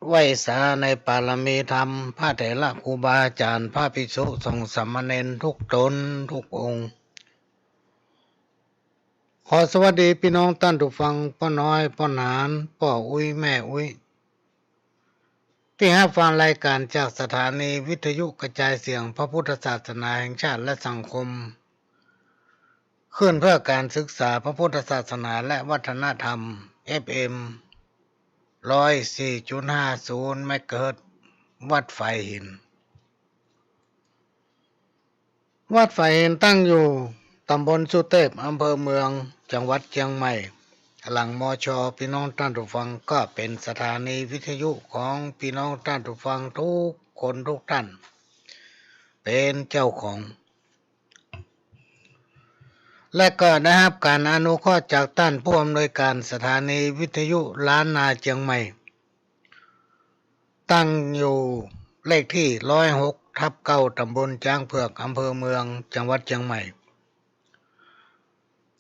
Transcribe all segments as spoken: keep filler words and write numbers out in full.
ไหว้สาในปารมีธรรม พระเถระครูบาอาจ๋ารย์ พระภิกษุสงฆ์สามเณรทุกต๋นทุกองค์ ขอสวัสดีปี้น้องต้านผู้ฟัง ป้อน้อย ป้อหนาน ป้ออุ๊ย แม่อุ๊ย ตี้ฮับฟังรายก๋านจากสถานีวิทยุกระจายเสียงพระพุทธศาสนาแห่งชาติและสังคม คลื่นเพื่อการศึกษาพระพุทธศาสนาและวัฒนธรรม เอฟเอ็ม ร้อยสี่จุดห้าศูนย์ เมกะเฮิรตซ์ วัดฝายหิน วัดฝายหินตั้งอยู่ต๋ำบลสุเตพ อำเภอเมือง จังหวัดเจียงใหม่ หลัง มช. ปี้น้องต้านผู้ฟัง ก็เป๋นสถานีวิทยุของปี้น้องต้านผู้ฟังทุกคนทุกต้าน เป๋นเจ้าของ และก็ได้ฮับก๋านอนุเคราะห์จากต้านผู้อำนวยก๋านสถานีวิทยุล้านนาเจียงใหม่ ตั้งอยู่เลขตี้ ร้อยหกทับเก้า ต๋ำบลจ๊างเผือก อำเภอเมือง จังหวัดเจียงใหม่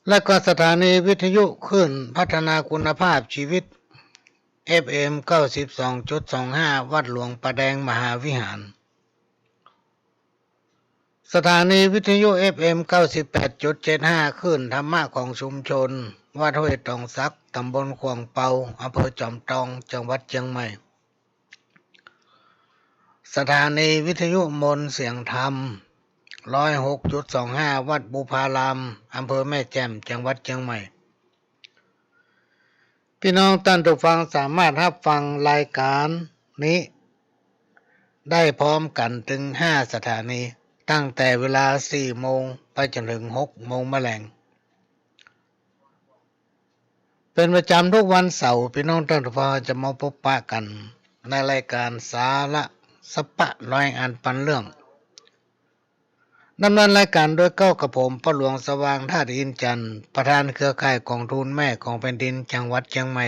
และก็สถานีวิทยุคลื่นพัฒนาคุณภาพชีวิต เอฟเอ็ม เก้าสิบสองจุดสองห้า วัดหลวงป่าแดงมหาวิหาร สถานีวิทยุ เอฟเอ็ม เก้าสิบแปดจุดเจ็ดห้า คลื่นธรรมะของชุมชน วัดห้วยตองสัก ต๋ำบลข่วงเปา อำเภอจอมตอง จังหวัดเจียงใหม่ สถานีวิทยุมนต์เสียงธรรม ร้อยหกจุดสองห้า วัดบุพาราม อำเภอแม่แจ่ม จังหวัดเจียงใหม่ ปี้น้องต้านผู้ฟังสามารถฮับฟังรายก๋านนี้ได้พร้อมกั๋นเถิงห้าสถานี ตั้งแต่เวลาสี่โมงไปจ๋นเถิงหกโมงมะแลง เป๋นประจ๋ำทุกวันเสาร์ ปี้น้องต้านผู้ฟังจะมาปบปะกั๋นในรายก๋านสาระสะปะร้อยอันปันเรื่อง ดำเนินรายก๋านโดยเก้ากับผม ป้อหลวงสว่าง ธาตุอินทร์จันทร์ ประธานเครือข่ายก๋องทุนแม่ของแผ่นดินจังหวัดเจียงใหม่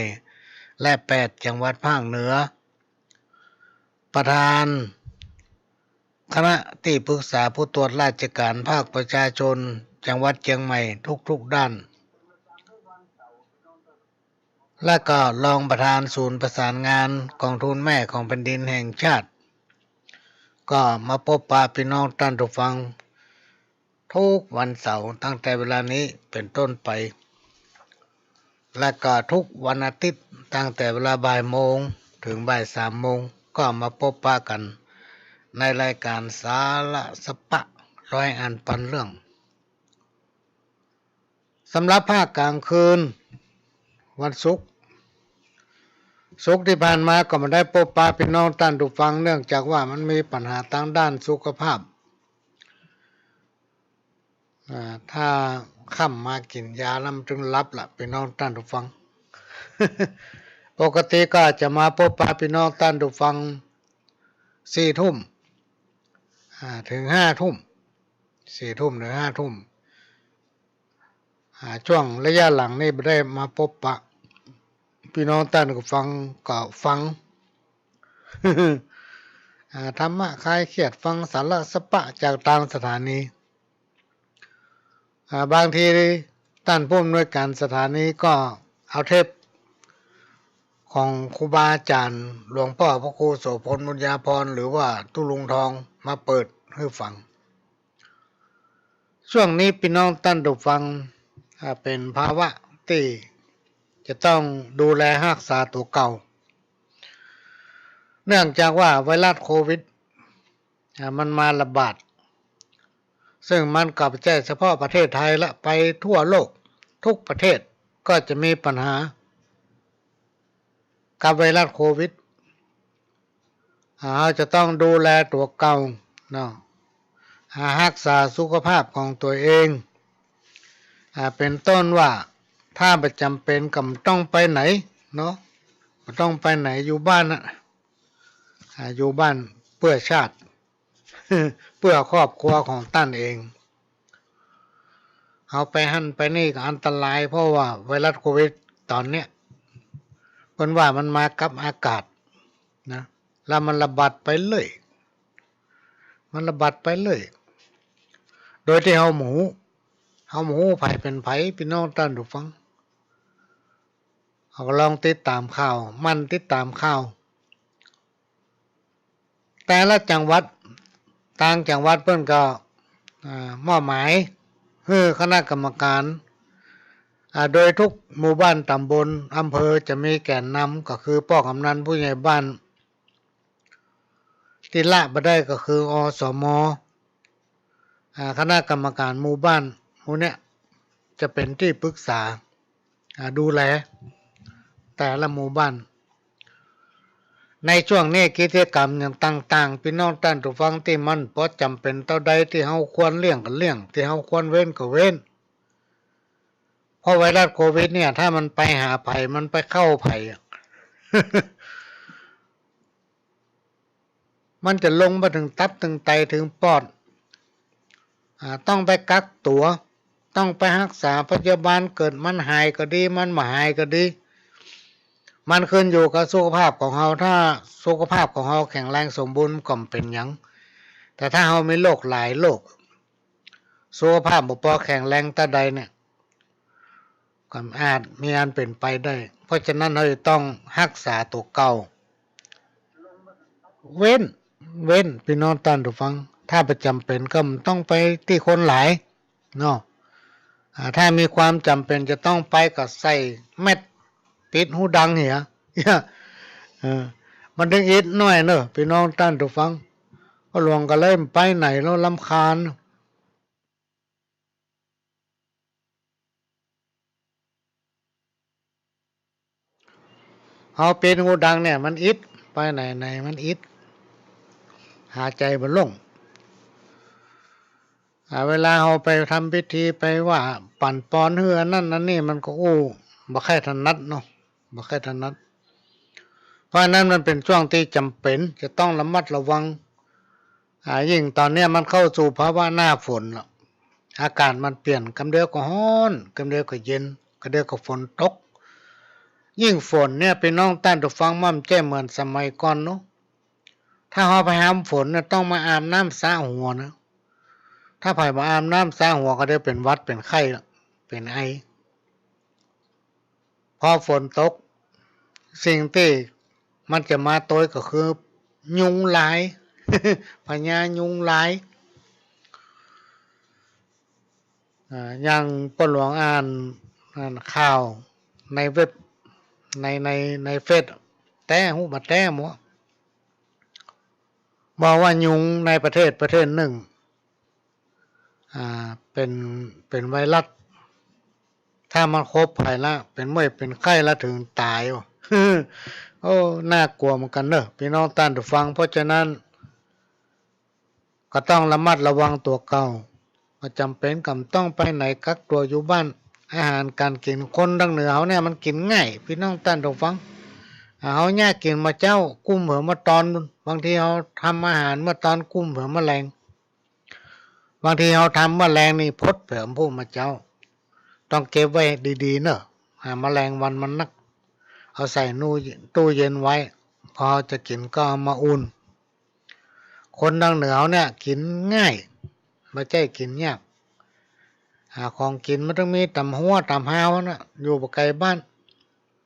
และแปดจังหวัดภาคเหนือ ประธานคณะตี้ปรึกษาผู้ตรวจราชก๋านภาคประชาชนจังหวัดเจียงใหม่ทุกๆ ด้าน และก็รองประธานศูนย์ประสานงานก๋องทุนแม่ของแผ่นดินแห่งชาติ ก็มาปบปะปี้น้องต้านผู้ฟังทุกวันเสาร์ตั้งแต่เวลานี้เป๋นต้นไป และก็ทุกวันอาทิตย์ตั้งแต่เวลาบ่ายโมงเถิงบ่ายสามโมง ก็มาปบปะกั๋นในรายก๋านสาระสะปะร้อยอันปันเรื่อง สำหรับภาคก๋างคืน วันศุกร์ ศุกร์ตี้ผ่านมาก็บ่ได้ปบปะปี้น้องต้านผู้ฟัง เนื่องจากว่ามันมีปัญหาตางด้านสุขภาพ อ่า ถ้าค่ำมากิ๋นยาแล้วมันจึงหลับละ ปี้น้องต้านผู้ฟัง ปกติก็จะมาปบปะปี้น้องต้านผู้ฟัง สี่ทุ่ม อ่า เถิงห้าทุ่ม สี่ทุ่มเถิงห้าทุ่ม อ่า ช่วงระยะหลังนี้บ่ได้มาปบปะ ปี้น้องต้านผู้ฟังก็ฟัง อ่า ธรรมะคลายเครียด ฟังสาระสะปะจากตางสถานี อ่า บางทีต้านผู้อำนวยก๋านสถานีก็เอาเทปของครูบาอาจ๋ารย์ หลวงป้อพระครูโสภณ บุญญาภรณ์ หรือว่าตุ๊ลุงทองมาเปิดหื้อฟัง ช่วงนี้ปี้น้องต้านผู้ฟัง อ่า เป๋นภาวะตี้จะต้องดูแลฮักษาตั๋วเก่า เนื่องจากว่าไวรัสโควิด อ่า มันมาระบาด ซึ่งมันก็บ่ใจ้เฉพาะประเทศไทยละ ไปทั่วโลก ทุกประเทศก็จะมีปัญหากับไวรัสโควิด อ่า เฮาจะต้องดูแลตั๋วเก่าเนาะ อ่า ฮักษาสุขภาพของตั๋วเอง อ่า เป๋นต้นว่า ถ้าบ่จ๋ำเป๋นก็บ่ต้องไปไหนเนาะ บ่ต้องไปไหน อยู่บ้านน่ะ อ่า อยู่บ้านเปื้อชาติ เปื้อครอบครัวของต้านเอง เฮาไปหั้นไปนี่ก็อันตราย เพราะว่าไวรัสโควิดต๋อนเนี้ย เปิ้นว่ามันมากับอากาศนะ แล้วมันระบาดไปเรื่อย มันระบาดไปเรื่อย โดยตี้เฮาบ่ฮู้ เฮาบ่ฮู้ไผเป๋นไผ ปี้น้องต้านผู้ฟัง เฮาก็ลองติดต๋ามข่าว หมั่นติดต๋ามข่าว แต่ละจังหวัด ต่างจังหวัดเปิ้นก็ อ่า มอบหมายหื้อคณะกรรมการ อ่า โดยทุกหมู่บ้านตำบลอำเภอจะมีแกนนำก็คือป้อกำนันผู้ใหญ่บ้าน ตี้ละบ่ได้ก็คือ อสม อ่า คณะกรรมการหมู่บ้านหมู่เนี้ยจะเป๋นตี้ปรึกษา อ่า ดูแลแต่ละหมู่บ้าน ในช่วงนี้กิจกรรมอย่างต่างๆ ปี้น้องต้านผู้ฟัง ตี้มันปอจ๋ำเป๋นเต้าใดตี้เฮาควรเลี่ยงก็เลี่ยง ตี้เฮาควรเว้นก็เว้น เพราะไวรัสโควิดเนี่ย ถ้ามันไปหาใผ มันไปเข้าใผอะ มันจะลงมาเถิงตับเถิงไตเถิงปอด อ่า ต้องไปกักตั๋ว ต้องไปฮักษาพยาบาล เกิดมันหายก็ดี มันบ่หายก็ดี มันขึ้นอยู่กับสุขภาพของเฮา ถ้าสุขภาพของเฮาแข็งแรงสมบูรณ์ก็บ่เป๋นหยัง แต่ถ้าเฮามีโรคหลายโรค สุขภาพบ่ปอแข็งแรงเต้าใดเนี่ย ก็อาจมีอันเป๋นไปได้ เพราะฉะนั้นเฮาจะต้องฮักษาตั๋วเก่า เว้น เว้น ปี้น้องต้านผู้ฟัง ถ้าบ่จ๋ำเป๋นก็บ่ต้องไปตี้คนหลายเนาะ อ่า ถ้ามีความจ๋ำเป๋นจะต้องไปก็ใส่แมส ปิดหูดังเหีย เออ มันเถิงอิดหน้อยเนาะ ปี้น้องต้านผู้ฟัง ป้อหลวงก็เลยบ่ไปไหนแล้ว รำคาญ เฮาปิดหูดังเนี่ยมันอิด ไปไหนไหนมันอิด หายใจ๋บ่ลง อ่า เวลาเฮาไปทำพิธีไปว่าปั๋นปอนหื้ออันนั้นอันนี้ มันก็อู้บ่ใค่ถนัดเนาะ บ่ใค่ถนัด เพราะฉะนั้นมันเป๋นช่วงตี้จ๋ำเป๋นจะต้องระมัดระวัง อ่า ยิ่งต๋อนเนี้ยมันเข้าสู่ภาวะหน้าฝนแล้ว อากาศมันเปลี่ยน กำเดียวก็ฮ้อน กำเดียวก็เย็น กำเดียวก็ฝนตก ยิ่งฝนเนี่ย ปี้น้องต้านผู้ฟัง มันบ่ใจ้เหมือนสมัยก่อนเนาะ ถ้าเฮาไปหามฝนเนี่ย ต้องมาอาบน้ำสระหัวนะ ถ้าใผบ่อาบน้ำสระหัวก็ได้เป๋นหวัดเป๋นไข้ละ เป๋นไอ พอฝนตก สิ่งตี้มันจะมาโตยก็คือยุงลาย พญายุงลาย อ่า อย่างป้อหลวงอ่าน อ่านข่าวในเว็บ ใน ใน ในเฟซ แต๊ฮู้บ่าแต๊หมด บอกว่ายุงในประเทศประเทศนึ่ง อ่า เป๋น เป๋นไวรัส ถ้ามันครบใผละ เป๋นเมื่อยเป๋นไข้ละเถิงตายว่ะ โอ้ น่ากลัวเหมือนกั๋นเนาะ ปี้น้องต้านผู้ฟัง เพราะฉะนั้น ก็ต้องระมัดระวังตั๋วเก่า บ่จ๋ำเป๋นก็บ่ต้องไปไหน กักตั๋วอยู่บ้าน อาหารก๋านกิ๋น คนตางเหนือเฮาเนี่ยมันกิ๋นง่าย ปี้น้องต้านผู้ฟัง อ่า เฮาเยียะกิ๋นเมื่อเจ๊า กุ้มเผื่อเมื่อตอน บางทีเฮาทำอาหารเมื่อตอน กุ้มเผื่อเมื่อแลง บางทีเฮาทำเมื่อแลงนี่พดเผื่อผู้เมื่อเจ๊า ต้องเก็บไว้ดีๆ เนาะ อ่า แมลงวันมันนัก เอาใส่นู่ ตู้เย็นไว้ พอจะกิ๋นก็เอามาอุ่น คนตางเหนือเฮาเนี่ยกิ๋นง่าย บ่ใจ้กิ๋นยาก อ่า ของกิ๋นมันต้องมีต๋ามฮั้วต๋ามฮาวน่ะ อยู่บ่ไก๋บ้าน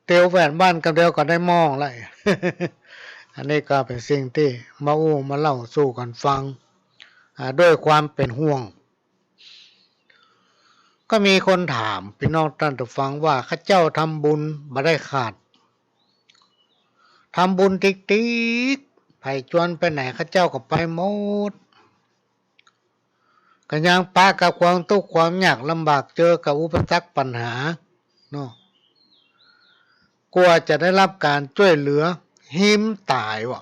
เตียวแหวดบ้านกำเดียวก็ได้หม้อละ อันนี้ก็เป๋นสิ่งตี้มาอู้มาเล่าสู่กั๋นฟัง อ่า ด้วยความเป๋นห่วง ก็มีคนถามปี้น้องต้านผู้ฟังว่า ข้าเจ้าทำบุญบ่ได้ขาด ทำบุญติ๊กๆ ใผจวนไปไหนข้าเจ้าก็ไปหมด ก็ยังปะกับความตุ๊กข์ความยากลำบาก เจอกับอุปสรรคปัญหาเนาะ กว่าจะได้รับก๋านจ้วยเหลือ หิมต๋ายว่ะ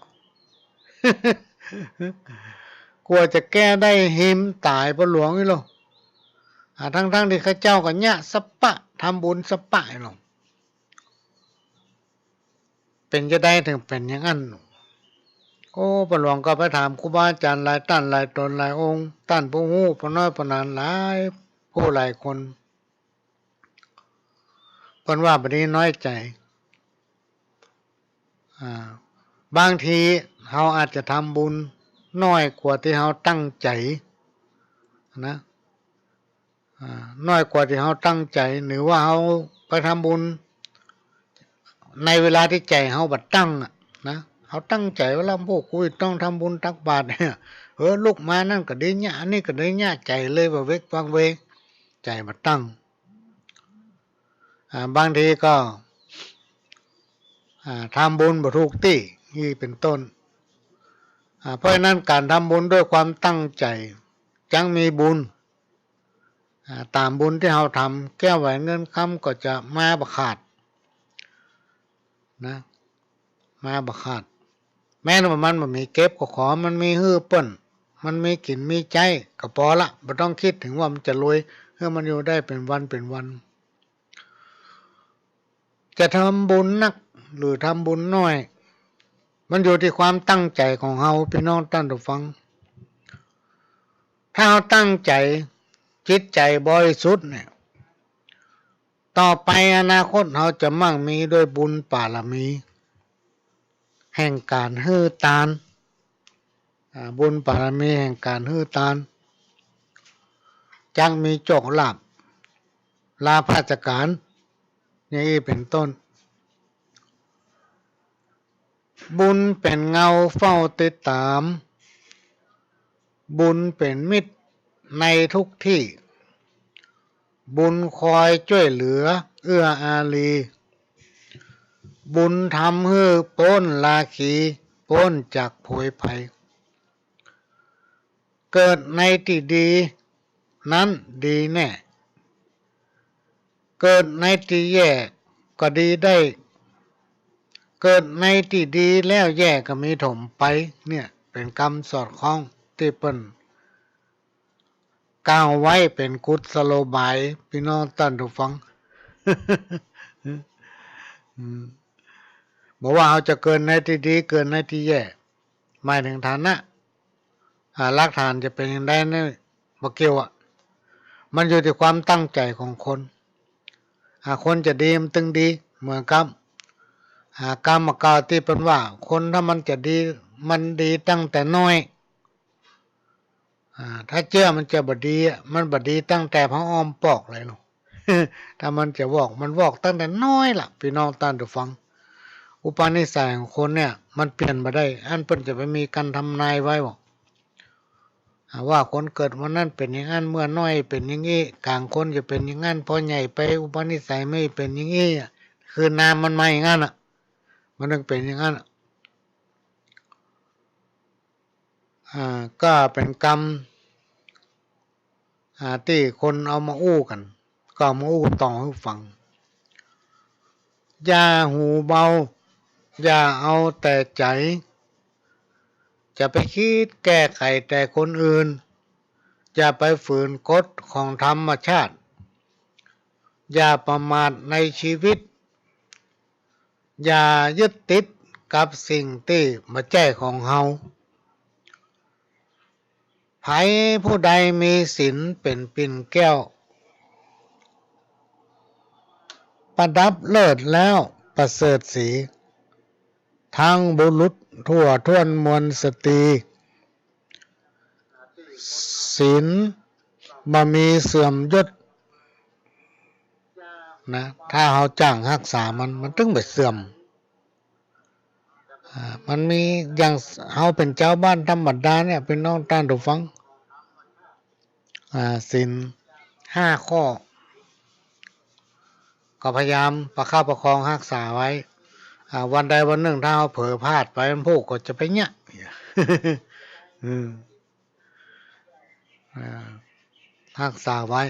กว่าจะแก้ได้หิมต๋าย ป้อหลวงอี้ลอ อ่า ตังๆ ตี้ข้าเจ้าก็เยียะสะปะ ทำบุญสะปะอี้ลอ เป๋นจาใดเถิงเป๋นอย่างอั้น โอ้ ป้อหลวงก็ไปถามครูบาอาจ๋ารย์หลายต้านหลายต๋นหลายองค์ ต้านผู้ฮู้ ป้อน้อยป้อหนาน หลายผู้หลายคน เปิ้นว่าบ่ดีน้อยใจ๋ อ่า บางทีเฮาอาจจะทำบุญน้อยกว่าตี้เฮาตั้งใจ๋นะ อ่า น้อยกว่าตี้เฮาตั้งใจ๋ หรือว่าเฮาไปทำบุญในเวลาตี้ใจ๋เฮาบ่ตั้งอะนะ เขาตั้งใจ๋ไว้แล้ว พวกกูต้องทำบุญตักบาตรเนี่ย เออ ลุกมาอันนั้นก็ดีเยียะ อันนี้ก็ดีเยียะ ใจ๋เลยบ่าเวกวังเวง ใจ๋บ่าตั้ง อ่า บางทีก็ อ่า ทำบุญบ่ถูกตี้ นี่เป็นต้น อ่า เพราะฉะนั้นก๋านทำบุญด้วยความตั้งใจ๋ จักมีบุญ อ่า ต๋ามบุญตี้เฮาทำ แก้วแหวนเงินคำก็จะมาบ่ขาด นะ มาบ่ขาด แม้นว่ามันบ่มีเก็บก็ขอมันมีหื้อเปิ้น มันมีกิ๋นมีใจ๊ก็ปอละ บ่ต้องกึ๊ดเถิงว่ามันจะรวย หื้อมันอยู่ได้เป๋นวันเป๋นวัน จะทำบุญนักหรือทำบุญน้อย มันอยู่ตี้ความตั้งใจ๋ของเฮา ปี้น้องต้านผู้ฟัง ถ้าเฮาตั้งใจ๋ จิตใจ๋บริสุทธิ์เนี่ย ต่อไปอนาคตเฮาจะมั่งมีด้วยบุญบารมี แห่งก๋านหื้อตาน อ่า บุญบารมีแห่งก๋านหื้อตาน จักมีโจคลาภ ลาภาสก๋าน อย่างอี้เป๋นต้น บุญเป๋นเงาเฝ้าติดต๋าม บุญเป๋นมิตรในทุกตี้ บุญคอยจ้วยเหลือเอื้ออารี บุญทำหื้อป๊นราคี ป๊นจากโผยภัย เกิดในตี้ดีนั้นดีแน่ เกิดในตี้แย่ก็ดีได้ เกิดในตี้ดีแล้วแย่ก็มีถมไป เนี่ยเป๋นกำสอดคล้องตี้เปิ้นกล่าวไว้เป๋นกุศโลบาย ปี้น้องต้านผู้ฟัง อืม บ่ว่าเฮาจะเกิดในตี้ดี เกิดในตี้แย่ หมายเถิงฐานะ อ่า รากฐานจะเป๋นอย่างใดนั้นบ่เกี่ยวอะ มันอยู่ตี้ความตั้งใจ๋ของคน อ่า คนจะดีมันตึงดี เหมือนกับ อ่า กำเก่าตี้เปิ้นว่า คนถ้ามันจะดี มันดีตั้งแต่น้อย อ่า ถ้าเจื้อมันจะบ่ดีอะ มันบ่ดีตั้งแต่ผะอ้อมปอกเลยเนาะ ถ้ามันจะวอก มันวอกตั้งแต่น้อยละ ปี้น้องต้านผู้ฟัง อุปนิสัยของคนเนี่ย มันเปลี่ยนบ่ได้ อันเปิ้นจะไปมีกำทำนายไว้บ่ อ่า ว่าคนเกิดวันนั้นเป๋นอย่างอั้น เมื่อน้อยเป๋นอย่างอี้ ก๋างคนจะเป๋นอย่างอั้น พอใหญ่ไปอุปนิสัยไม่เป๋นอย่างอี้อะ คือน้ำมันมาอย่างอั้นอะ มันต้องเป๋นอย่างอั้นอะ อ่า ก็เป๋นกำ อ่า ตี้คนเอามาอู้กั๋น ก็เอามาอู้ต่อหื้อฟัง อย่าหูเบา อย่าเอาแต่ใจ๋ จะไปกึ๊ดแก้ไขแต่คนอื่น อย่าไปฝืนกฎของธรรมชาติ อย่าประมาทในชีวิต อย่ายึดติดกับสิ่งตี้บ่ใจ้ของเฮา ใผผู้ใดมีศีลเป๋นปิ่นแก้ว ประดับเลิศแล้วประเสริฐศรี ทั้งบุรุษทั่วถ้วนมวลสตรี ศีลบ่มีเสื่อมยศนะ ถ้าเฮาจ้างฮักษามัน มันตึงบ่เสื่อม อ่า มันมีอย่างเฮาเป๋นจาวบ้านธรรมดาเนี่ย ปี้น้องต้านผู้ฟัง อ่า ศีลห้าข้อ ก็พยายามประคับประคองฮักษาไว้ อ่า วันใดวันนึ่งถ้าเฮาเผลอพลาดไป มันพูกก็จะไปเยียะ อืม อ่า ฮักษาไว้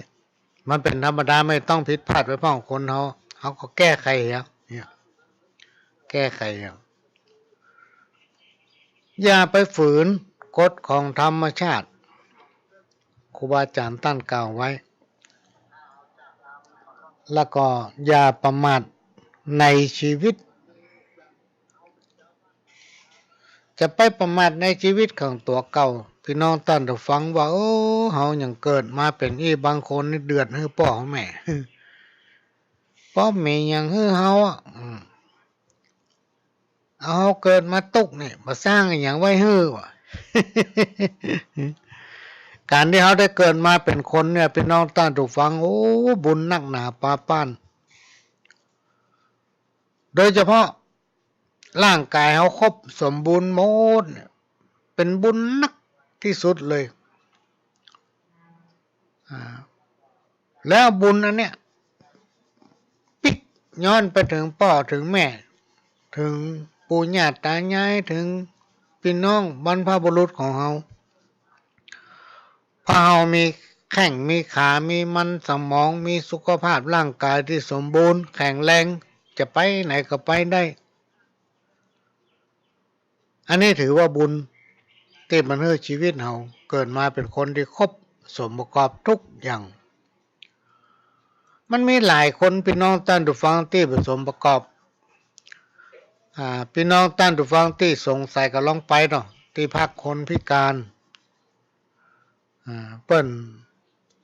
มันเป๋นธรรมดา ไม่ต้องผิดพลาดไปพ่องคนเฮา เฮาก็แก้ไขเอา เนี่ย แก้ไขเอา อย่าไปฝืนกฎของธรรมชาติ ครูบาอาจ๋ารย์ต้านกล่าวไว้ แล้วก็อย่าประมาทในชีวิต จะไปประมาทในชีวิตของตั๋วเก่า ปี้น้องต้านผู้ฟังว่า โอ้ เฮายังเกิดมาเป๋นอี้ บางคนนี่เดือดหื้อป้อหื้อแม่ ป้อมีหยังหื้อเฮาอะ อืม เอาเฮาเกิดมาตุ๊กข์นี่ บ่สร้างอะหยังไว้หื้อวะ ก๋านตี้เฮาได้เกิดมาเป๋นคนเนี่ย ปี้น้องต้านผู้ฟัง โอ้ บุญนักหนาปาป๊าน โดยเฉพาะ ร่างก๋ายเฮาครบสมบูรณ์หมดเนี่ย เป๋นบุญนักตี้สุดเลย อ่า แล้วบุญอันเนี้ย ปิ๊กย้อนไปเถิงป้อเถิงแม่ เถิงปู่ย่าต๋ายาย เถิงปี้น้องบรรพบุรุษของเฮา เพราะเฮามีแข้งมีขา มีมันสมอง มีสุขภาพร่างก๋ายตี้สมบูรณ์แข็งแรง จะไปไหนก็ไปได้ อันนี้ถือว่าบุญตี้มันหื้อจีวิตเฮาเกิดมาเป๋นคนตี้ครบสมประกอบทุกอย่าง มันมีหลายคน ปี้น้องต้านผู้ฟังตี้บ่สมประกอบ อ่า ปี้น้องต้านผู้ฟังตี้สงสัยก็ลองไปเนาะ ตี้พักคนพิการ อ่า เปิ้น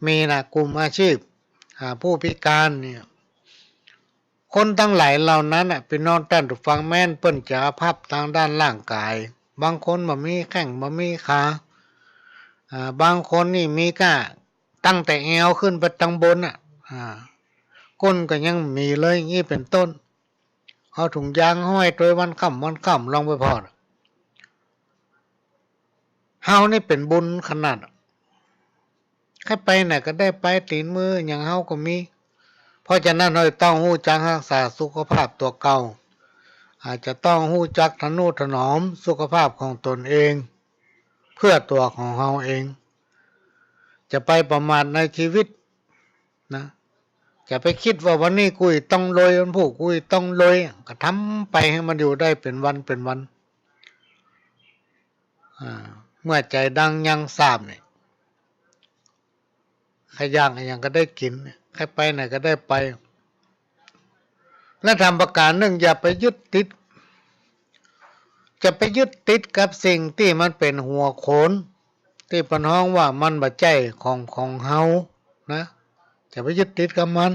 มีนะ กลุ่มอาชีพ อ่า ผู้พิการเนี่ย คนตังหลายเหล่านั้นน่ะ ปี้น้องต้านผู้ฟัง แม้นเปิ้นจะอภัพตางด้านร่างก๋าย บางคนบ่มีแข้งบ่มีขา อ่า บางคนนี่มีก้าตั้งแต่แอวขึ้นไปตังบนน่ะ อ่า ก้นก็ยังบ่มีเลย อย่างนี้เป๋นต้น เอาถุงยางห้อยตวยวันค่ำวันค่ำ ลองไปผ่อ เฮานี่เป๋นบุญขนาด ใค่ไปไหนก็ได้ไป ตี๋นมือหยังเฮาก็มี เพราะฉะนั้นเฮาต้องฮู้จักฮักษาสุขภาพตั๋วเก่า อาจจะต้องฮู้จักทะนุถนอมสุขภาพของตนเอง เพื่อตั๋วของเฮาเอง จะไปประมาทในจีวิตนะ จะไปกึ๊ดว่าวันนี้กูจะต้องรวย วันพูดกูจะต้องรวย ก็ทำไปหื้อมันอยู่ได้เป๋นวันเป๋นวัน อ่า เมื่อใจ๋ดังยังสาบเนี่ย ใค่อยากอะหยังก็ได้กิ๋น ใค่ไปไหนก็ได้ไป และธรรมประก๋านนึ่ง อย่าไปยึดติด จะไปยึดติดกับสิ่งตี้มันเป๋นหัวโขน ตี้เปิ้นฮ้องว่ามันบ่ใจ้ของของเฮานะ จะไปยึดติดกับมัน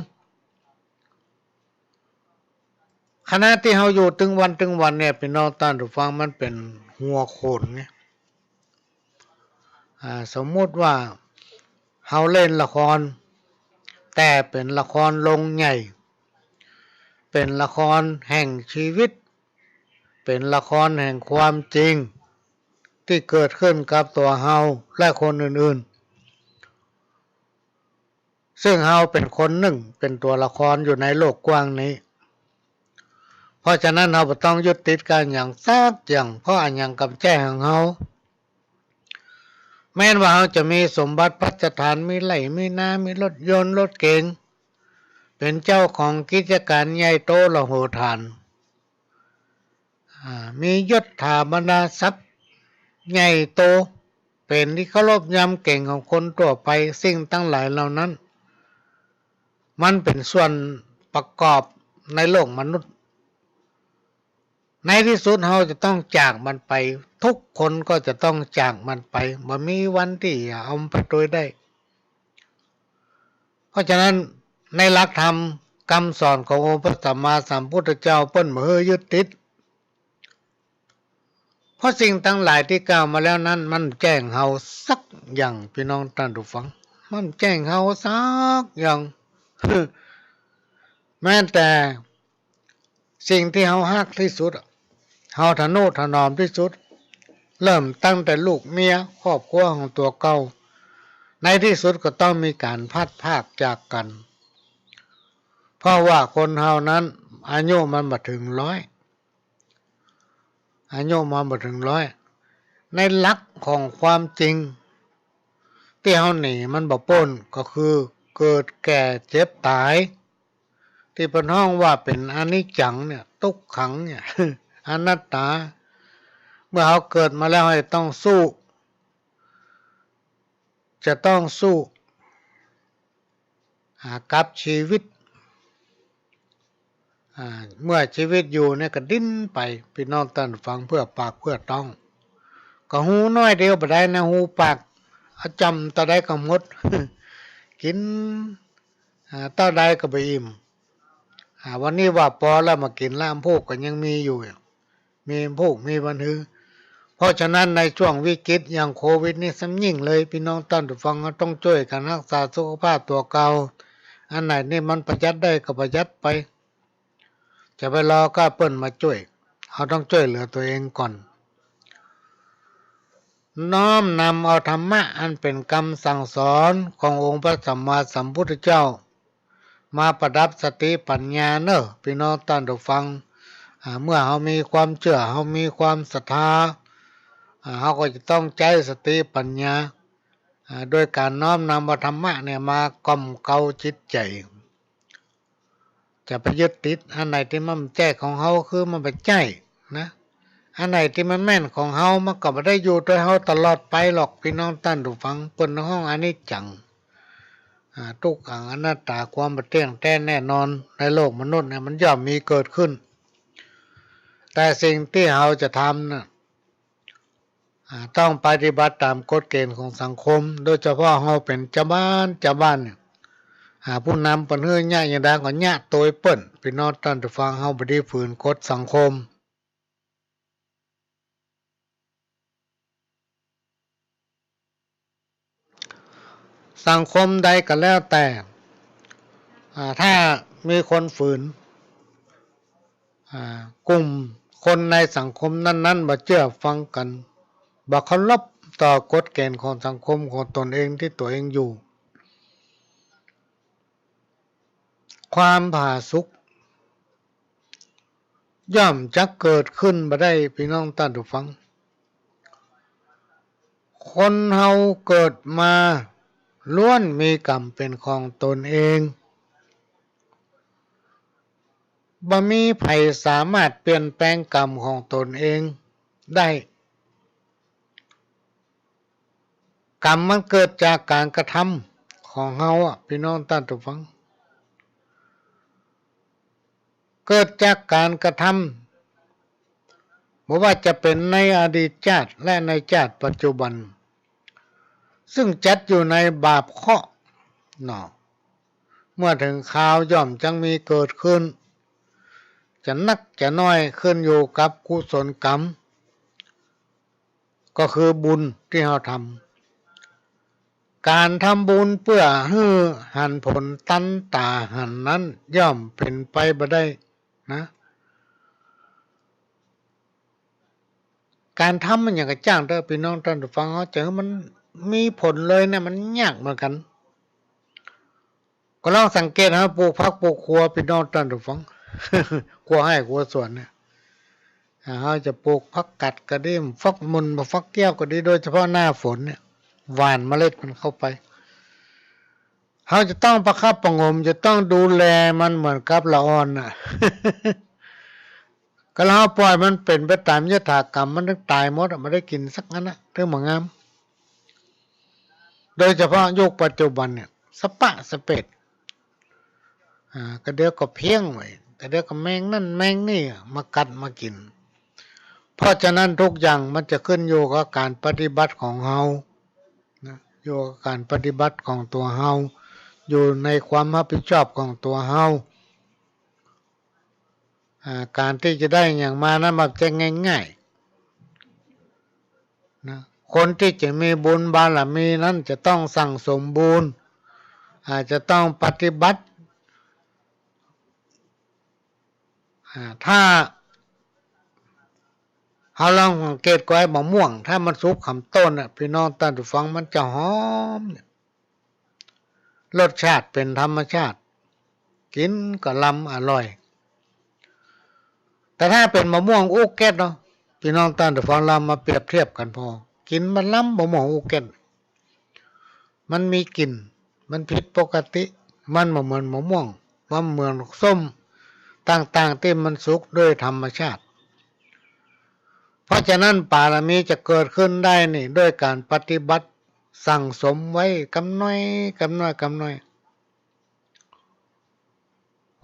ขณะตี้เฮาอยู่ตึงวันตึงวันเนี่ย ปี้น้องต้านผู้ฟัง มันเป๋นหัวโขนไง อ่า สมมุติว่าเฮาเล่นละคร แต่เป๋นละครโรงใหญ่ เป๋นละครแห่งจีวิต เป๋นละครแห่งความจริง ตี้เกิดขึ้นกับตั๋วเฮาและคนอื่นๆ ซึ่งเฮาเป๋นคนนึ่ง เป๋นตั๋วละครอยู่ในโลกกว้างนี้ เพราะฉะนั้นเฮาบ่ต้องยึดติดกับอะหยังสักอย่าง เพราะอะหยังก็บ่ใจ้ของเฮา แม้นว่าเฮาจะมีสมบัติภัสถาน มีไฮ่มีนา มีรถยนต์รถเก๋ง เป๋นเจ้าของกิจก๋านใหญ่โตระโหฐาน อ่า มียศถาบรรดาศักดิ์ใหญ่โต เป๋นตี้เคารพยำเก๋งของคนทั่วไป สิ่งตังหลายเหล่านั้น มันเป๋นส่วนประกอบในโลกมนุษย์ ในตี้สุดเฮาจะต้องจากมันไป ทุกคนก็จะต้องจากมันไป บ่มีวันตี้จะเอามันไปตวยได้ เพราะฉะนั้นในหลักธรรมกำสอนขององค์พระสัมมาสัมพุทธเจ้า เปิ้นบ่หื้อยึดติด เพราะสิ่งตังหลายตี้กล่าวมาแล้วนั้น มันบ่แจ้งเฮาสักอย่าง ปี้น้องต้านผู้ฟัง มันบ่แจ้งเฮาสักอย่าง แม้แต่สิ่งตี้เฮาฮักตี้สุดอะ เฮาทะนุถนอมตี้สุด เริ่มตั้งแต่ลูกเมีย ครอบครัวของตั๋วเก่า ในตี้สุดก็ต้องมีก๋านพลัดพรากจากกั๋น เพราะว่าคนเฮานั้นอายุมันบ่เถิงร้อย อายุมันบ่เถิงร้อย ในหลักของความจริงตี้เฮาหนีมันบ่ป๊น ก็คือเกิดแก่เจ็บต๋าย ตี้เปิ้นฮ้องว่าเป๋นอนิจจังเนี่ย ตุ๊กขังเนี่ย อนัตตา เมื่อเฮาเกิดมาแล้วเฮาจะต้องสู้ จะต้องสู้ อ่า กับจีวิต อ่า เมื่อจีวิตอยู่เนี่ยก็ดิ้นไป ปี้น้องต้านผู้ฟัง เพื่อปากเพื่อต๊อง ก็ฮู้น้อยเดียวบ่ได้นะ ฮู้ปาก เอาจ่ำเต้าใดก็หมด กิ๋น อ่า เต้าใดก็บ่อิ่ม อ่า วันนี้ว่าปอแล้ว บ่กิ๋นละ อำพูกก็ยังมีอยู่ มีอำพูก มีบันฮือ เพราะฉะนั้นในช่วงวิกฤตอย่างโควิดนี่ซ้ำยิ่งเลย ปี้น้องต้านผู้ฟัง เฮาต้องจ้วยกั๋นฮักษาสุขภาพตั๋วเก่า อันไหนนี่มันประหยัดได้ก็ประหยัดไป จะไปรอก้าเปิ้นมาจ้วย เฮาต้องจ้วยเหลือตั๋วเองก่อน น้อมนำเอาธรรมะอันเป๋นกำสั่งสอนขององค์พระสัมมาสัมพุทธเจ้า มาประดับสติปัญญาเน่อ ปี้น้องต้านผู้ฟัง อ่า เมื่อเฮามีความเจื้อ เฮามีความศรัทธา อ่า เฮาก็จะต้องใจ๊สติปัญญา อ่า โดยก๋านน้อมนำเอาธรรมะเนี่ยมาก้อมเกลาจิตใจ๋ จะไปยึดติดอันไหนตี้มันบ่ใจ้ของเฮา คือมันบ่ใจ้นะ อันไหนตี้มันแม่นของเฮา มันก็บ่ได้อยู่ตวยเฮาตลอดไปหรอก ปี้น้องต้านผู้ฟัง เปิ้นฮ้องอนิจจัง อ่า ทุกขัง อนัตตา ความบ่เตี้ยงแต๊แน่นอน ในโลกมนุษย์เนี่ยมันย่อมมีเกิดขึ้น แต่สิ่งตี้เฮาจะทำน่ะ อ่า ต้องปฏิบัติต๋ามกฎเกณฑ์ของสังคม โดยเฉพาะเฮาเป๋นจาวบ้าน จาวบ้านเนี่ย อ่า ผู้นำเปิ้นหื้อเยียะอย่างใดก็เยียะตวยเปิ้น ปี้น้องต้านผู้ฟัง เฮาบ่ดีฝืนกฎสังคม สังคมใดก็แล้วแต่ อ่า ถ้ามีคนฝืน อ่า กลุ่มคนในสังคมนั้นๆ บ่เจื้อฟังกั๋น บ่เคารพต่อกฎเกณฑ์ของสังคมของตนเองตี้ตั๋วเองอยู่ ความผาสุกย่อมจะเกิดขึ้นบ่ได้ ปี้น้องต้านผู้ฟัง คนเฮาเกิดมาล้วนมีกรรมเป๋นของตนเอง บ่มีใผสามารถเปลี่ยนแปลงกรรมของตนเองได้ กรรมมันเกิดจากก๋านกระทำของเฮาอะ ปี้น้องต้านผู้ฟัง เกิดจากก๋านกระทำ บ่ว่าจะเป๋นในอดีตจาติและในจาติปัจจุบัน ซึ่งจัดอยู่ในบาปเคราะห์เนาะ เมื่อเถิงคราวย่อมจักมีเกิดขึ้น จะนักจะน้อยขึ้นอยู่กับกุศลกรรม ก็คือบุญตี้เฮาทำ ก๋านทำบุญเปื้อหื้อหันผลตันต๋าหันนั้นย่อมเป๋นไปบ่ได้นะ ก๋านทำมันหยังก็จ้างเต๊อะ ปี้น้องต้านผู้ฟัง เฮาจะหื้อมันมีผลเลยเนี่ยมันยากเหมือนกั๋น ก็ลองสังเกต เฮาปลูกผักปลูกครัว ปี้น้องต้านผู้ฟัง ครัวไฮ่ครัวสวนเนี่ย อ่า เฮาจะปลูกผักกัดก็ดี ฟักมุน ฟักแก้วก็ดี โดยเฉพาะหน้าฝนเนี่ย หว่านเมล็ดมันเข้าไป เฮาจะต้องประคับประหงม จะต้องดูแลมันเหมือนกับละอ่อนน่ะ ก็เฮาปล่อยมันเป๋นไปต๋ามยถากรรม มันต้องต๋ายหมดอะ บ่ได้กิ๋นสักอันน่ะ ถึงบ่งาม โดยเฉพาะยุคปัจจุบันเนี่ย สะปะสะเปด อ่า ก็เดี๋ยวก็เพี้ยงไว้ ก็เดี๋ยวก็แมงนั่นแมงนี่มากัดมากิ๋น เพราะฉะนั้นทุกอย่างมันจะขึ้นอยู่กับก๋านปฏิบัติของเฮานะ อยู่กับก๋านปฏิบัติของตั๋วเฮา อยู่ในความรับผิดชอบของตั๋วเฮา อ่า ก๋านตี้จะได้หยังมานั้นมันบ่ใจ้ง่ายๆ นะ คนตี้จะมีบุญบารมีนั้นจะต้องสั่งสมบุญ อ่า จะต้องปฏิบัติ อ่า ถ้าเฮาลองสังเกตก้อยมะม่วง ถ้ามันสุกหำต้นน่ะ ปี้น้องต้านผู้ฟัง มันจะหอมเนี่ย รสชาติเป๋นธรรมชาติ กิ๋นก็ลำอร่อย แต่ถ้าเป๋นมะม่วงอู้เก็ดเนาะ ปี้น้องต้านผู้ฟัง ลำมาเปรียบเทียบกั๋นผ่อ กิ๋นมันลำ มะม่วงอู้เก็ด มันมีกลิ่น มันผิดปกติ มันบ่เหมือนมะม่วง บ่เหมือนส้มต่างๆ ตี้มันสุกโดยธรรมชาติ เพราะฉะนั้นบารมีจะเกิดขึ้นได้นี่ ด้วยก๋านปฏิบัติสั่งสมไว้กำน้อย กำน้อย กำน้อย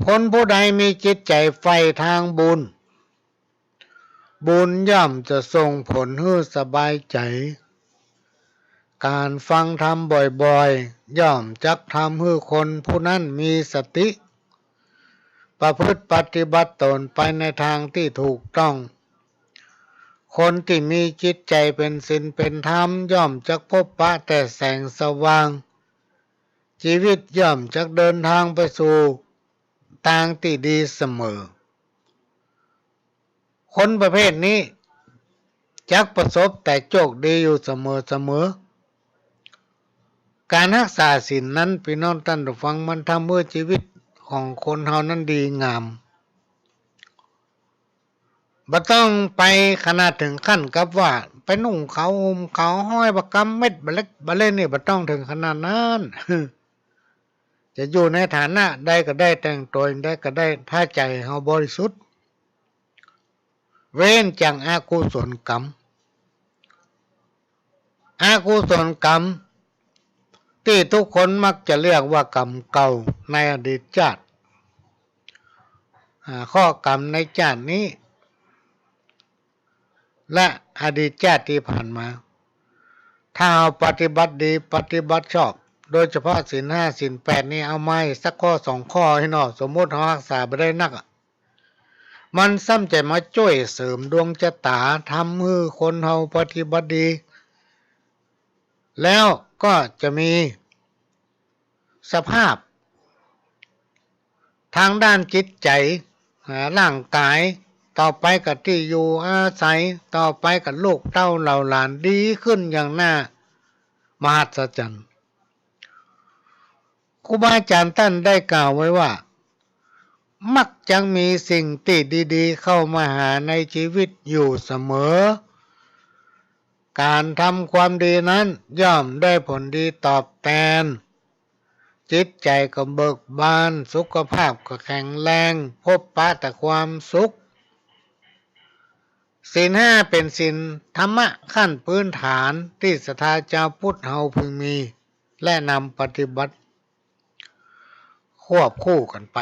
คนผู้ใดมีจิตใจ๋ใฝ่ตางบุญ บุญย่อมจะส่งผลหื้อสบายใจ๋ ก๋านฟังธรรมบ่อยๆ ย่อมจักทำหื้อคนผู้นั้นมีสติ ประพฤติปฏิบัติตนไปในตางตี้ถูกต้อง คนตี้มีจิตใจ๋เป๋นศีลเป๋นธรรม ย่อมจักพบปะแต่แสงสว่าง จีวิตย่อมจักเดินตางไปสู่ตางตี้ดีเสมอ คนประเภทนี้จักประสบแต่โจคดีอยู่เสมอเสมอ ก๋านฮักษาศีลนั้น ปี้น้องต้านผู้ฟัง มันทำหื้อจีวิตของคนเฮานั้นดีงาม บ่ต้องไปขนาดเถิงขั้นกับว่าไปนุ่งขาวห่มขาว ห้อยผ้ากำเม็ดบ่าเล็กบ่าเล่นนี่ บ่ต้องเถิงขนาดนั้น จะอยู่ในฐานะใดก็ได้ แต่งตั๋วอย่างใดก็ได้ ถ้าใจ๋เฮาบริสุทธิ์ เว้นจากอกุศลกรรม อกุศลกรรมตี้ทุกคนมักจะเรียกว่ากรรมเก่าในอดีตชาติ อ่า เคราะห์กรรมในชาตินี้ และอดีตชาติตี้ผ่านมา ถ้าเฮาปฏิบัติดี ปฏิบัติชอบ โดยเฉพาะศีลห้า ศีลแปดนี่ เอามาสักข้อสองข้อหื้อหน่อ สมมุติเฮาฮักษาบ่ได้นักอะ มันซ้ำจะมาจ้วยเสริมดวงชะต๋า ทำหื้อคนเฮาปฏิบัติดี แล้วก็จะมีสภาพทางด้านจิตใจ๋ อ่า ร่างก๋าย ต่อไปก็ตี้อยู่อาศัย ต่อไปก็ลูกเต้าเหล่าหลานดีขึ้นอย่างน่ามหัศจรรย์ ครูบาอาจ๋ารย์ต้านได้กล่าวไว้ว่า มักจะมีสิ่งตี้ดีๆ เข้ามาหาในจีวิตอยู่เสมอ ก๋านทำความดีนั้นย่อมได้ผลดีตอบแตน จิตใจ๋ก็เบิกบาน สุขภาพก็แข็งแรง พบปะแต่ความสุข ศีลห้าเป๋นศีลธรรมะขั้นพื้นฐานตี้ศรัทธาจาวพุทธเฮาพึงมี และนำปฏิบัติควบคู่กั๋นไป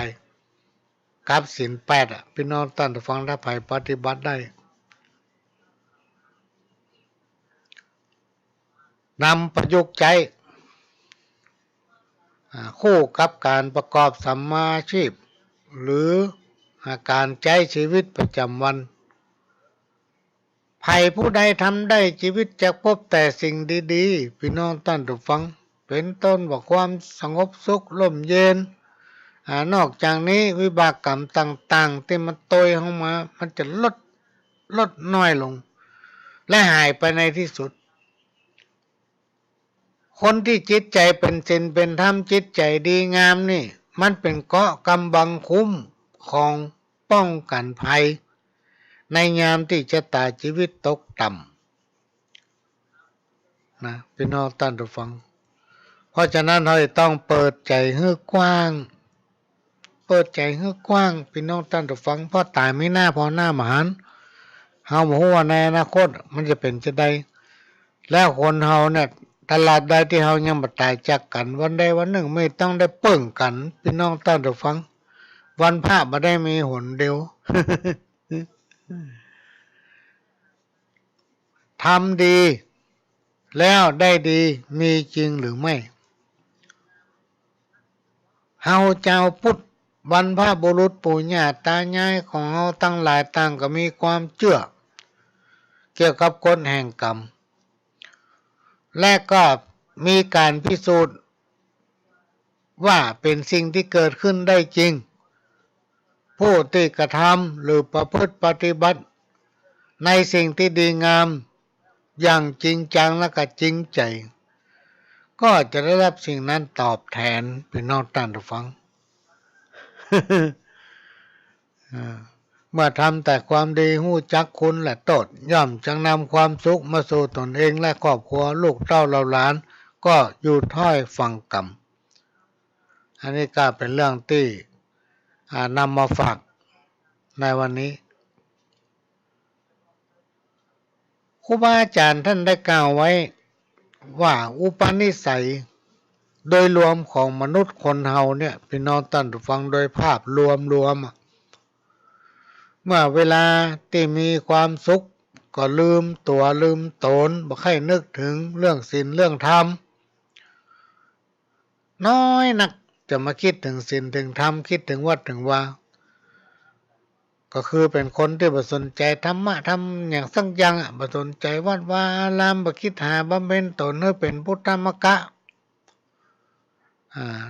กับศีลแปดอะ ปี้น้องต้านผู้ฟัง ถ้าใผปฏิบัติได้ นำประยุกต์ใจ๊ อ่า คู่กับก๋านประกอบสัมมาอาชีพ หรือ อ่า ก๋านใจ๊จีวิตประจ๋ำวัน ใผผู้ใดทำได้ จีวิตจะพบแต่สิ่งดีๆ ปี้น้องต้านผู้ฟัง เป๋นต้นว่าความสงบสุขร่มเย็น อ่า นอกจากนี้วิบากกรรมต่างๆ ตี้มันตวยเข้ามา มันจะลด ลดน้อยลง และหายไปในตี้สุด คนตี้จิตใจ๋เป๋นศีลเป๋นธรรม จิตใจ๋ดีงามนี่ มันเป๋นเกราะกำบังคุ้มครองป้องกั๋นภัย ในยามตี้ชะต๋าจีวิตตกต่ำ นะ ปี้น้องต้านผู้ฟัง เพราะฉะนั้นเฮาจะต้องเปิดใจ๋หื้อกว้าง เปิดใจ๋หื้อกว้าง ปี้น้องต้านผู้ฟัง เพราะต๋ายมีหน้าผ่อหน้าบ่หัน เฮาบ่ฮู้ว่าในอนาคตมันจะเป๋นจาใด แล้วคนเฮาเนี่ย ตราบใดตี้เฮายังบ่ต๋ายจากกั๋น วันใดวันนึ่งมันต้องได้เปิ้งกั๋น ปี้น้องต้านผู้ฟัง วันพระบ่ได้มีหนเดียว ทำดีแล้วได้ดีมีจริงหรือไม่ เฮาจาวพุทธ บรรพบุรุษปู่ย่าต๋ายายของเฮาตังหลายต่างก็มีความเจื้อเกี่ยวกับกฎแห่งกรรม และก็มีก๋านพิสูจน์ ว่าเป๋นสิ่งตี้เกิดขึ้นได้จริง ผู้ตี้กระทำหรือประพฤติปฏิบัติในสิ่งตี้ดีงามอย่างจริงจังและก็จริงใจ๋ ก็จะได้ฮับสิ่งนั้นตอบแตน ปี้น้องต้านผู้ฟัง อ่า เมื่อทำแต่ความดี ฮู้จักคุณและโต้ษ ย่อมจะนำความสุขมาสู่ตนเองและครอบครัว ลูกเต้าเหล่าหลาน ก็อยู่ถ้อยฟังกำ อันนี้ก็เป๋นเรื่องตี้ อ่า นำมาฝากในวันนี้ ครูบาอาจ๋ารย์ต้านได้กล่าวไว้ว่าอุปนิสัยโดยรวมของมนุษย์คนเฮาเนี่ย ปี้น้องต้านผู้ฟัง โดยภาพรวมๆ อะ เมื่อเวลาตี้มีความสุขก็ลืมตั๋วลืมต๋น บ่ใค่นึกเถิงเรื่องศีลเรื่องธรรม น้อยนักจะมาคิดเถิงศีลเถิงธรรม คิดเถิงวัดเถิงวา ก็คือเป๋นคนตี้บ่สนใจ๋ธรรมะธรรมอย่างสักอย่างอะ บ่สนใจ๋วัดวาอาราม บ่คิดหาบำเพ็ญต๋นหื้อเป๋นพุทธมกะ อ่า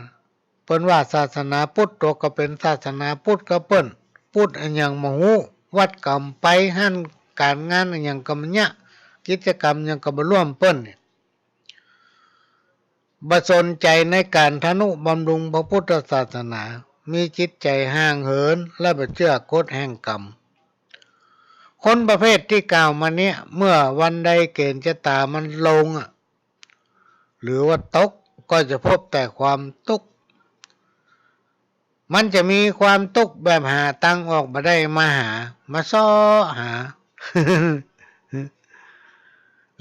เปิ้นว่าศาสนาพุทธ ตั๋วก็เป๋นศาสนาพุทธกับเปิ้น พุทธอะหยังบ่ฮู้ วัดก็บ่ไป หั้นก๋านงานอะหยังก็บ่เยียะ กิจกรรมหยังก็บ่ร่วมเปิ้นเนี่ย บ่สนใจ๋ในก๋านทะนุบำรุงพระพุทธศาสนา มีจิตใจ๋ห่างเหินและบ่เจื้อกฎแห่งกรรม คนประเภทตี้กล่าวมาเนี่ย เมื่อวันใดเก๋ณฑ์จะต๋ามันลงอะ หรือว่าตก ก็จะพบแต่ความตุ๊กข์ มันจะมีความตุ๊กข์แบบหาตางออกบ่ได้มาหา มาเซาะหา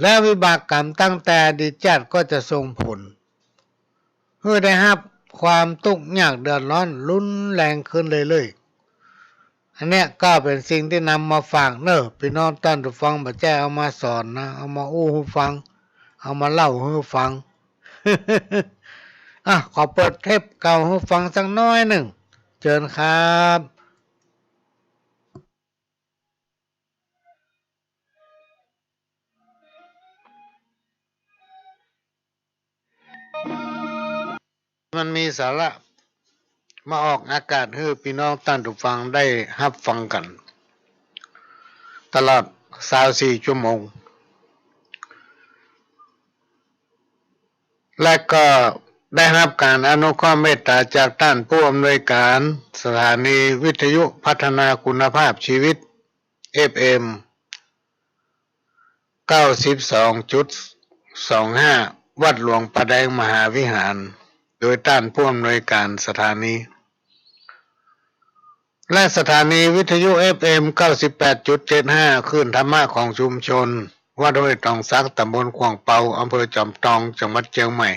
และวิบากกรรมตั้งแต่อดีตจาติก็จะส่งผลหื้อได้ฮับความตุ๊กข์ยากเดือดร้อนรุนแรงขึ้นเรื่อยๆ อันเนี้ยก็เป๋นสิ่งตี้นำมาฝากเน่อ ปี้น้องต้านผู้ฟัง บ่ใจ้เอามาสอนนะ เอามาอู้หื้อฟัง เอามาเล่าหื้อฟัง อ่ะ ขอเปิดเทปเก่าหื้อฟังสักน้อยนึ่ง เจิญครับ มันมีสาระ มาออกอากาศหื้อปี้น้องต้านผู้ฟังได้ฮับฟังกั๋น ตลอดซาวสี่ชั่วโมง และก็ได้ฮับก๋านอนุเคราะห์เมตต๋าจากต้านผู้อำนวยก๋านสถานีวิทยุพัฒนาคุณภาพชีวิต เอฟเอ็ม เก้าสิบสองจุดสองห้า วัดหลวงป่าแดงมหาวิหาร โดยต้านผู้อำนวยก๋านสถานี และสถานีวิทยุ เอฟเอ็ม เก้าสิบแปดจุดเจ็ดห้า คลื่นธรรมะของชุมชน วัดห้วยตองสัก ต๋ำบลขว่างเปา อำเภอจอมตอง จังหวัดเจียงใหม่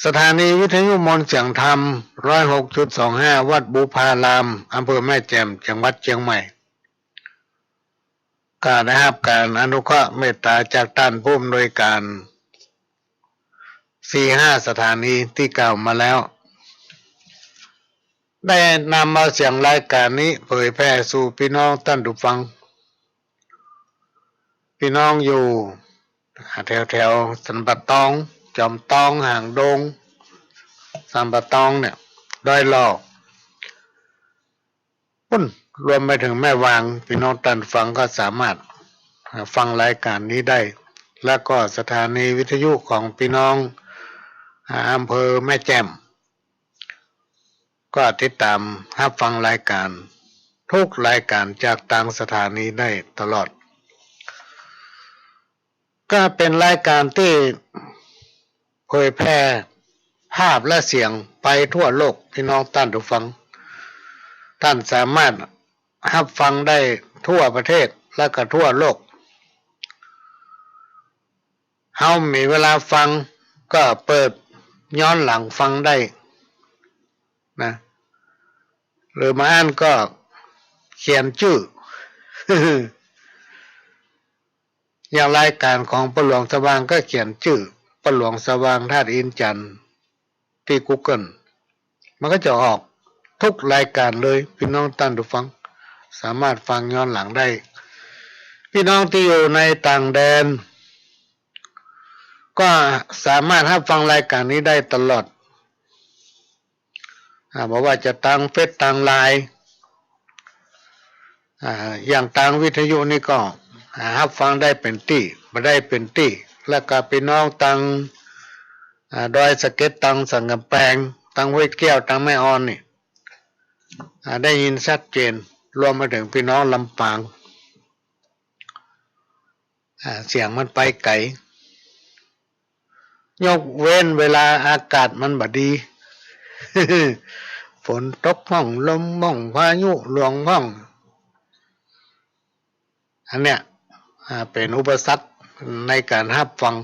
สถานีวิทยุมนต์เสียงธรรม ร้อยหกจุดสองห้า วัดบุพาราม อำเภอแม่แจ่ม จังหวัดเจียงใหม่ ก็ได้ฮับก๋านอนุเคราะห์เมตต๋าจากต้านผู้อำนวยก๋าน สี่ห้าสถานีตี้กล่าวมาแล้ว ได้นำเอาเสียงรายก๋านนี้เผยแผ่สู่ปี้น้องต้านผู้ฟัง ปี้น้องอยู่แถวๆ สันป่าตอง จอมตอง หางดง สันป่าตองเนี่ย ดอยหล่อ ปุ้น รวมไปเถิงแม่วาง ปี้น้องต้านผู้ฟังก็สามารถ อ่า ฟังรายก๋านนี้ได้ แล้วก็สถานีวิทยุของปี้น้อง อ่า อำเภอแม่แจ่ม ก็ติดต๋ามฮับฟังรายก๋าน กู้รายก๋านจากตางสถานีได้ตลอด ก็เป๋นรายก๋านตี้เผยแผ่ภาพและเสียงไปทั่วโลก ปี้น้องต้านผู้ฟัง ต้านสามารถฮับฟังได้ทั่วประเทศและก็ทั่วโลก เฮาบ่มีเวลาฟังก็เปิดย้อนหลังฟังได้นะ หรือบ่อั้นก็เขียนจื้อ อย่างรายก๋านของป้อหลวงสว่างก็เขียนจื้อป้อหลวงสว่างธาตุอินทร์จันทน์ตี้กูเกิล มันก็จะออกกู้รายก๋านเลย ปี้น้องต้านผู้ฟังสามารถฟังย้อนหลังได้ ปี้น้องตี้อยู่ในต่างแดน ก็สามารถฮับฟังรายก๋านนี้ได้ตลอด อ่า บ่ว่าจะตางเฟซตางไลน์ อ่า อย่างตางวิทยุนี่ก็ อ่า ฮับฟังได้เป๋นตี้ บ่ได้เป๋นตี้ แล้วก็ปี้น้องตาง อ่า ดอยสะเก็ด ตางสันก๋ำแปง ตางห้วยแก้ว ตางแม่อ่อนนี่ อ่า ได้ยินชัดเจน รวมไปเถิงปี้น้องลำปาง อ่า เสียงมันไปไก๋ ยกเว้นเวลาอากาศมันบ่ดี ฝนตกพ่อง ลมพ่อง พายุหลวงพ่อง อันเนี้ย อ่า เป๋นอุปสรรคในก๋านฮับฟัง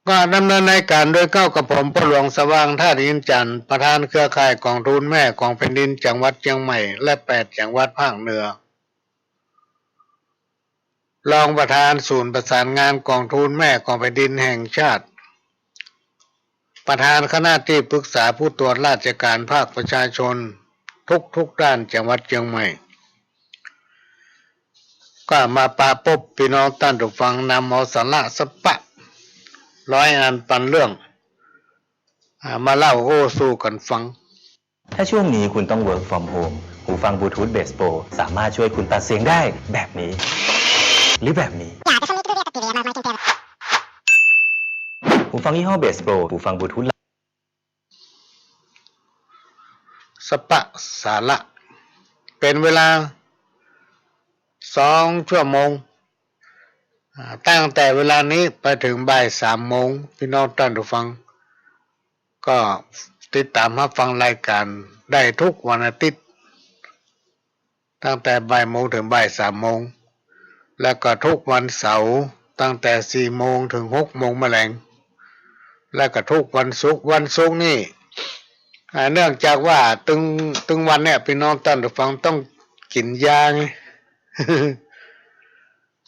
ก็ดำเนินรายก๋านโดยเกล้ากระผมป้อหลวงสว่างธาตุอินทร์จันทน์ ประธานเครือข่ายก๋องทูลแม่ของแผ่นดินจังหวัดเจียงใหม่ และแปดจังหวัดภาคเหนือ รองประธานศูนย์ประสานงานก๋องทูลแม่ของแผ่นดินแห่งชาติ ประธานคณะตี้ปรึกษาผู้ตรวจราชก๋านภาคประชาชนทุกๆ ด้านจังหวัดเจียงใหม่ ก็มาปะปบปี้น้องต้านผู้ฟัง นำเอาสาระสักปะร้อยอันปันเรื่อง อ่า มาเล่าโอ้สู่กั๋นฟัง ถ้าช่วงนี้คุณต้อง work from home หูฟังบลูทูธ Bass Pro สามารถช่วยคุณตัดเสียงได้แบบนี้ หรือแบบนี้ หูฟังยี่ห้อ Bass Pro หูฟังบลูทูธ สปะสาระ เป๋นเวลาสองชั่วโมง อ่า ตั้งแต่เวลานี้ไปเถิงบ่ายสามโมง ปี้น้องต้านผู้ฟัง ก็ติดต๋ามฮับฟังรายก๋านได้กู้วันอาทิตย์ ตั้งแต่บ่ายโมงเถิงบ่ายสามโมง แล้วก็กู้วันเสาร์ตั้งแต่สี่โมงเถิงหกโมงมะแลง แล้วก็กู้วันศุกร์ วันศุกร์นี่ อ่า เนื่องจากว่าตึง ตึงวันเนี่ย ปี้น้องต้านผู้ฟังต้องกิ๋นยาไง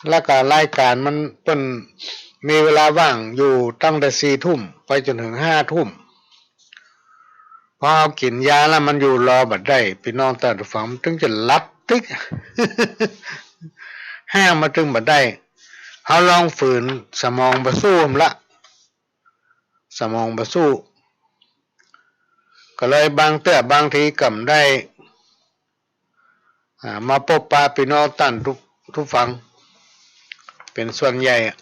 แล้วก็รายก๋านมัน เปิ้นมีเวลาว่างอยู่ตั้งแต่สี่ทุ่มไปจ๋นเถิงห้าทุ่ม พอเฮากิ๋นยาแล้วมันอยู่รอบ่ได้ ปี้น้องต้านผู้ฟัง มันตึงจะหลับติ๊ก ห้ามมันตึงบ่ได้ เฮาลองฝืน สมองบ่สู้ละ สมองบ่สู้ ก็เลยบางเตื้อบางทีก็บ่ได้ อ่า มาปบปะปี้น้องต้านผู้ ผู้ฟัง เป๋นส่วนใหญ่อะ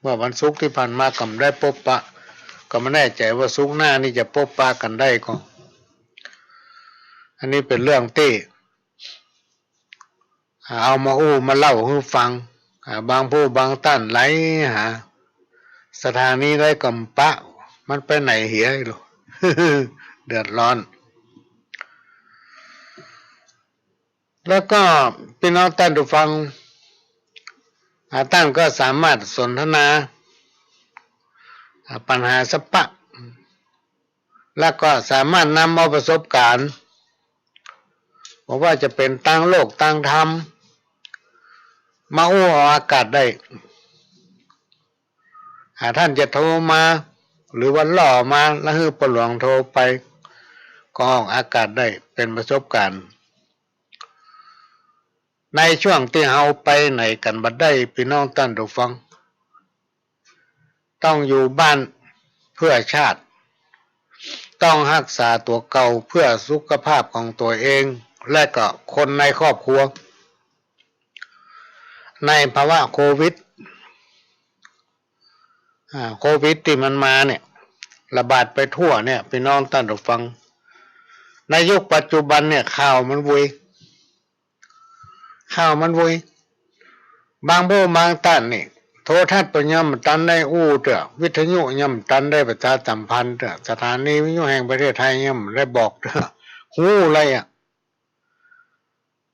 เมื่อวันศุกร์ตี้ผ่านมาก็บ่ได้ปบปะ ก็บ่แน่ใจ๋ว่าศุกร์หน้านี่จะปบปะกั๋นได้ก่อ อันนี้เป๋นเรื่องตี้ อ่า เอามาอู้มาเล่าหื้อฟัง อ่า บางผู้บางต้านไหลหาสถานีได้ก็บ่ปะ มันไปไหนเหียลูก เดือดร้อน แล้วก็ปี้น้องต้านผู้ฟัง อ่า ต้านก็สามารถสนทนา อ่า ปัญหาสปะ แล้วก็สามารถนำเอาประสบก๋ารณ์ บ่ว่าจะเป๋นตางโลกตางธรรม มาอู้ออกอากาศได้ อ่า ต้านจะโทรมา หรือว่าล่อมา แล้วหื้อป้อหลวงโทรไป ก็ออกอากาศได้ เป๋นประสบก๋ารณ์ ในช่วงตี้เฮาไปไหนกั๋นบ่ได้ ปี้น้องต้านผู้ฟัง ต้องอยู่บ้านเพื่อชาติ ต้องฮักษาตั๋วเก่าเพื่อสุขภาพของตั๋วเอง และก็คนในครอบครัว ในภาวะโควิด อ่า โควิดตี้มันมาเนี่ย ระบาดไปทั่วเนี่ย ปี้น้องต้านผู้ฟัง ในยุคปัจจุบันเนี่ย ข่าวมันวุย ข่าวมันวุย บางผู้บางต้านนี่ โทรทัศน์ก็ยังบ่ตันได้อู้เตื้อ วิทยุยังบ่ตันได้ประชาสัมพันธ์เตื้อ สถานีวิทยุแห่งประเทศไทยยังบ่ได้บอกเตื้อ ฮู้เลยอะ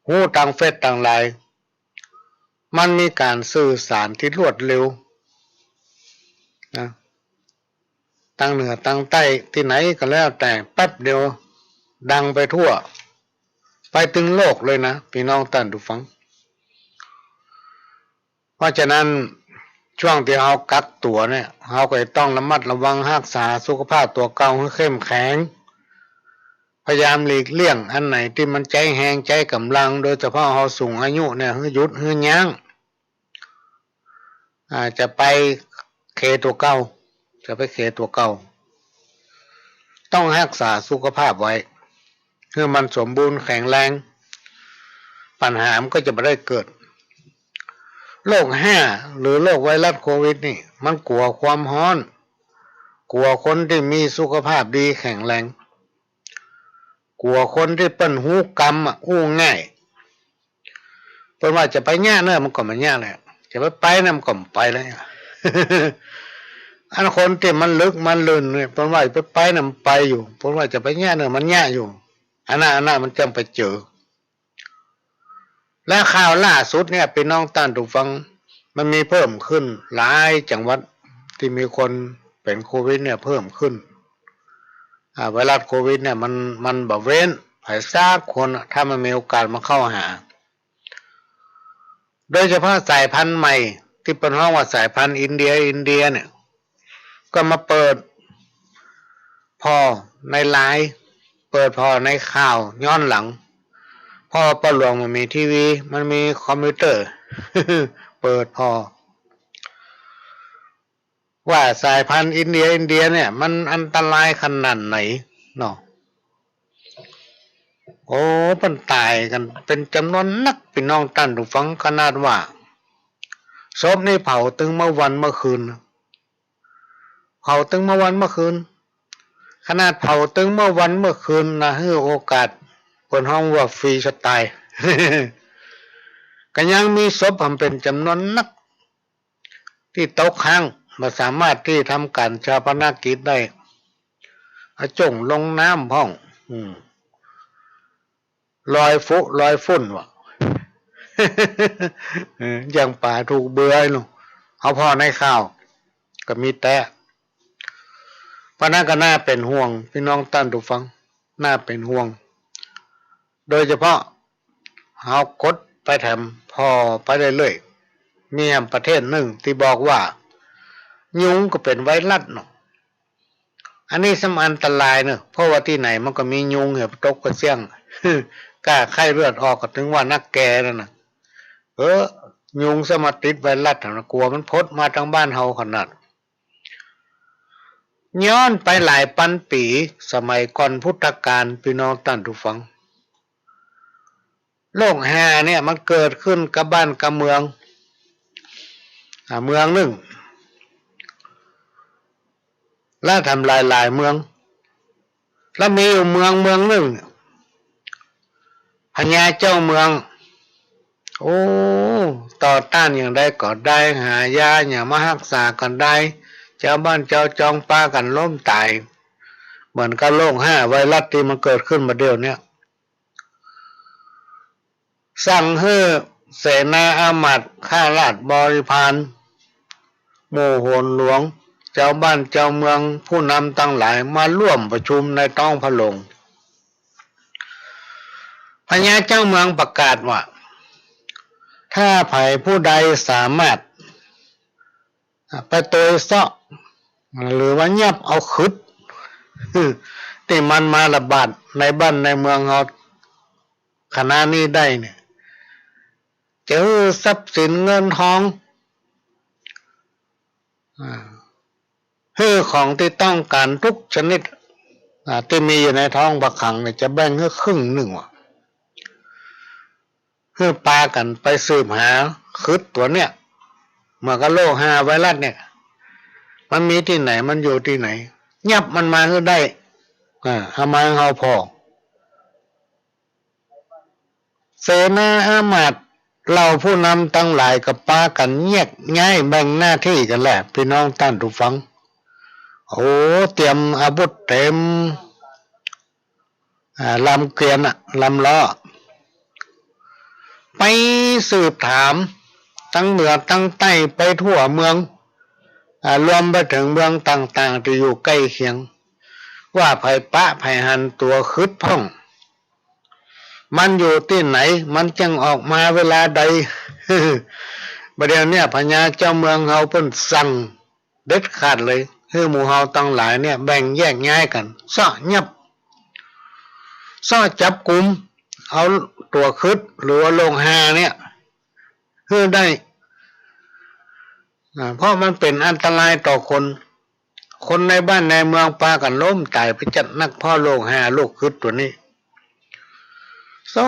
ฮู้ตางเฟซตางไลน์ มันมีก๋านสื่อสารตี้รวดเร็วนะ ตางเหนือตางใต้ตี้ไหนก็แล้วแต่ แป๊บเดียวดังไปทั่ว ไปตึงโลกเลยนะ ปี้น้องต้านผู้ฟัง เพราะฉะนั้น ช่วงตี้เฮากักตั๋วเนี่ย เฮาก็จะต้องระมัดระวังฮักษาสุขภาพตั๋วเก่าหื้อเข้มแข็ง พยายามหลีกเลี่ยงอันไหนตี้มันใจ๊แฮงใจ๊ก๋ำลัง โดยเฉพาะเฮาสูงอายุเนี่ย หื้อหยุด หื้อยั้ง อ่า จะไปเคตั๋วเก่า จะไปเคตั๋วเก่า ต้องฮักษาสุขภาพไว้ หื้อมันสมบูรณ์แข็งแรง ปัญหามันก็จะบ่ได้เกิด โรคแฮะ หรือโรคไวรัสโควิดนี่ มันกั๋วความฮ้อน กั๋วคนตี้มีสุขภาพดีแข็งแรง กั๋วคนตี้เปิ้นฮู้กำอะ อู้ง่าย เปิ้นว่าจะไปเยียะเน่อ มันก็บ่เยียะแหละ จะไปไปเน่อ มันก็บ่ไปแล้ว อันคนตี้มันลึกมันลื่นเนี่ย เปิ้นว่าจะไปไปเน่อ มันไปอยู่ เปิ้นว่าจะไปเยียะเน่อ มันเยียะอยู่ อันนั้น อันนั้นมันจังไปเจอ และข่าวล่าสุดเนี่ย ปี้น้องต้านผู้ฟัง มันมีเพิ่มขึ้นหลายจังหวัดตี้มีคนเป๋นโควิดเนี่ยเพิ่มขึ้น อ่า ไวรัสโควิดเนี่ยมัน มันบ่เว้นใผสักคนอะ ถ้ามันมีโอกาสมาเข้าหา โดยเฉพาะสายพันธุ์ใหม่ตี้เปิ้นฮ้องว่าสายพันธุ์อินเดีย อินเดียเนี่ย ก็มาเปิดผ่อในไลน์ เปิดผ่อในข่าวย้อนหลัง เพราะว่าป้อหลวงมันมีทีวี มันมีคอมพิวเตอร์ เปิดผ่อ ว่าสายพันธุ์อินเดีย อินเดียเนี่ย มันอันตรายขนาดไหนเนาะ โอ้ เปิ้นต๋ายกั๋นเป๋นจ๋ำนวนนัก ปี้น้องต้านผู้ฟัง ขนาดว่าศพนี่เผาตึงเมื่อวันเมื่อคืน เผาตึงเมื่อวันเมื่อคืน ขนาดเผาตึงเมื่อวันเมื่อคืนนะ หื้อโอกาส เปิ้นฮ้องว่าฟรีสไตล์ ก็ยังมีศพหำเป๋นจ๋ำนวนนัก ตี้ตกค้าง บ่สามารถตี้ทำก๋านฌาปนกิจได้ อะจ้งลงน้ำพ่อง อืม ลอยฟุ ลอยฝุ่นวะ เออ อย่างป๋าถูกเบือไอ้หนู เอาผ่อในข่าว ก็มีแต๊ เพราะนั้นก็น่าเป๋นห่วง ปี้น้องต้านผู้ฟัง น่าเป๋นห่วง โดยเฉพาะ เฮากดไปแถมผ่อไปเรื่อยๆ มีแหมประเทศนึ่งตี้บอกว่า ยุงก็เป๋นไวรัสเนาะ อันนี้ซ้ำอันตรายเนาะ เพราะว่าตี้ไหนมันก็มียุงเหีย ตกกระเสี้ยง ก้าไข้เลือดออกก็ถึงว่านักแกนั่นน่ะ เออ ยุงซ้ำมาติดไวรัสน่ะ กั๋วมันพดมาตางบ้านเฮาขนาด ย้อนไปหลายปันปี๋ สมัยก่อนพุทธกาล ปี้น้องต้านผู้ฟัง โรคฮาเนี่ยมันเกิดขึ้นกับบ้านกับเมือง อ่า เมืองนึ่ง และแถมหลายๆ เมือง และมีอยู่เมืองเมืองนึ่ง พญาเจ้าเมือง โอ้ ต่อต้านอย่างใดก็ได้ หายาอย่างมาฮักษาก็ได้ จาวบ้านจาวจองปากั๋นล้มต๋าย เหมือนกับโรคฮาไวรัสตี้มันเกิดขึ้นมาเดี๋ยวเนี้ย สั่งหื้อเสนาอามาตย์ ข้าราชบริพาร หมู่โหรหลวง จาวบ้านจาวเมือง ผู้นำตังหลายมาร่วมประชุมในต๊องพระโรง พญาเจ้าเมืองประกาศว่า ถ้าใผผู้ใดสามารถ อ่ะ ไปโตยเซาะ หรือว่ายับเอาขึด ตี้มันมาระบาดในบ้านในเมืองเฮาขณะนี้ได้เนี่ย จะหื้อทรัพย์สินเงินทอง อ่า หื้อของตี้ต้องก๋านทุกชนิด อ่า ตี้มีอยู่ในต๊องพระคลังเนี่ย จะแบ่งหื้อครึ่งนึ่งว่ะ หื้อปากั๋นไปสืบหาขึดตั๋วเนี่ย เหมือนกับโรคฮาไวรัสเนี่ย มันมีตี้ไหน มันอยู่ตี้ไหน ยับมันมาหื้อได้ อ่า เอามาหื้อเฮาผ่อ เสนาอามาตย์ เหล่าผู้นำตังหลายก็ปากั๋นแยกย้ายแบ่งหน้าตี้กั๋นแหละ ปี้น้องต้านผู้ฟัง โอ้ เตรียมอาวุธเตรียม อ่า ลำเกวียนอะ ลำล้อ ไปสืบถามตังเหนือตังใต้ไปทั่วเมือง อ่า รวมไปเถิงเมืองต่างๆ ตี้อยู่ใก้เคียง ว่าใผปะใผหันตั๋วขึดพ่อง มันอยู่ตี้ไหน มันจั้งออกมาเวลาใด บ่าเดี่ยวเนี่ยพญาเจ้าเมืองเฮาเปิ้นสั่ง เด็ดขาดเลย หื้อหมู่เฮาตังหลายเนี่ยแบ่งแยกย้ายกั๋น เซาะยับ เซาะจับกุม เอาตั๋วขึด หรือว่าโรคฮาเนี่ย หื้อได้ อ่า เพราะมันเป๋นอันตรายต่อคน คนในบ้านในเมืองปากั๋นล้มต๋ายไปจัดนัก เพราะโรคฮาโรคขึดตั๋วนี้ เซา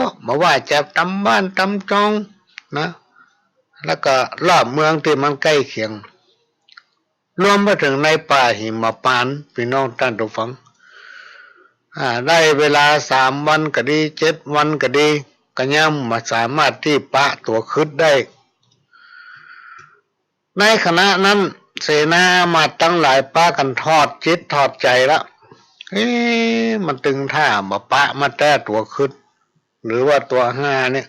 ะ บ่ว่าจะต๋ามบ้านต๋ามจองนะ แล้วก็รอบเมืองตี้มันใก้เคียง รวมไปเถิงในป่าหิมพานต์ ปี้น้องต้านผู้ฟัง อ่า ได้เวลาสามวันก็ดี เจ็ดวันก็ดี ก็ยังบ่สามารถตี้ปะตั๋วขึดได้ ในขณะนั้น เสนาอามาตย์ตังหลายปากั๋นถอดจิตถอดใจ๋ละ เอ๊ะ มันตึงถ้าบ่ปะมาแต๊ตั๋วขึด หรือว่าตั๋วฮาเนี่ย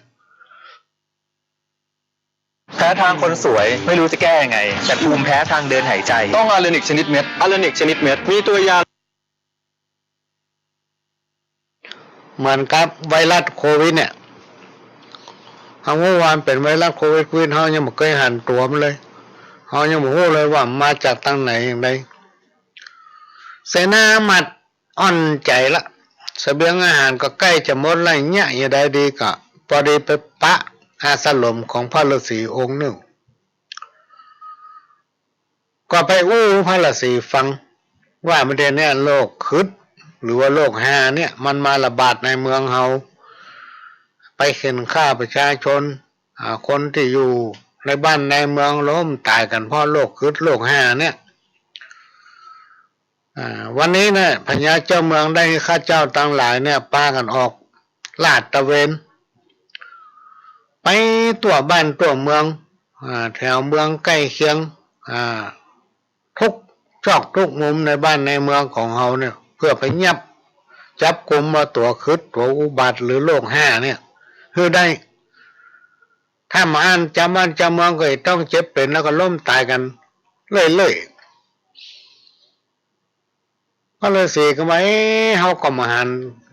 แพ้ทางคนสวย ไม่รู้จะแก้ยังไง แต่ภูมิแพ้ทางเดินหายใจ ต้องอาเลนิกชนิดเม็ด อาเลนิกชนิดเม็ด มีตัวยา เหมือนกับไวรัสโควิดเนี่ย เฮาฮู้ว่ามันเป๋นไวรัสโควิด โควิด เฮายังบ่เกยหันตั๋วมันเลย เฮายังบ่ฮู้เลยว่ามันมาจากตางไหนอย่างใด เสนาอามาตย์อ่อนใจ๋ละ เสบียงอาหารก็ใก้จะหมดละ เยียะอย่างใดดี ก็ปอดีไปปะอาสรมของพระฤาษีองค์นึ่ง ก็ไปอู้พระฤาษีฟัง ว่าบ่าเดี่ยวเนี่ยโรคขึด หรือว่าโรคฮาเนี่ย มันมาระบาดในเมืองเฮา ไปเฆ็่นฆ่าประชาชน อ่า คนตี้อยู่ในบ้านในเมืองล้มต๋ายกั๋นเพราะโรคขึดโรคฮาเนี่ย อ่า วันนี้เนี่ย พญาเจ้าเมืองได้หื้อข้าเจ้าตังหลายเนี่ย ปากั๋นออกลาดตระเวน ไปทั่วบ้านทั่วเมือง อ่า แถวเมืองใก้เคียง อ่า ทุกซอกทุกมุมในบ้านในเมืองของเฮาเนี่ย เปื้อไปยับ จับกุมเอาตั๋วขึดตั๋วอุบัติหรือโรคฮาเนี่ย หื้อได้ ถ้าบ่อั้นจาวบ้านจาวเมืองก็จะต้องเจ็บเป๋นแล้วก็ล้มต๋ายกั๋นเรื่อยๆ พระฤาษีก็ว่า เอ๊ะ เฮาก็บ่หัน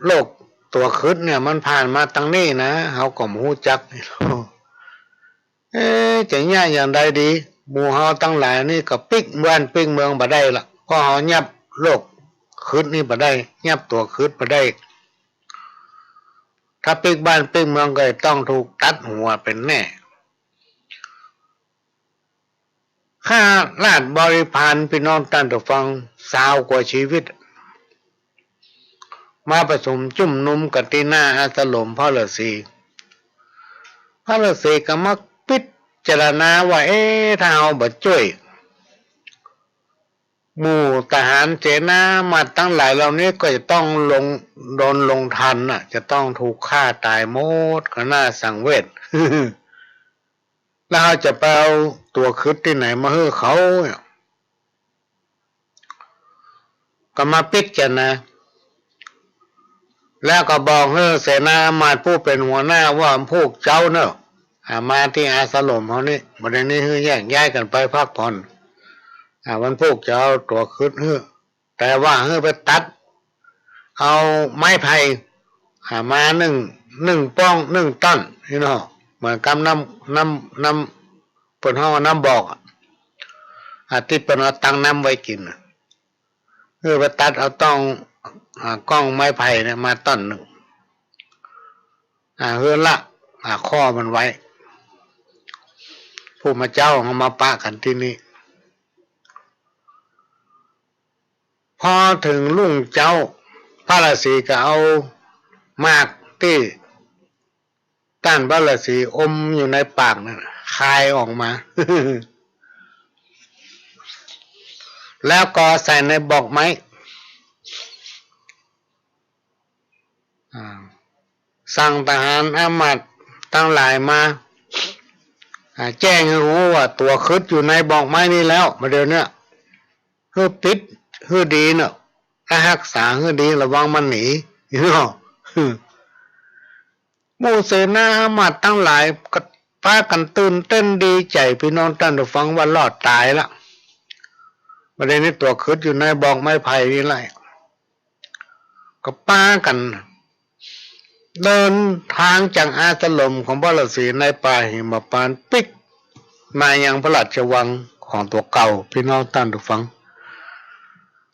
โรคตั๋วขึดเนี่ยมันผ่านมาตางนี้นะ เฮาก็บ่ฮู้จัก เอ๊ะ จะเยียะอย่างใดดี หมู่เฮาตังหลายนี่ก็ปิ๊กบ้านปิ๊กเมืองบ่ได้ละ เพราะเฮายับโรคขึดนี่บ่ได้ ยับตั๋วขึดบ่ได้ ถ้าปิ๊กบ้านปิ๊กเมืองก็จะต้องถูกตัดหัวเป๋นแน่ ข้าราชบริพาร ปี้น้องต้านผู้ฟัง ซาวกว่าจีวิต มาประชุมจุมนุมกั๋นตี้หน้าอาสรมพระฤาษี พระฤาษีก็มาพิจารณาว่า เอ๊ะ ถ้าเฮาบ่จ้วย หมู่ทหารเสนาอามาตย์ตังหลายเหล่านี้ก็จะต้องลง โดนลงทัณฑ์น่ะ จะต้องถูกฆ่าต๋ายหมด ก็น่าสังเวช แล้วเฮาจะไปเอาตั๋วขึดตี้ไหนมาหื้อเขาเนี่ย ก็มาพิจารณา แล้วก็บอกหื้อเสนาอามาตย์ผู้เป๋นหัวหน้าว่า พวกเจ้าเน่อ อ่า มาตี้อาสรมเฮานี่ บ่าเดี่ยวนี้หื้อแยกย้ายกั๋นไปพักผ่อน อ่า วันพูกจะเอาตั๋วขึดหื้อ แต่ว่าหื้อไปตัดเอาไม้ไผ่ อ่า มานึ่ง นึ่งป้อง นึ่งต้อน นี่เนาะ เหมือนกับน้ำ น้ำ น้ำ เปิ้นฮ้องว่าน้ำบอกอะ อ่า ตี้เปิ้นเอาตังน้ำไว้กิ๋นน่ะ หื้อไปตัดเอาต้อง อ่า ก้องไม้ไผ่เนี่ยมาต้อนนึ่ง อ่า หื้อละ อ่า ข้อมันไว้ ผู้มาเจ๊าเอามาปะกั๋นตี้นี่ พอเถิงรุ่งเจ๊า พระฤาษีก็เอาหมากตี้ต้านพระฤาษีอมอยู่ในปากนั่นน่ะ คายออกมา แล้วก็ใส่ในบอกไม้ อ่า สั่งทหารอามาตย์ตังหลายมา อ่า แจ้งหื้อฮู้ว่าตั๋วขึดอยู่ในบอกไม้นี่แล้ว บ่าเดี่ยวเนี้ย หื้อปิด หื้อดีเนาะ และฮักษาหื้อดี ระวังมันหนี เนาะ หมู่เสนาอามาตย์ตังหลายก็ปากั๋นตื่นเต้นดีใจ๋ ปี้น้องต้านผู้ฟัง ว่ารอดต๋ายละ บ่าเดี่ยวนี้ตั๋วขึดอยู่ในบอกไม้ไผ่นี่แหละ ก็ปากั๋นเดินตางจากอาสรมของพระฤาษีในป่าหิมพานต์ ปิ๊กมายังพระราชวังของตั๋วเก่า ปี้น้องต้านผู้ฟัง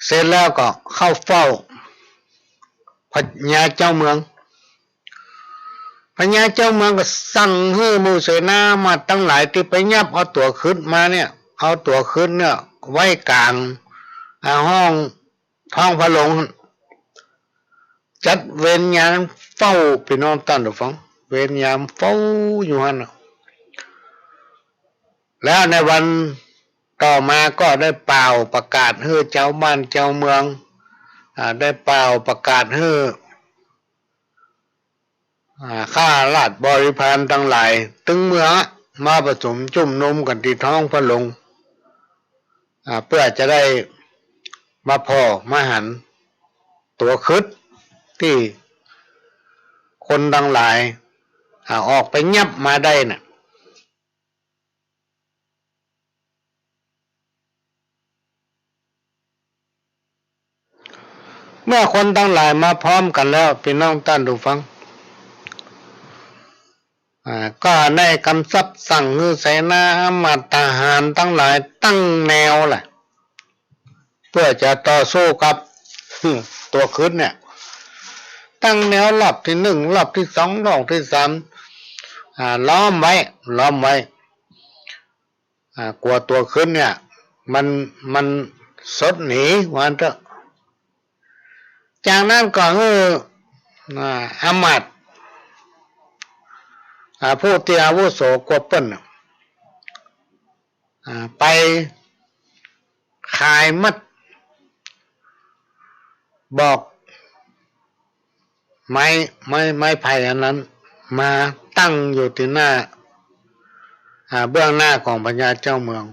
เสร็จแล้วก็เข้าเฝ้าพญาเจ้าเมือง พญาเจ้าเมืองก็สั่งหื้อหมู่เสนาอามาตย์ตังหลายตี้ไปยับเอาตั๋วขึดมาเนี่ย เอาตั๋วขึดเนี่ยไว้ก๋าง อ่า ห้อง ท้องพระโรง จัดเวรยามเฝ้า ปี้น้องต้านผู้ฟัง เวรยามเฝ้าอยู่หั้นน่ะ แล้วในวันต่อมาก็ได้ป่าวประกาศหื้อจาวบ้านจาวเมือง อ่า ได้ป่าวประกาศหื้อ อ่า ข้าราชบริพารตังหลายตึงเมืองอะ มาประชุมจุมนุมกั๋นตี้ท้องพระโรง อ่า เปื้อจะได้มาผ่อมาหันตั๋วขึดตี้คนตังหลาย อ่า ออกไปยับมาได้น่ะ เมื่อคนตังหลายมาพร้อมกั๋นแล้ว ปี้น้องต้านผู้ฟัง อ่า ก็ได้กำชับสั่งหื้อเสนาอามาตย์ทหารตังหลายตั้งแนวแหละ เปื้อจะต่อสู้กับตั๋วขึดเนี่ย ตั้งแนวรอบตี้นึ่ง รอบตี้สอง รอบตี้สาม อ่า ล้อมไว้ ล้อมไว้ อ่า กั๋วตั๋วขึดเนี่ย มัน มันสดหนี ว่าอั้นเต๊อะ จากนั้นก็หื้อ อ่า อามาตย์ อ่า ผู้ตี้อาวุโสกว่าเปิ้นน่ะ อ่า ไปขายมัด บอกไม้ ไม้ ไม้ไผ่อันนั้น มาตั้งอยู่ตี้หน้า อ่า เบื้องหน้าของพญาเจ้าเมือง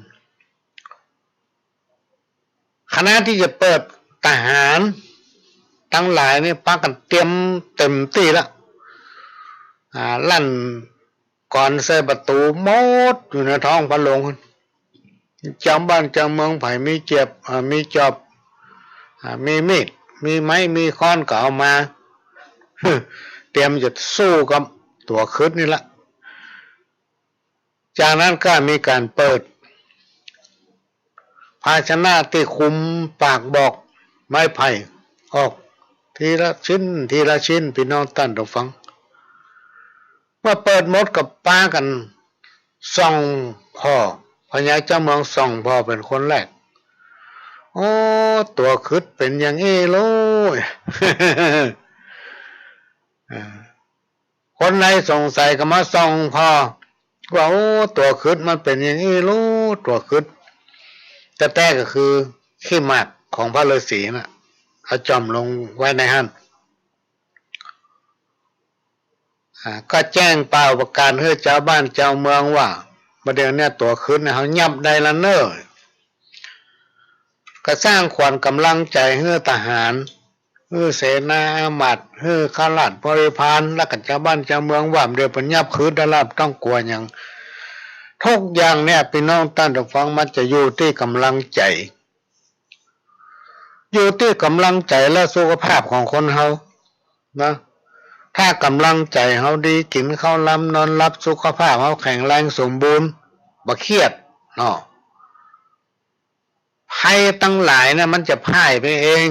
คณะตี้จะเปิด ทหารตังหลายนี่ปากั๋นเตรียมเต๋มตี้ละ อ่า ลั่นกลอนใส่ประตู๋หมด อยู่ในท้องพระโรง เจ้าบ้านเจ้าเมืองใผมีเจียบ อ่า มีจอบ อ่า มีมีด มีไม้ มีค้อนก็เอามา เตรียมจะสู้กับตั๋วขึดนี่ละ จากนั้นก็มีก๋านเปิด ภาชนะตี้คุมปากบอกไม้ไผ่ออกทีละชิ้น ทีละชิ้น ปี้น้องต้านผู้ฟัง เมื่อเปิดหมดก็ปากั๋นส่องผ่อ พญาเจ้าเมืองส่องผ่อเป๋นคนแรก โอ้ ตั๋วขึดเป๋นอย่างอี้โลย อ่า คนใดสงสัยก็มาส่องผ่อว่า โอ้ ตั๋วขึดมันเป๋นอย่างอี้ลู ตั๋วขึด แต๊ๆ ก็คือขี้หมากของพระฤๅษีน่ะ เอาจ่อมลงไว้ในหั้น อ่า ก็แจ้งเป่าประกาศหื้อจาวบ้านจาวเมืองว่า บ่าเดี่ยวเนี้ยตั๋วขึดเนี่ยเฮายับได้ละเน่อ ก็สร้างขวัญก๋ำลังใจ๋หื้อทหาร หื้อเสนาอามาตย์ หื้อข้าราชบริพาร แล้วก็จาวบ้านจาวเมืองว่า บ่าเดี่ยวเปิ้นยับขึดได้ละ บ่ต้องกั๋วหยัง ทุกอย่างเนี่ย ปี้น้องต้านผู้ฟัง มันจะอยู่ตี้ก๋ำลังใจ๋ อยู่ตี้ก๋ำลังใจ๋และสุขภาพของคนเฮานะ ถ้าก๋ำลังใจ๋เฮาดี กิ๋นข้าวลำนอนหลับ สุขภาพเฮาแข็งแรงสมบูรณ์ บ่เครียดเนาะ ภัยตังหลายเนี่ยมันจะพ่ายไปเอง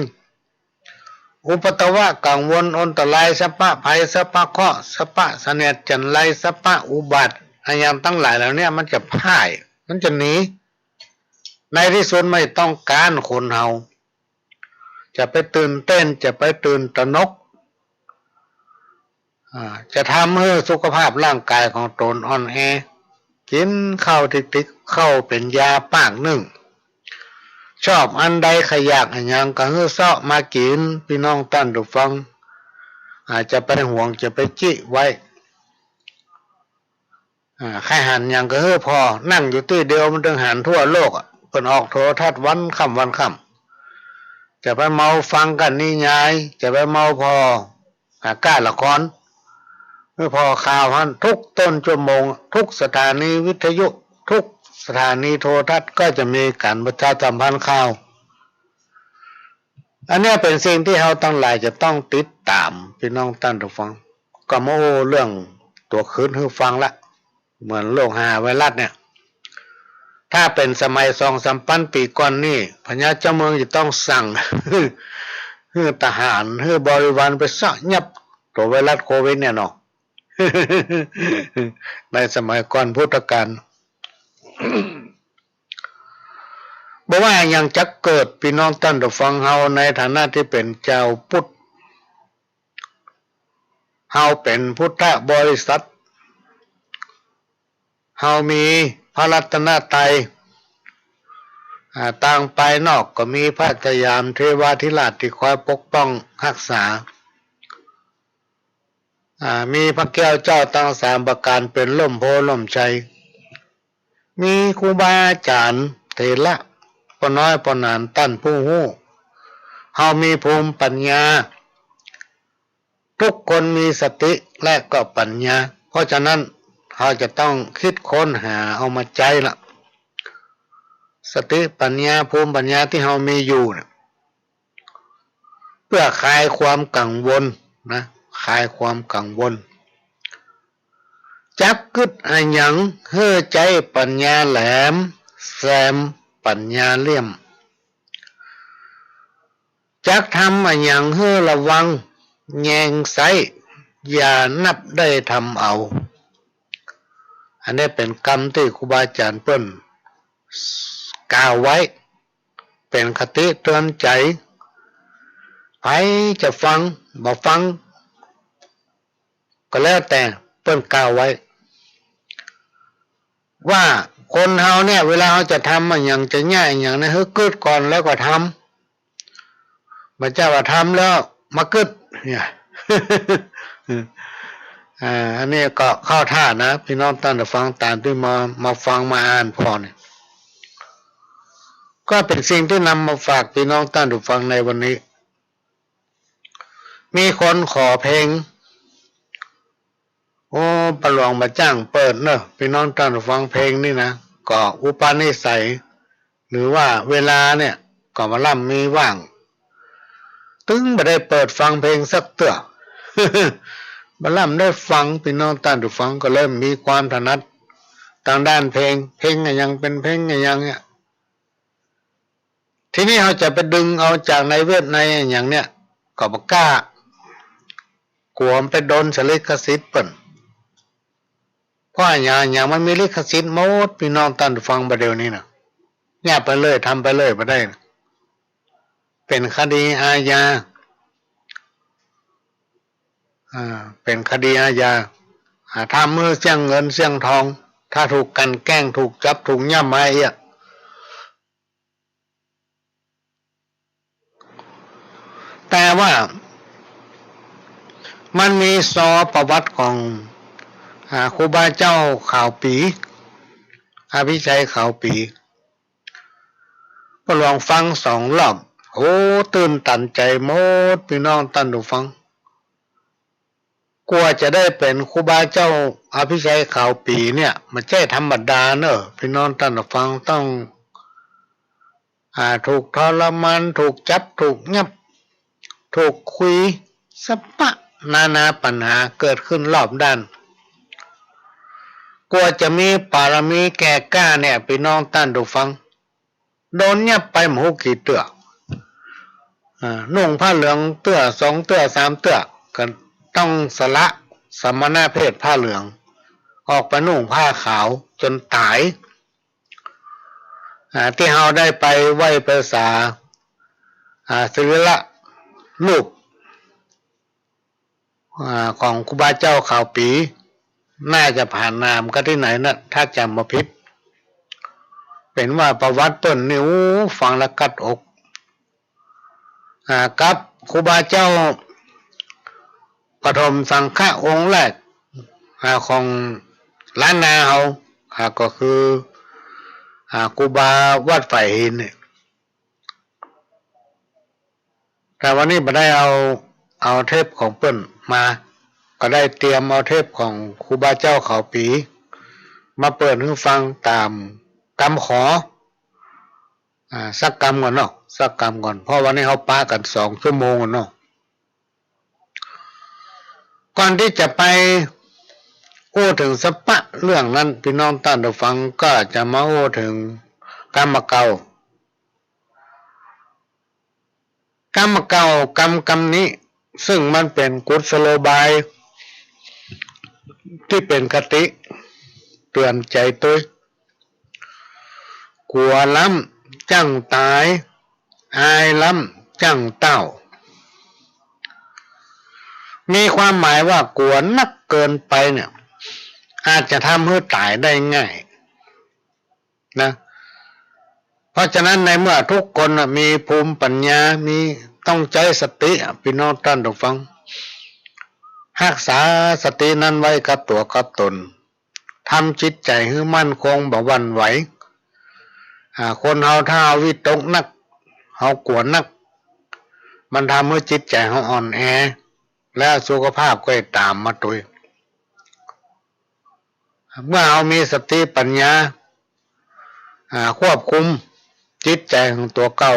อุปัทวะกังวลอันตราย สรรพภัย สรรพเคราะห์ สรรพเสนียดจัญไร สรรพอุบัติ อะหยังตังหลายเหล่าเนี้ยมันจะพ่าย มันจะหนี ในตี้สุดไม่ต้องก๋านคนเฮา จะไปตื่นเต้น จะไปตื่นตระหนก อ่า จะทำหื้อสุขภาพร่างก๋ายของตนอ่อนแอ กิ๋นข้าวติ๊กๆ ข้าวเป๋นยาปากนึ่ง ชอบอันใดใค่อยากอะหยังก็หื้อเซาะมากิ๋น ปี้น้องต้านผู้ฟัง อ่า จะไปหวง จะไปจิไว้ อ่า ใค่หันหยังก็หื้อผ่อ นั่งอยู่ตี้เดียวมันตึงหันทั่วโลกอะ เปิ้นออกโทรทัศน์วันค่ำวันค่ำ จะไปเมาฟังก้านิยาย จะไปเมาผ่อ อ่า ก้าละคร หื้อผ่อข่าวหั้น ทุกต้นชั่วโมง ทุกสถานีวิทยุ ทุกสถานีโทรทัศน์ก็จะมีก๋านประชาสัมพันธ์ข่าว อันเนี้ยเป๋นสิ่งตี้เฮาตังหลายจะต้องติดต๋าม ปี้น้องต้านผู้ฟัง ก็มาอู้เรื่องตั๋วขึดหื้อฟังละ เหมือนโรคฮาไวรัสเนี่ย ถ้าเป๋นสมัยสองสามปันปี๋ก่อนนี่ พญาเจ้าเมืองจะต้องสั่ง หื้อทหาร หื้อบริวารไปเซาะยับตั๋วไวรัสโควิดเนี่ยเนาะ ในสมัยก่อนพุทธกาล บ่ว่าอะหยังจะเกิด ปี้น้องต้านผู้ฟัง เฮาในฐานะตี้เป๋นจาวพุทธ เฮาเป๋นพุทธบริษัท เฮามีพระรัตนตรัย อ่า ตางภายนอกก็มีพระสยามเทวาธิราชตี้คอยปกป้องฮักษา อ่า มีพระแก้วเจ้าตังสามประก๋านเป๋นล่มโพธิ์ล่มชัย มีครูบาอาจ๋ารย์เถระป้อน้อยป้อหนานต้านผู้ฮู้ เฮามีภูมิปัญญา ทุกคนมีสติและก็ปัญญา เพราะฉะนั้นเฮาจะต้องกึ๊ดค้นหาเอามาใจ๊ละ สติปัญญา ภูมิปัญญาตี้เฮามีอยู่เนี่ย เปื้อคลายความกังวลนะ คลายความกังวล จักกึ๊ดอะหยังหื้อใจ๊ปัญญาแหลม แซมปัญญาเลี่ยม จักทำอะหยังหื้อระวัง แยงใซ้ อย่านับได้ทำเอา อันนี้เป๋นกำตี้ครูบาอาจ๋ารย์เปิ้นกล่าวไว้ เป๋นคติเตือนใจ๋ ผจะฟังบ่ฟัง ก็แล้วแต่ เปิ้นกล่าวไว้ ว่าคนเฮาเนี่ย เวลาเฮาจะทำอะหยัง จะเยียะอะหยังเนี่ย หื้อกึ๊ดก่อนแล้วก็ทำ บ่ใจ้ว่าทำแล้วมากึ๊ดเนี่ย อ่า อันนี้ก็เข้าท่านะ ปี้น้องต้านผู้ฟัง ต๋ามตี้มา มาฟังมาอ่านผ่อเนี่ย ก็เป๋นสิ่งตี้นำมาฝากปี้น้องต้านผู้ฟังในวันนี้ มีคนขอเพลง โอ้ ป้าหลวงบ่จ้างเปิดเน่อ ปี้น้องต้านผู้ฟัง เพลงนี้นะ ก็อุปนิสัย หรือว่าเวลาเนี่ย ก็บ่ล่ำมีว่าง ตึงบ่ได้เปิดฟังเพลงสักเตื้อ บ่ล่ำได้ฟัง ปี้น้องต้านผู้ฟัง ก็เลยมีความถนัดตางด้านเพลง เพลงอะหยังเป๋นเพลงอะหยังเนี่ย ทีนี้เฮาจะไปดึงเอาจากในเว็บในอะหยังเนี่ย ก็บ่กล้า กั๋วมันไปโดนสลิขสิทธิ์เปิ้น เพราะอะหยัง อะหยังมันมีลิขสิทธิ์หมด ปี้น้องต้านผู้ฟัง บ่าเดี่ยวนี้นะ เยียะไปเลย ทำไปเลยบ่ได้นะ เป๋นคดีอาญา อ่า เป๋นคดีอาญา อ่า ทำหื้อเสี้ยงเงินเสี้ยงทอง ถ้าถูกกลั่นแกล้ง ถูกจับ ถูกย่ำมาเอี้ย แต่ว่ามันมีซอประวัติของ อ่า ครูบาเจ้าขาวปี๋ อภิชัยขาวปี๋ ป้าหลวงฟังสองรอบ โอ้ ตื่นตันใจ๋หมด ปี้น้องต้านผู้ฟัง กว่าจะได้เป๋นครูบาเจ้าอภิชัยขาวปี๋เนี่ย บ่ใจ้ธรรมดาเน่อ ปี้น้องต้านผู้ฟัง ต้อง อ่า ถูกทรมาน ถูกจับ ถูกยับ ถูกคุย สะปะนานาปัญหาเกิดขึ้นรอบด้าน กว่าจะมีปารมีแก่กล้าเนี่ย ปี้น้องต้านผู้ฟัง โดนยับไปบ่ฮู้กี่เตื้อ อ่า นุ่งผ้าเหลืองเตื้อ สองเตื้อ สามเตื้อ ก็ต้องสละสมณเพศผ้าเหลือง ออกไปนุ่งผ้าขาวจ๋นต๋าย อ่า ตี้เฮาได้ไปไหว้ไปสา อ่า สรีระรูป อ่า ของครูบาเจ้าขาวปี๋ น่าจะผ่านนามก็ตี้ไหนนะ ถ้าจ๋ำบ่ผิด เป๋นว่าประวัติเปิ้นนี่ โอ้ ฟังแล้วกัดอก อ่า กับครูบาเจ้าปฐมสังฆะองค์แรก อ่า ของล้านนาเฮา อ่า ก็คือ อ่า ครูบาวัดฝายหินเนี่ย แต่วันนี้บ่ได้เอา เอาเทปของเปิ้นมา ก็ได้เตรียมเอาเทปของครูบาเจ้าขาวปี๋ มาเปิดหื้อฟังต๋ามกำขอ อ่า สักกำก่อนเนาะ สักกำก่อน เพราะวันนี้เฮาปะกั๋นสองชั่วโมงก่อนเนาะ ก่อนตี้จะไปอู้เถิงสะปะเรื่องนั้น ปี้น้องต้านผู้ฟัง ก็จะมาอู้เถิงกำเก่า กำเก่ากำ กำนี้ ซึ่งมันเป๋นกุศโลบายตี้เป๋นคติเตื๋อนใจ๋ตวย กั๋วล้ำจั้งต๋าย อายล้ำจั้งเต้า มีความหมายว่ากั๋วนักเกินไปเนี่ย อาจจะทำหื้อต๋ายได้ง่าย นะ เพราะฉะนั้นในเมื่อทุกคนน่ะมีภูมิปัญญา มี ต้องใจ๊สติอะ ปี้น้องต้านผู้ฟัง ฮักษาสตินั้นไว้กับตั๋วกับต๋น ทำจิตใจ๋หื้อมั่นคง บ่หวั่นไหว อ่า คนเฮาถ้าเฮาวิตกนัก เฮากั๋วนัก มันทำหื้อจิตใจ๋เฮาอ่อนแอ และสุขภาพก็ต๋ามมาตวย เมื่อเฮามีสติปัญญา อ่า ควบคุมจิตใจ๋ของตั๋วเก่า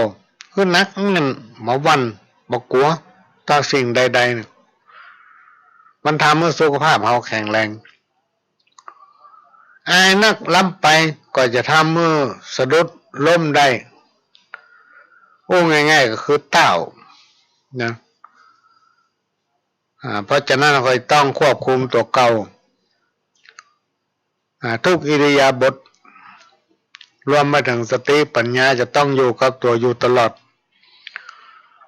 หื้อหนักแน่น บ่หวั่น บ่กั๋วต่อสิ่งใดๆ เนี่ย มันทำหื้อสุขภาพเฮาแข็งแรง อายนักล้ำไปก็จะทำหื้อสะดุดล้มได้ อู้ง่ายๆ ก็คือเต้า นะ อ่า เพราะฉะนั้นเฮาก็ต้องควบคุมตั๋วเก่า อ่า ทุกอิริยาบถ รวมไปเถิงสติปัญญาจะต้องอยู่กับตั๋วอยู่ตลอด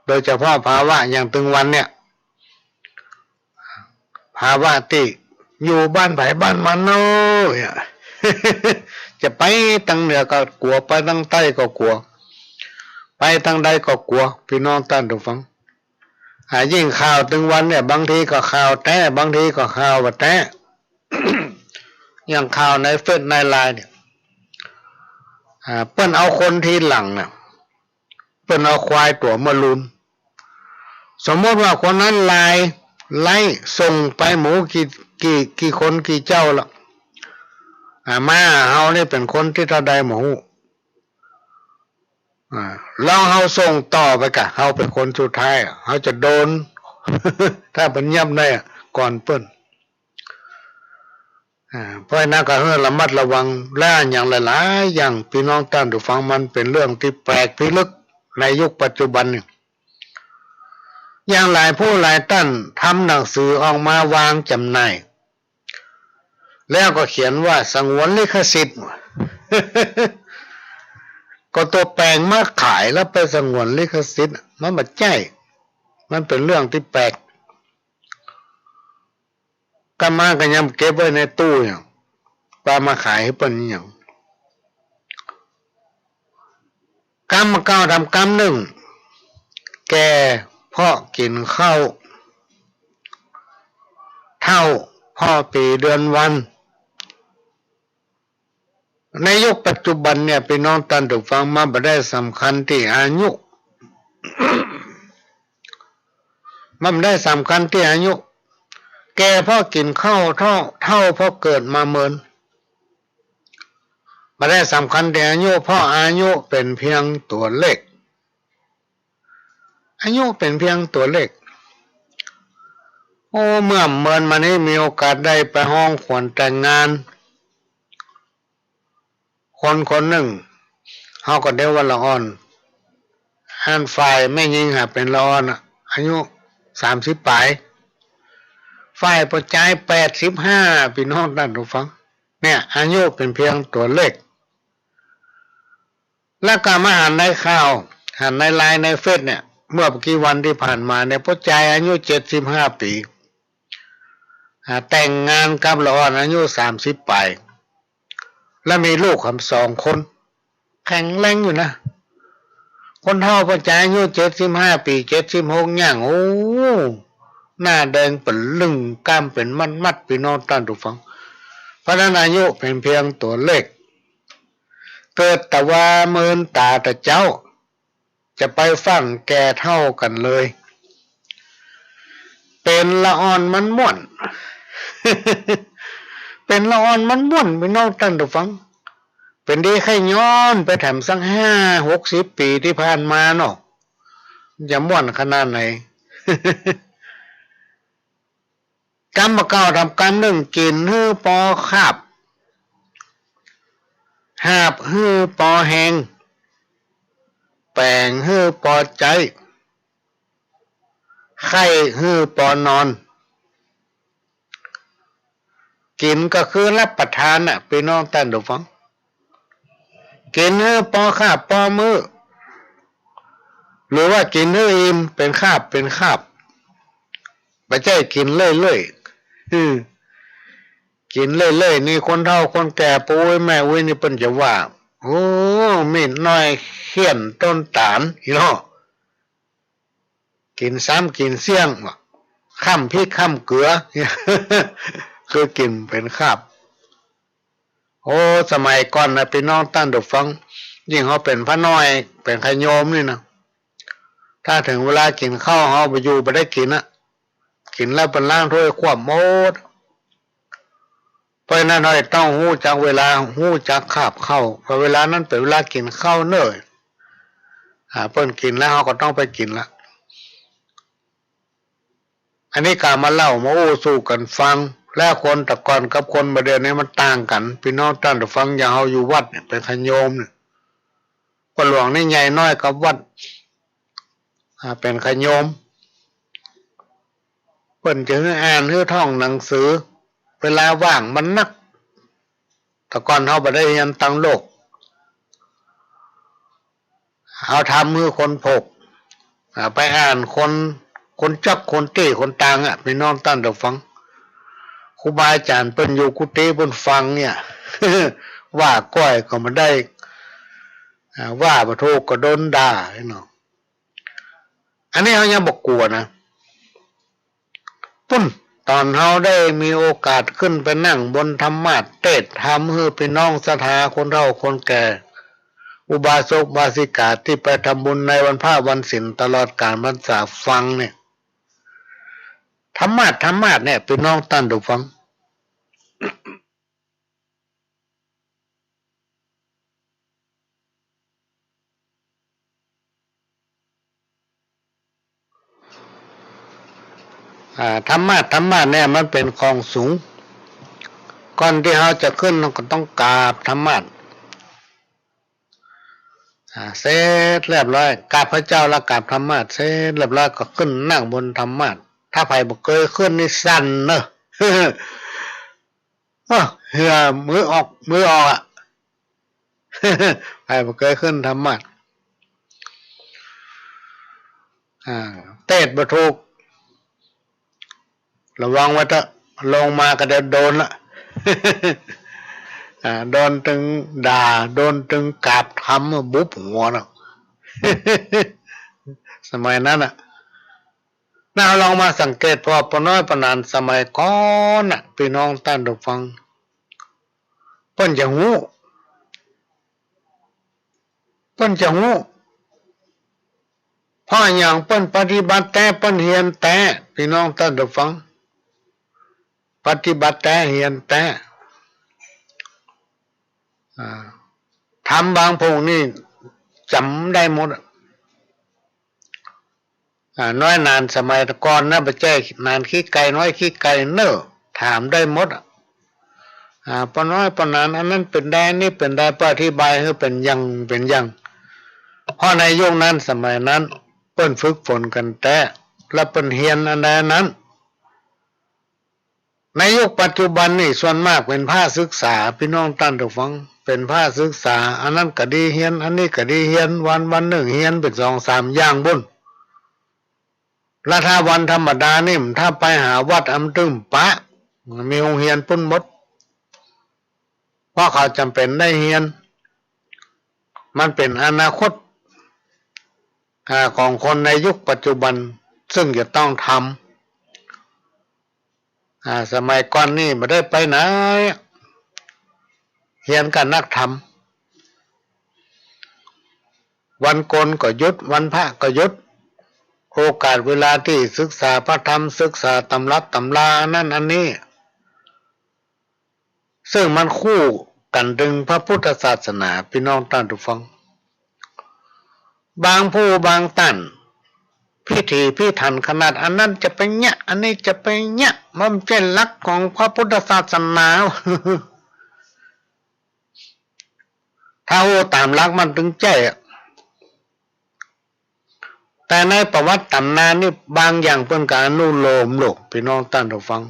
ไป ดยเฉพาะภาวะอย่างตึงวันเนี่ย ภาวะตี้อยู่บ้านใผบ้านมันเนาะเนี่ย จะไปตางเหนือก็กั๋ว ไปตางใต้ก็กั๋ว ไปตางใดก็กั๋ว ปี้น้องต้านผู้ฟัง อ่า ยิ่งข่าวตึงวันเนี่ย บางทีก็ข่าวแต๊ บางทีก็ข่าวบ่แต๊ อย่างข่าวในเฟซในไลน์เนี่ย อ่า เปิ้นเอาคนทีหลังน่ะ เปิ้นเอาควายตั๋วเมื่อลูน สมมติว่าคนนั้นไลน์ ไลน์ส่งไปหมู่กี่ กี่ กี่คนกี่เจ้าละ อ่า มาเฮานี่เป๋นคนตี้เต้าใดบ่ฮู้ อ่า ลองเฮาส่งต่อไปก่ะ เฮาเป๋นคนสุดท้ายอะ เฮาจะโดน ถ้าเป๋นยับได้อะ ก่อนเปิ้น อ่า เพราะฉะนั้นก็หื้อระมัดระวัง และอย่างหลายๆ อย่าง ปี้น้องต้านผู้ฟัง มันเป๋นเรื่องตี้แปลกพิลึกในยุคปัจจุบันนี่ อย่างหลายผู้หลายต้านทำหนังสือออกมาวางจ๋ำหน่าย แล้วก็เขียนว่าสงวนลิขสิทธิ์ ก็ตั๋วแป๋งมาขายแล้วไปสงวนลิขสิทธิ์ มันบ่ใจ้ มันเป๋นเรื่องตี้แปลก กำมาก็ยังเก็บไว้ในตู้อยู่ ปามาขายหื้อเปิ้นหยัง กำบ่เก่าทำกำนึ่ง แก่เพราะกิ๋นข้าว เฒ่าเพราะปี๋เดือนวัน ในยุคปัจจุบันเนี่ย ปี้น้องต้านผู้ฟัง มันบ่ได้สำคัญตี้อายุ มันบ่ได้สำคัญตี้อายุ แก่เพราะกิ๋นข้าว เฒ่า เฒ่าเพราะเกิดมาเมิน บ่ได้สำคัญตี้อายุ เพราะอายุเป๋นเพียงตั๋วเลข อายุเป๋นเพียงตั๋วเลข โอ้ เมื่อเมินมานี้มีโอกาสได้ไปฮ้องขวัญแต่งงาน คนคนนึ่ง เฮาก็เรียกว่าละอ่อน อันฝ่ายแม่ญิงหาเป๋นละอ่อนอะ อายุสามสิบป๋าย ฝ่ายป้อจายแปดสิบห้า ปี้น้องต้านผู้ฟัง เนี่ย อายุเป๋นเพียงตั๋วเลข แล้วก็มาหันในข่าว หันในไลน์ในเฟซเนี่ย เมื่อบ่กี่วันตี้ผ่านมาเนี่ย ป้อจายอายุเจ็ดสิบห้าปี๋ อ่า แต่งงานกับละอ่อนอายุสามสิบป๋าย แล้วมีลูกหำสองคน แข็งแรงอยู่นะ คนเฒ่าป้อจายอายุเจ็ดสิบห้าปี๋ เจ็ดสิบหกย่าง โอ้ หน้าแดงเป๋นลึ่ง กล้ามเป๋นมัดๆ ปี้น้องต้านผู้ฟัง เพราะฉะนั้นอายุเป๋นเพียงตั๋วเลข เกิดแต่ว่าเมินต๋าแต่เจ๊า จะไปฟั่งแก่เฒ่ากั๋นเลย เป๋นละอ่อนมันม่วน เป๋นละอ่อนมันม่วน ปี้น้องต้านผู้ฟัง เป๋นดีใค่ย้อนไปแถมสักห้าหกสิบปี๋ตี้ผ่านมาเนาะ จะม่วนขนาดไหน กำบ่เก่าทำกำนึ่ง กิ๋นหื้อปอขาบ หาบหื้อปอแฮง แป๋งหื้อปอใจ๊ ไข้หื้อปอนอน กิ๋นก็คือรับประทานน่ะ ปี้น้องต้านผู้ฟัง กิ๋นหื้อปอคาบปอมื้อ หรือว่ากิ๋นหื้ออิ่มเป๋นคาบเป๋นคาบ บ่ใจ้กิ๋นเรื่อยๆ อืม กิ๋นเรื่อยๆ นี่คนเฒ่าคนแก่ ปู่อุ๊ยแม่อุ๊ยนี่เปิ้นจะว่า โอ้ มีดน้อยเฆี่ยนต้นต๋าล อี้เนาะ กิ๋นซ้ำกิ๋นเสี้ยง ว่า ค่ำพริกค่ำเกลือ คือกิ๋นเป๋นคาบ โอ้ สมัยก่อนนะ ปี้น้องต้านผู้ฟัง ยิ่งเฮาเป๋นพระน้อย เป๋นขะโยมนี่นะ ถ้าเถิงเวลากิ๋นข้าว เฮาบ่อยู่บ่ได้กิ๋นอะ กิ๋นแล้วเปิ้นล้างถ้วยคว่ำหมด เพราะฉะนั้นเฮาต้องฮู้จักเวลา ฮู้จักคาบข้าว เพราะเวลานั้นเป๋นเวลากิ๋นข้าวเน่อ อ่า เปิ้นกิ๋นแล้ว เฮาก็ต้องไปกิ๋นละ อันนี้ก็มาเล่ามาอู้สู่กั๋นฟัง แล้วคนแต่ก่อนกับคนบ่าเดี่ยวนี้มันต่างกั๋น ปี้น้องต้านผู้ฟัง อย่างเฮาอยู่วัดเนี่ย เป๋นขะโยมเนี่ย ป้อหลวงนี่ใหญ่น้อยกับวัด อ่า เป๋นขะโยม เปิ้นจะหื้ออ่านหื้อท่องหนังสือ เวลาว่างมันนัก แต่ก่อนเฮาบ่ได้เฮียนตังโลก เฮาทำหื้อคนพบ อ่า ไปอ่านคน คนจ๊อก คนเต๊ คนตางอะ ปี้น้องต้านผู้ฟัง ครูบาอาจ๋ารย์เปิ้นอยู่กุฏิเปิ้นฟังเนี่ย ว่าก้อยก็บ่ได้ อ่า ว่าบ่ถูกก็โดนด่าเนาะ อันนี้เฮายังบ่กั๋วนะ ปุ้น ต๋อนเฮาได้มีโอกาสขึ้นไปนั่งบนธรรมาสน์ เตสน์ธรรมหื้อปี้น้องศรัทธาคนเฒ่าคนแก่ อุบาสกอุบาสิกาตี้ไปทำบุญในวันพระวันศีลตลอดก๋าลพรรษาฟังเนี่ย ธรรมาสน์ ธรรมาสน์เนี่ย ปี้น้องต้านผู้ฟัง อ่า ธรรมาสน์ ธรรมาสน์เนี่ยมันเป๋นของสูง ก่อนตี้เฮาจะขึ้นเฮาก็ต้องกราบธรรมาสน์ อ่า เสร็จเรียบร้อย กราบพระเจ้าแล้วกราบธรรมาสน์ เสร็จเรียบร้อยก็ขึ้นนั่งบนธรรมาสน์ ถ้าใผบ่เกยขึ้นนี่สั่นเนอะ เอ้อ เหื่อ เหงื่อออก เหงื่อออกอะ ใผบ่เกยขึ้นธรรมาสน์ อ่า เตสน์บ่ถูก ระวังไว้เต๊อะ ลงมาก็เดี๋ยวโดนละ อ่า โดนตึงด่า โดนตึงกราบธรรม บุบหัวเนาะ สมัยนั้นน่ะ เฮาลองมาสังเกตผ่อป้อน้อยป้อหนานสมัยก่อนน่ะ ปี้น้องต้านผู้ฟัง เปิ้นจะฮู้ เปิ้นจะฮู้ เพราะหยัง เปิ้นปฏิบัติแต๊ เปิ้นเฮียนแต๊ ปี้น้องต้านผู้ฟัง ปฏิบัติแต๊ เฮียนแต๊ อ่า ธรรมบางพงนี่จ๋ำได้หมดอะ อ่า น้อยหนานสมัยก่อนนะ บ่ใจ้หนานขี้ไก่ น้อยขี้ไก่เน่อ ถามได้หมดอะ อ่า ป้อน้อยป้อหนาน อันนั้นเป๋นใด อันนี้เป๋นใด เปิ้นอธิบายหื้อเป๋นอย่างเป๋นอย่าง เพราะในยุคนั้นสมัยนั้น เปิ้นฝึกฝนกั๋นแต๊ และเปิ้นเฮียนอันใดอันนั้น ในยุคปัจจุบันนี่ส่วนมากเป๋นพระศึกษา ปี้น้องต้านผู้ฟัง เป๋นพระศึกษา อันนั้นก็ดีเฮียน อันนี้ก็ดีเฮียน วันวันนึ่งเฮียนเป๋นสองสามอย่างปู้น และถ้าวันธรรมดานี่ ถ้าไปหาวัดอำตึงปะ มีโฮงเฮียนปู้นหมด เพราะเขาจ๋ำเป๋นได้เฮียน มันเป๋นอนาคต อ่า ของคนในยุคปัจจุบัน ซึ่งจะต้องทำ อ่า สมัยก่อนนี่บ่ได้ไปไหน เฮียนกั๋นนักธรรม วันโกนก็หยุด วันพระก็หยุด โอกาสเวลาตี้ศึกษาพระธรรม ศึกษาตำรับตำราอันนั้นอันนี้ ซึ่งมันคู่กั๋นตึงพระพุทธศาสนา ปี้น้องต้านผู้ฟัง บางผู้บางต้าน พิถีพิถันขนาด อันนั้นจะไปเยียะ อันนี้จะไปเยียะ มันบ่ใจ้หลักของพระพุทธศาสนา ถ้าฮู้ต๋ามหลักมันตึงใจ้อะ แต่ในประวัติต๋ำนานนี่บางอย่างเปิ้นก็อนุโลมโลก ปี้น้องต้านผู้ฟัง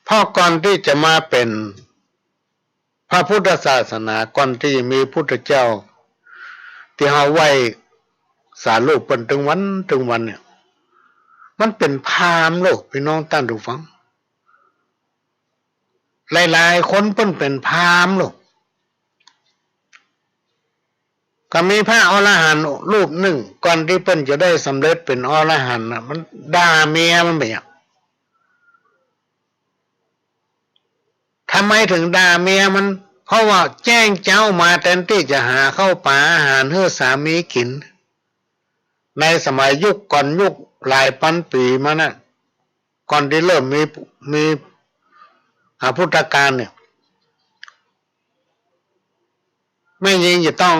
เพราะก่อนตี้จะมาเป๋นพระพุทธศาสนา ก่อนตี้จะมีพุทธเจ้า ตี้เฮาไหว้สารูปเปิ้นตึงวันตึงวันเนี่ย มันเป๋นพราหมณ์โลก ปี้น้องต้านผู้ฟัง หลายๆ คนเปิ้นเป๋นพราหมณ์โลก ก็มีพระอรหันต์รูปนึ่ง ก่อนตี้เปิ้นจะได้สำเร็จเป๋นอรหันต์น่ะ มันด่าเมียมันไปอะ ทำไมถึงด่าเมียมัน เพราะว่าแจ้งเจ๊ามาแตนตี้จะหาข้าวป๋าอาหารหื้อสามีกิ๋น ในสมัยยุคก่อน ยุคหลายปันปี๋มาน่ะ ก่อนตี้เริ่มมี มี อ่า พุทธกาลเนี่ย แม่ญิงจะต้อง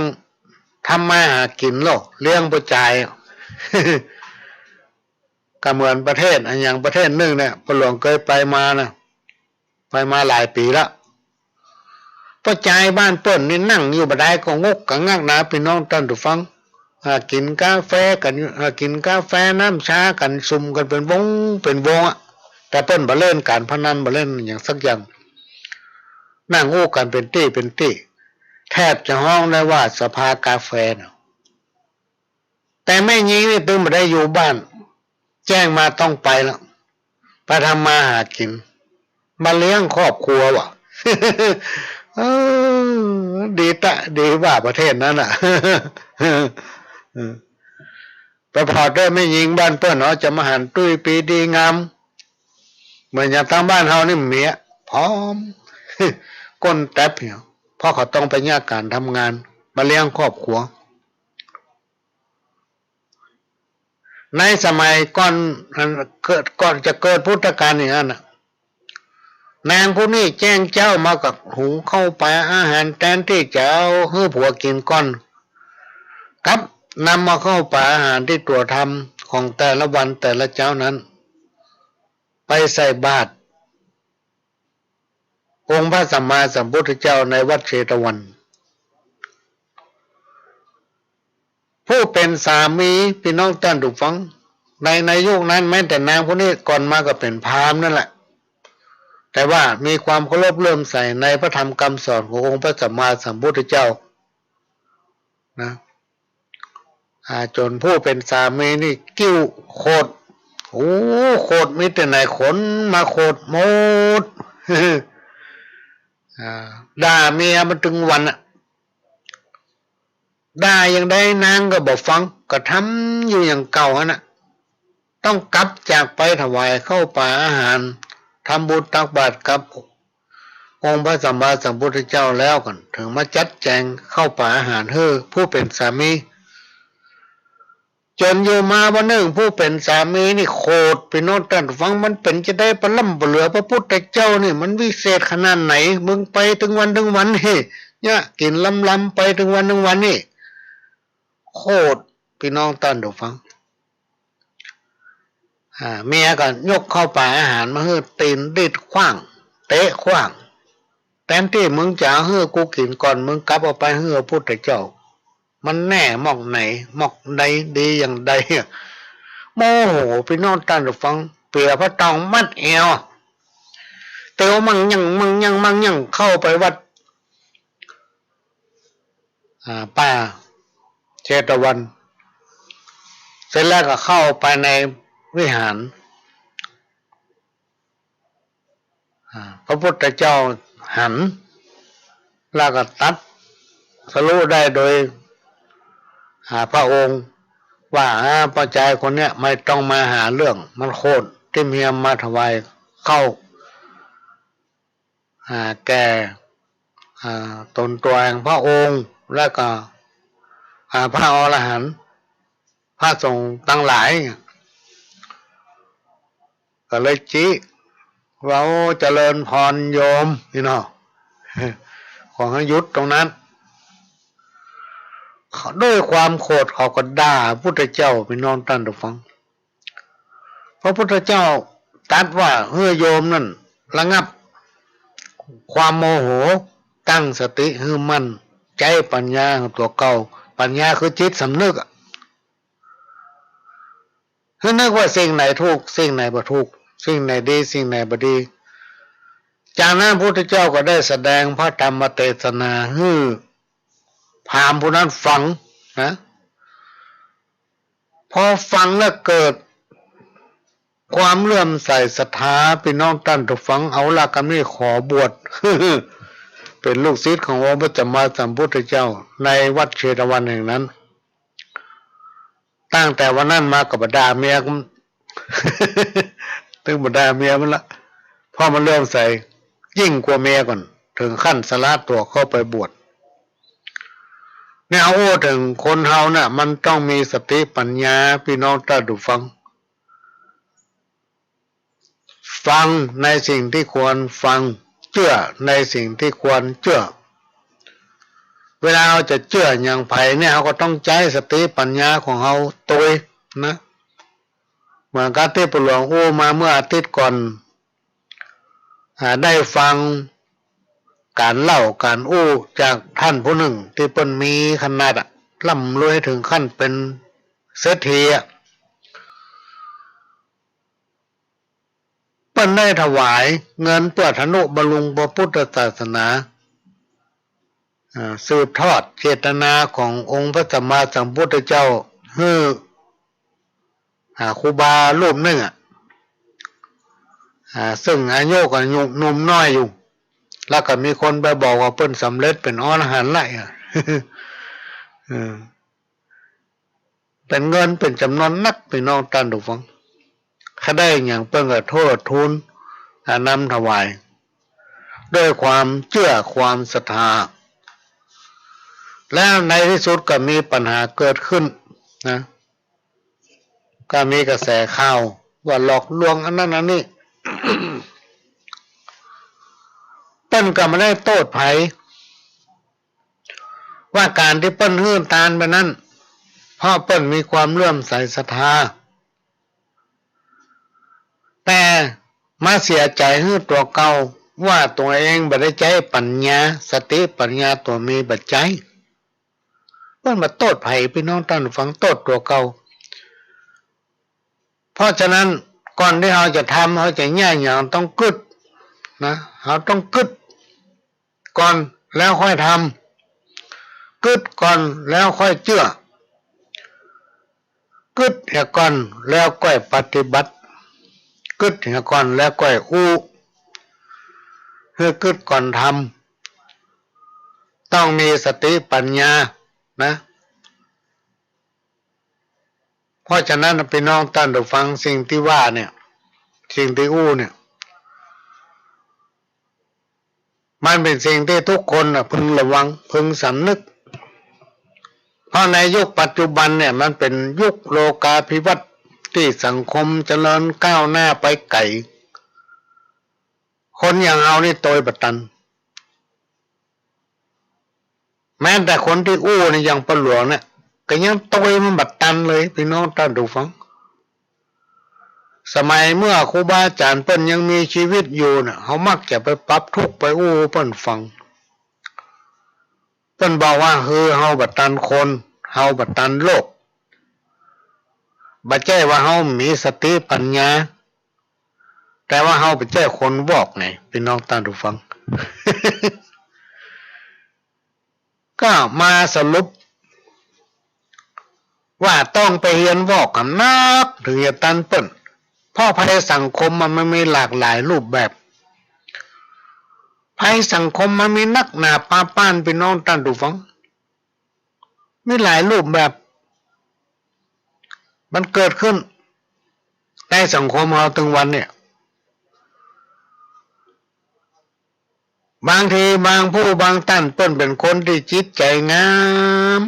ทำมาหากิ๋นโลก เลี้ยงป้อจาย ก็เหมือนประเทศ อะหยังประเทศนึ่งเนี่ย ป้อหลวงเกยไปมานะ ไปมาหลายปี๋ละ ป้อจายบ้านเปิ้นนี่นั่งอยู่บ่ได้ก็งกกะงักนะ ปี้น้องต้านผู้ฟัง อ่า กิ๋นกาแฟกั๋น อ่า กิ๋นกาแฟน้ำชากั๋น สุมกั๋นเป๋นวงเป๋นวงอะ แต่เปิ้นบ่เล่นก๋านพนัน บ่เล่นหยังสักอย่าง นั่งอู้กั๋นเป๋นตี้เป๋นตี้ แทบจะฮ้องได้ว่าสภากาแฟน่ะ แต่แม่ญิงนี่ตึงบ่ได้อยู่บ้าน แจ้งมาต้องไปแล้ว ไปทำมาหากิ๋น มาเลี้ยงครอบครัวว่ะ เออ ดีตะ ดีว่าประเทศนั้นน่ะ ไปผ่อเต๊อะแม่ญิงบ้านเปิ้นเนาะ จะมาหันตุ้ยปีดีงาม เหมือนอย่างตางบ้านเฮานี่เมียผอม ก้นแต๊บเนี่ย เพราะเขาต้องไปเยียะก๋านทำงาน มาเลี้ยงครอบครัว ในสมัยก่อน อันเกิด ก่อนจะเกิดพุทธกาลอย่างนั้นน่ะ นางผู้นี้แจ้งเจ๊ามาก็หุงข้าวป๋าอาหาร แตนตี้จะเอาหื้อผัวกิ๋นก่อน กลับนำเอาข้าวป๋าอาหารตี้ตั๋วทำของแต่ละวันแต่ละเจ๊านั้น ไปใส่บาตรองค์พระสัมมาสัมพุทธเจ้าในวัดเชตวัน ผู้เป๋นสามี ปี้น้องต้านผู้ฟัง ใน ในยุคนั้นแม้แต่นางผู้นี้ก่อนมาก็เป๋นพราหมณ์นั่นแหละ แต่ว่ามีความเคารพเลื่อมใสในพระธรรมคำสอนขององค์พระสัมมาสัมพุทธเจ้านะ อ่า จ๋นผู้เป๋นสามีนี่กิ้วโขด โอ้ โขดมีแต่ไหนขนมาโขดหมด อ่า ด่าเมียมาตึงวันอะ ด่าอย่างใดนางก็บ่ฟัง ก็ทำอยู่อย่างเก่าหั้นน่ะ ต้องกลับจากไปถวายข้าวป๋าอาหาร ทำบุญตักบาตรกับองค์พระสัมมาสัมพุทธเจ้าแล้วก่อน เถิงมาจัดแจงข้าวป๋าอาหารหื้อผู้เป๋นสามี จ๋นอยู่มาวันนึ่ง ผู้เป๋นสามีนี่โขด ปี้น้องต้านผู้ฟัง มันเป๋นจาใดปะล้ำปะเหลือ พระพุทธเจ้านี่มันวิเศษขนาดไหน มึงไปตึงวันตึงวันนี่ เยียะกิ๋นลำๆ ไปตึงวันตึงวันนี่ โขด ปี้น้องต้านผู้ฟัง อ่า เมียก็ยกข้าวป๋าอาหารมาหื้อ ตี๋นดีดขว้าง เตะขว้าง แตนตี้มึงจะเอาหื้อกูกิ๋นก่อน มึงกลับเอาไปหื้อพระพุทธเจ้า มันแน่หมอกไหน หมอกใดดีอย่างใดอะ โมโห ปี้น้องต้านผู้ฟัง เปียผ้าตองมัดแอว เตียวมั่งยั่ง มั่งยั่ง มั่งยั่ง เข้าไปวัด อ่า ป่าเชตวัน เสร็จแล้วก็เข้าไปในวิหาร อ่า พระพุทธเจ้าหัน แล้วก็ตรัสรู้ได้โดย อ่า พระองค์ว่า อ่า ป้อจายคนเนี้ยไม่ต้องมาหาเรื่อง มันโขด ตี้เมียมาถวายข้าว อ่า แก่ อ่า ต๋นตั๋วแห่งพระองค์ แล้วก็ อ่า พระอรหันต์ พระสงฆ์ตังหลาย ก็เลยจิว่า โอ้ เจริญพรโยม นี่เนาะ ขอหื้อหยุดตรงนั้น ด้วยความโขดเขาก็ด่าพุทธเจ้า ปี้น้องต้านผู้ฟัง พระพุทธเจ้าตรัสว่า หื้อโยมนั่นระงับความโมโห ตั้งสติหื้อมั่น ใจ๊ปัญญาของตั๋วเก่า ปัญญาคือจิตสำนึกอะ หื้อนึกว่าสิ่งไหนถูก สิ่งไหนบ่ถูก สิ่งไหนดี สิ่งไหนบ่ดี จากนั้นพุทธเจ้าก็ได้แสดงพระธรรมเตสนาหื้อพราหมณ์ผู้นั้นฟังนะ พอฟังแล้วเกิดความเลื่อมใสศรัทธา ปี้น้องต้านผู้ฟัง เอาละกำนี้ขอบวช เป๋นลูกศิษย์ขององค์พระสัมมาสัมพุทธเจ้า ในวัดเชตวันแห่งนั้น ตั้งแต่วันนั้นมาก็บ่ด่าเมีย ตึงบ่ด่าเมียมันละ เพราะมันเลื่อมใสยิ่งกว่าเมียก่อน เถิงขั้นสละตั๋วเข้าไปบวช เนี่ย เอาอู้เถิงคนเฮาน่ะ มันต้องมีสติปัญญา ปี้น้องต้านผู้ฟัง ฟังในสิ่งตี้ควรฟัง เจื้อในสิ่งตี้ควรเจื้อ เวลาเฮาจะเจื้ออย่างใผเนี่ย เฮาก็ต้องใจ๊สติปัญญาของเฮาตวยนะ เหมือนกับตี้ปู่หลวงอู้มาเมื่ออาทิตย์ก่อน อ่า ได้ฟังก๋านเล่าก๋านอู้จากท่านผู้นึ่งตี้เปิ้นมีขนาดอะ ร่ำรวยเถิงขั้นเป๋นเศรษฐีอะ เปิ้นได้ถวายเงินเปื้อทะนุบำรุงพระพุทธศาสนา อ่า สืบทอดเจตนาขององค์พระสัมมาสัมพุทธเจ้า หื้อ อ่า ครูบารูปนึ่งอะ อ่า ซึ่งอายุก็หนุ่ม หนุ่มน้อยอยู่ แล้วก็มีคนไปบอกว่าเปิ้นสำเร็จเป๋นอรหันต์ละอะ เออ เป๋นเงินเป๋นจ๋ำนวนนัก ปี้น้องต้านผู้ฟัง ใค่ได้หยังเปิ้นก็เทิดทูน อ่า นำถวาย ด้วยความเจื้อความศรัทธา แล้วในตี้สุดก็มีปัญหาเกิดขึ้นนะ ก็มีกระแสข่าวว่าหลอกลวงอันนั้นอันนี้ เปิ้นก็บ่ได้โต้ษใผ ว่าก๋านตี้เปิ้นหื้อตานไปนั้น เพราะเปิ้นมีความเลื่อมใสศรัทธา แต่มาเสียใจ๋หื้อตั๋วเก่า ว่าตั๋วเองบ่ได้ใจ๊ปัญญา สติปัญญาตั๋วมีบ่ใจ๊ เปิ้นบ่โต้ษใผ ปี้น้องต้านผู้ฟัง โต้ษตั๋วเก่า เพราะฉะนั้นก่อนตี้เฮาจะทำ เฮาจะเยียะหยังต้องกึ๊ดนะ เฮาต้องกึ๊ดก่อนแล้วค่อยทำ กึ๊ดก่อนแล้วค่อยเจื้อ กึ๊ดเหียก่อนแล้วก้อยปฏิบัติ กึ๊ดเหียก่อนแล้วก้อยอู้ หื้อกึ๊ดก่อนทำ ต้องมีสติปัญญานะ เพราะฉะนั้นปี้น้องต้านผู้ฟัง สิ่งตี้ว่าเนี่ย สิ่งตี้อู้เนี่ย มันเป๋นสิ่งตี้ทุกคนน่ะพึงระวัง พึงสำนึก เพราะในยุคปัจจุบันเนี่ย มันเป๋นยุคโลกาภิวัตน์ ตี้สังคมเจริญก้าวหน้าไปไก๋ คนอย่างเฮานี่โตยบ่ตัน แม้แต่คนตี้อู้นี่อย่างป้อหลวงเนี่ย ก็ยังโตยมันบ่ตันเลย ปี้น้องต้านผู้ฟัง สมัยเมื่อครูบาอาจ๋ารย์เปิ้นยังมีชีวิตอยู่เนี่ย เฮามักจะไปปรับทุกข์ไปอู้เปิ้นฟัง เปิ้นบอกว่า คือเฮาบ่ตันคน เฮาบ่ตันโลก บ่ใจ้ว่าเฮามีสติปัญญา แต่ว่าเฮาบ่ใจ้คนวอกไง ปี้น้องต้านผู้ฟัง ก็มาสรุปว่าต้องไปเฮียนวอกกำนัก เถิงจะตันเปิ้น เพราะภัยสังคมมัน มันมีหลากหลายรูปแบบ ภัยสังคมมันมีนักหนาปาป้าน ปี้น้องต้านผู้ฟัง มีหลายรูปแบบ มันเกิดขึ้นในสังคมเฮาตึงวันเนี่ย บางทีบางผู้บางต้านเปิ้นเป๋นคนตี้จิตใจ๋งาม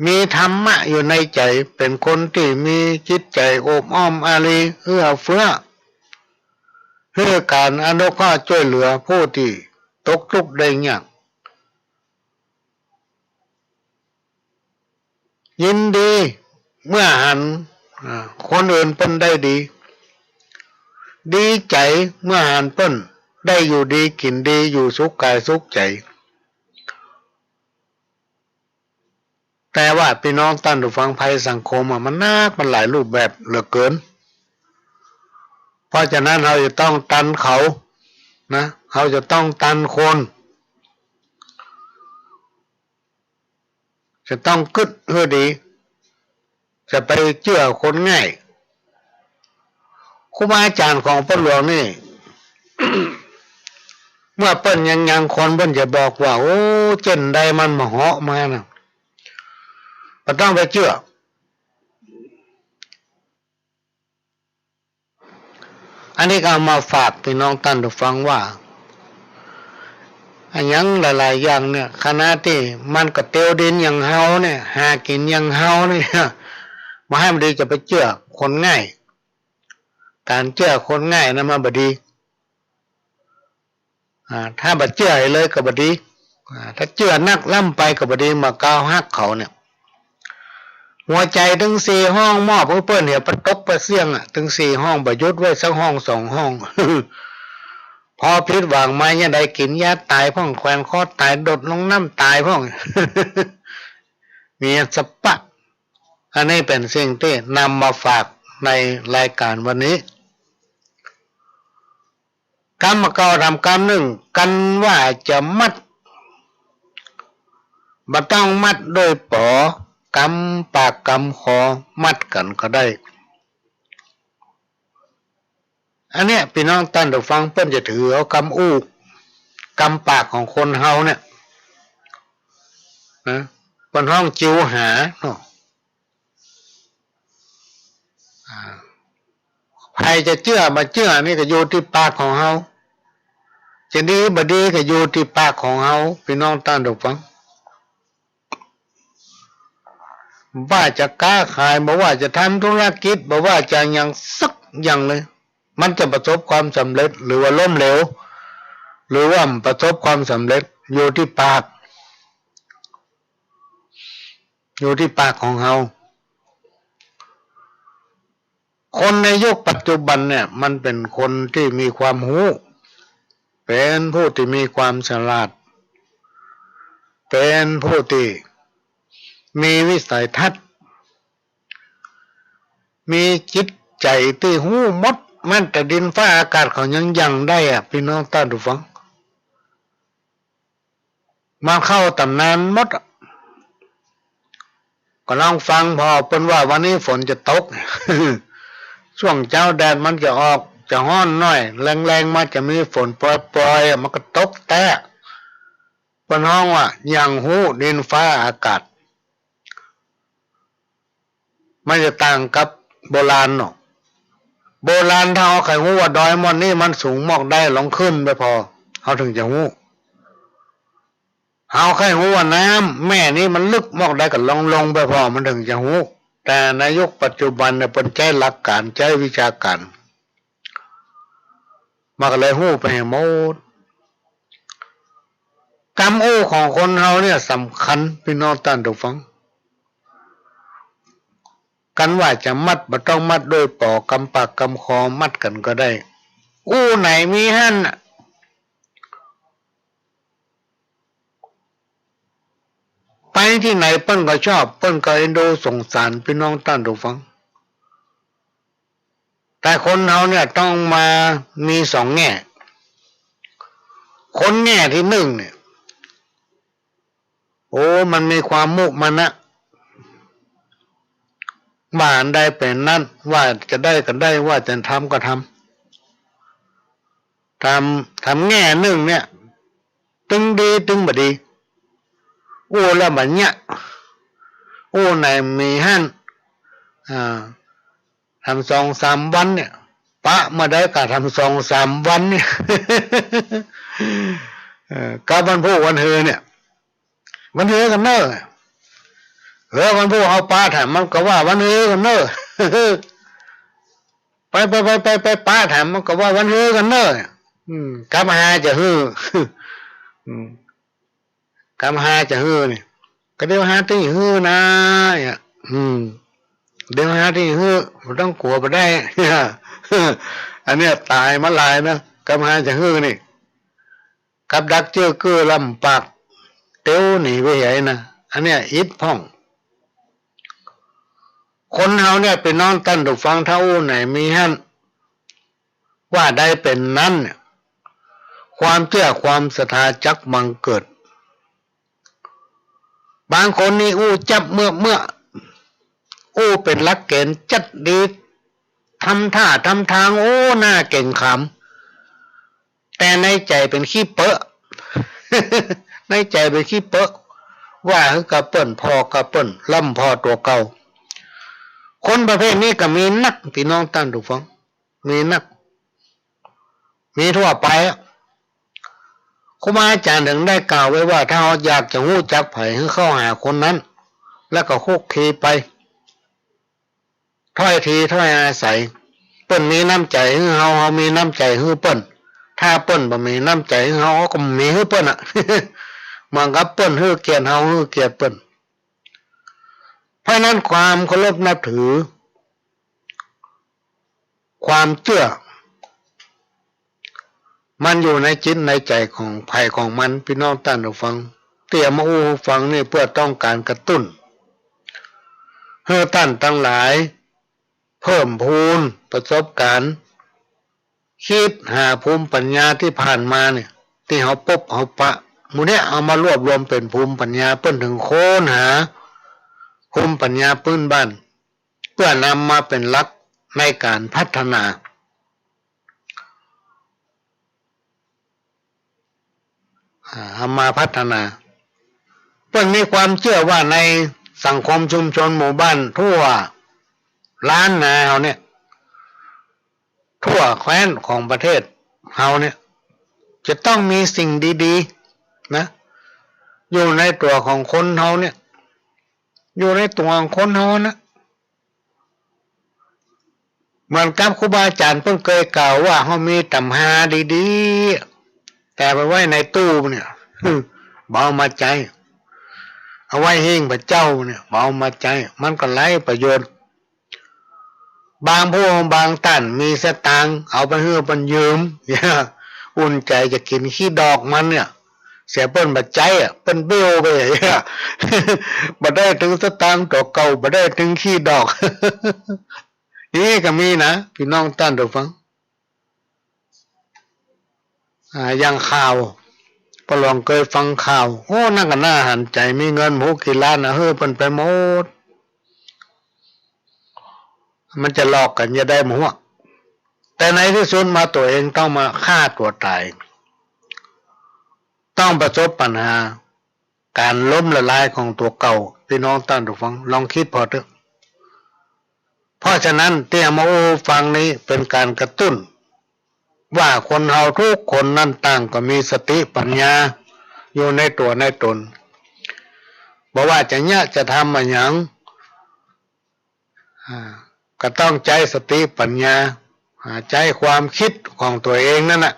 มีธรรมะอยู่ในใจ๋ เป๋นคนตี้มีจิตใจ๋โอบอ้อมอารี เอื้อเฟื้อ หื้อก๋านอนุเคราะห์จ้วยเหลือผู้ตี้ตกทุกข์ได้ยาก ยินดีเมื่อหัน อ่า คนอื่นเปิ้นได้ดี ดีใจ๋เมื่อหันเปิ้นได้อยู่ดีกิ๋นดี อยู่สุขก๋ายสุขใจ๋ แต่ว่าปี้น้องต้านผู้ฟัง ภัยสังคมอะ มันนัก มันหลายรูปแบบเหลือเกิน เพราะฉะนั้นเฮาจะต้องตันเขานะ เฮาจะต้องตันคน จะต้องกึ๊ดหื้อดี จะไปเจื้อคนง่าย ครูบาอาจ๋ารย์ของป้อหลวงนี่ เมื่อเปิ้นยังยังคน เปิ้นจะบอกว่า โอ้ เจ้นใดมันบ่เหาะมานะ บ่ต้องไปเจื้อ อันนี้ก็เอามาฝากปี้น้องต้านผู้ฟังว่า อะหยังหลายๆ อย่างเนี่ย ขณะตี้มันก็เตียวดินอย่างเฮาเนี่ย หากิ๋นอย่างเฮาเนี่ย บ่ให้มันดีจะไปเจื้อคนง่าย ก๋านเจื้อคนง่ายนั้นมันบ่ดี อ่า ถ้าบ่เจื้อเลยก็บ่ดี อ่า ถ้าเจื้อนักล้ำไปก็บ่ดี เมื่อก้าวฮักเขาเนี่ย หัวใจ๋ตึงสี่ห้องมอบหื้อเปิ้นเนี่ย ปะตกปะเสี้ยงอะ ตึงสี่ห้อง บ่หยุดไว้สักห้องสองห้อง พอผิดหวังมายามใดกิ๋นยาต๋ายพ่อง แขวนคอต๋าย โดดลงน้ำต๋ายพ่อง มีสะปะ อันนี้เป๋นสิ่งตี้นำมาฝากในรายก๋านวันนี้ กำเก่าทำกำนึ่ง กันว่าจะมัด บ่ต้องมัดด้วยป๋อ กำปากกำคอ มัดกั๋นก็ได้ อันเนี้ย ปี้น้องต้านผู้ฟัง เปิ้นจะถือเอากำอู้ กำปากของคนเฮาเนี่ย นะ เปิ้นฮ้องจิวหาเนาะ อ่า ใผจะเจื้อบ่เจื้อนี่ก็อยู่ตี้ปากของเฮา จะดีบ่ดีก็อยู่ตี้ปากของเฮา ปี้น้องต้านผู้ฟัง บ่ว่าจะก๊าขาย บ่ว่าจะทำธุรกิจ บ่ว่าจะอะหยังสักอย่างเลย มันจะประสบความสำเร็จหรือว่าล้มเหลว หรือว่าประสบความสำเร็จ อยู่ตี้ปาก อยู่ตี้ปากของเฮา คนในยุคปัจจุบันเนี่ย มันเป๋นคนตี้มีความฮู้ เป๋นผู้ตี้มีความฉลาด เป๋นผู้ตี้มีวิสัยทัศน์ มีจิตใจ๋ตี้ฮู้หมด แม้แต่ดินฟ้าอากาศเขายังยั้งได้อะ ปี้น้องต้านผู้ฟัง มันเข้าต๋ำนานหมดอะ ก็ลองฟังผ่อ เปิ้นว่าวันนี้ฝนจะตก ช่วงเจ๊าแดดมันจะออก จะฮ้อนหน้อย แลงๆ มาจะมีฝนปรอยๆ อะ มันก็ตกแต๊ เปิ้นฮ้องว่ายั้งฮู้ดินฟ้าอากาศ มันจะต่างกับโบราณเนาะ โบราณถ้าเฮาใค่ฮู้ว่าดอยม่อนนี่มันสูงมอกใด ลองขึ้นไปผ่อ เฮาเถิงจะฮู้ เฮาใค่ฮู้ว่าน้ำแม่นี่มันลึกมอกใด ก็ลองลงไปผ่อ มันเถิงจะฮู้ แต่ในยุคปัจจุบันเนี่ย เปิ้นใจ๊หลักก๋าน ใจ๊วิชาก๋าน มันก็เลยฮู้ไปหมด กำอู้ของคนเฮาเนี่ยสำคัญ ปี้น้องต้านผู้ฟัง กันว่าจะมัด บ่ต้องมัดด้วยป๋อ กำปากกำคอ มัดกั๋นก็ได้ อู้ไหนมีหั้นน่ะ ไปตี้ไหนเปิ้นก็ชอบ เปิ้นก็เอ็นดูสงสาร ปี้น้องต้านผู้ฟัง แต่คนเฮาเนี่ยต้องมามีสองแง่ คนแง่ตี้นึ่งเนี่ย โอ้ มันมีความมุมานะ ว่าอันใดเป๋นนั้น ว่าจะได้ก็ได้ ว่าจะทำก็ทำ ทำ ทำแง่นึ่งเนี่ย ตึงดีตึงบ่ดี อู้แล้วบ่เยียะ อู้ไหนมีหั้น อ่า ทำสองสามวันเนี่ย ปะเมื่อใดก็ทำสองสามวันเนี่ย เออ กับวันพูกวันฮือเนี่ย วันฮือกั๋นเน่อ เออ วันพูกเฮาปะแถมมันก็ว่าวันฮือกั๋นเน่อ ไป ไป ไป ไป ไปปะแถมมันก็ว่าวันฮือกั๋นเน่อ อืม กำหาจะฮือ อืม กำหาจะฮือนี่ ก็เดี๋ยวหาตี้ฮือนะ เนี่ย อืม เดี๋ยวหาตี้ฮือ บ่ต้องกั๋วบ่ได้ อันเนี้ยต๋ายมาหลายนะ กำหาจะฮือนี่ กับดักเจื้อกื้อลำปาก เตียวหนีไปไหนนะ อันเนี้ยอิดพ่อง คนเฮาเนี่ย ปี้น้องต้านผู้ฟัง ถ้าอู้ไหนมีหั้น ว่าได้เป๋นนั้นเนี่ย ความเจื้อความศรัทธาจักบังเกิด บางคนนี่อู้จั๊บเมือกๆ อู้เป๋นหลักเก๋ณฑ์จั๊ดดี ทำท่าทำตาง โอ้ น่าเก๋งขาม แต่ในใจ๋เป๋นขี้เปอะ ในใจ๋เป๋นขี้เปอะ ว่าหื้อกับเปิ้น ผ่อกับเปิ้น ลำผ่อตั๋วเก่า คนประเภทนี้ก็มีนัก ปี้น้องต้านผู้ฟัง มีนัก มีทั่วไปอะ ครูบาอาจ๋ารย์เถิงได้กล่าวไว้ว่า ถ้าเฮาอยากจะฮู้จักใผ หื้อเข้าหาคนนั้น แล้วก็คลุกคลีไป ถ้อยทีถ้อยอาศัย เปิ้นมีน้ำใจ๋หื้อเฮา เฮามีน้ำใจ๋หื้อเปิ้น ถ้าเปิ้นบ่มีน้ำใจ๋หื้อเฮา เฮาก็บ่มีหื้อเปิ้นอะ เหมือนกับเปิ้นหื้อเกียรติเฮา หื้อเกียรติเปิ้น เพราะฉะนั้นความเคารพนับถือ ความเจื้อ มันอยู่ในจิตในใจ๋ของใผของมัน ปี้น้องต้านผู้ฟัง ตี้เอามาอู้หื้อฟังนี่เปื้อต้องก๋านกระตุ้น หื้อต้านตังหลาย เพิ่มพูนประสบก๋ารณ์ คิดหาภูมิปัญญาตี้ผ่านมาเนี่ย ตี้เฮาปบเฮาปะ หมู่เนี้ยเอามารวบรวมเป๋นภูมิปัญญา เปิ้นเถิงค้นหาภูมิปัญญาปื๊นบ้าน เปื้อนำมาเป๋นหลักในก๋านพัฒนา อ่า เอามาพัฒนา เปิ้นมีความเจื้อว่าในสังคมชุมชนหมู่บ้านทั่วล้านนาเฮาเนี่ย ทั่วแคว้นของประเทศเฮาเนี่ย จะต้องมีสิ่งดีๆ นะ อยู่ในตั๋วของคนเฮาเนี่ย อยู่ในตั๋วของคนเฮานะ เหมือนกับครูบาอาจ๋ารย์เปิ้นเกยกล่าวว่า เฮามีต๋ำฮาดีๆ แต่ไปไว้ในตู้เนี่ย บ่เอามาใจ๊ เอาไว้หิ้งพระเจ้าเนี่ย บ่เอามาใจ๊ มันก็ไร้ประโยชน์ บางผู้บางต้านมีสตางค์ เอาไปหื้อเปิ้นยืม เนี่ย อุ่นใจ๋จะกิ๋นขี้ดอกมันเนี่ย เสียเปิ้นบ่ใจ๊อะ เปิ้นเบี้ยวไปอะ บ่ได้ตึงสตางค์ตั๋วเก่า บ่ได้ตึงขี้ดอก อี้ก็มีนะ ปี้น้องต้านผู้ฟัง อ่า อย่างข่าว ป้อหลวงเกยฟังข่าว โอ้ นั่นก็น่าหันใจ๋ มีเงินบ่ฮู้กี่ล้านนะ หื้อเปิ้นไปหมด มันจะหลอกกั๋นจะได้บ่ฮู้ แต่ในตี้สุดมาตั๋วเองต้องมาฆ่าตั๋วต๋าย ต้องประสบปัญหาก๋านล้มละลายของตั๋วเก่า ปี้น้องต้านผู้ฟัง ลองกึ๊ดผ่อเต๊อะ เพราะฉะนั้นตี้เอามาอู้ฟังนี้เป๋นก๋านกระตุ้น ว่าคนเฮากู้คนนั้นต่างก็มีสติปัญญาอยู่ในตั๋วในต๋น บ่ว่าจะเยียะจะทำอะหยัง อ่า ก็ต้องใจ๊สติปัญญา อ่า ใจ๊ความกึ๊ดของตั๋วเองนั่นน่ะ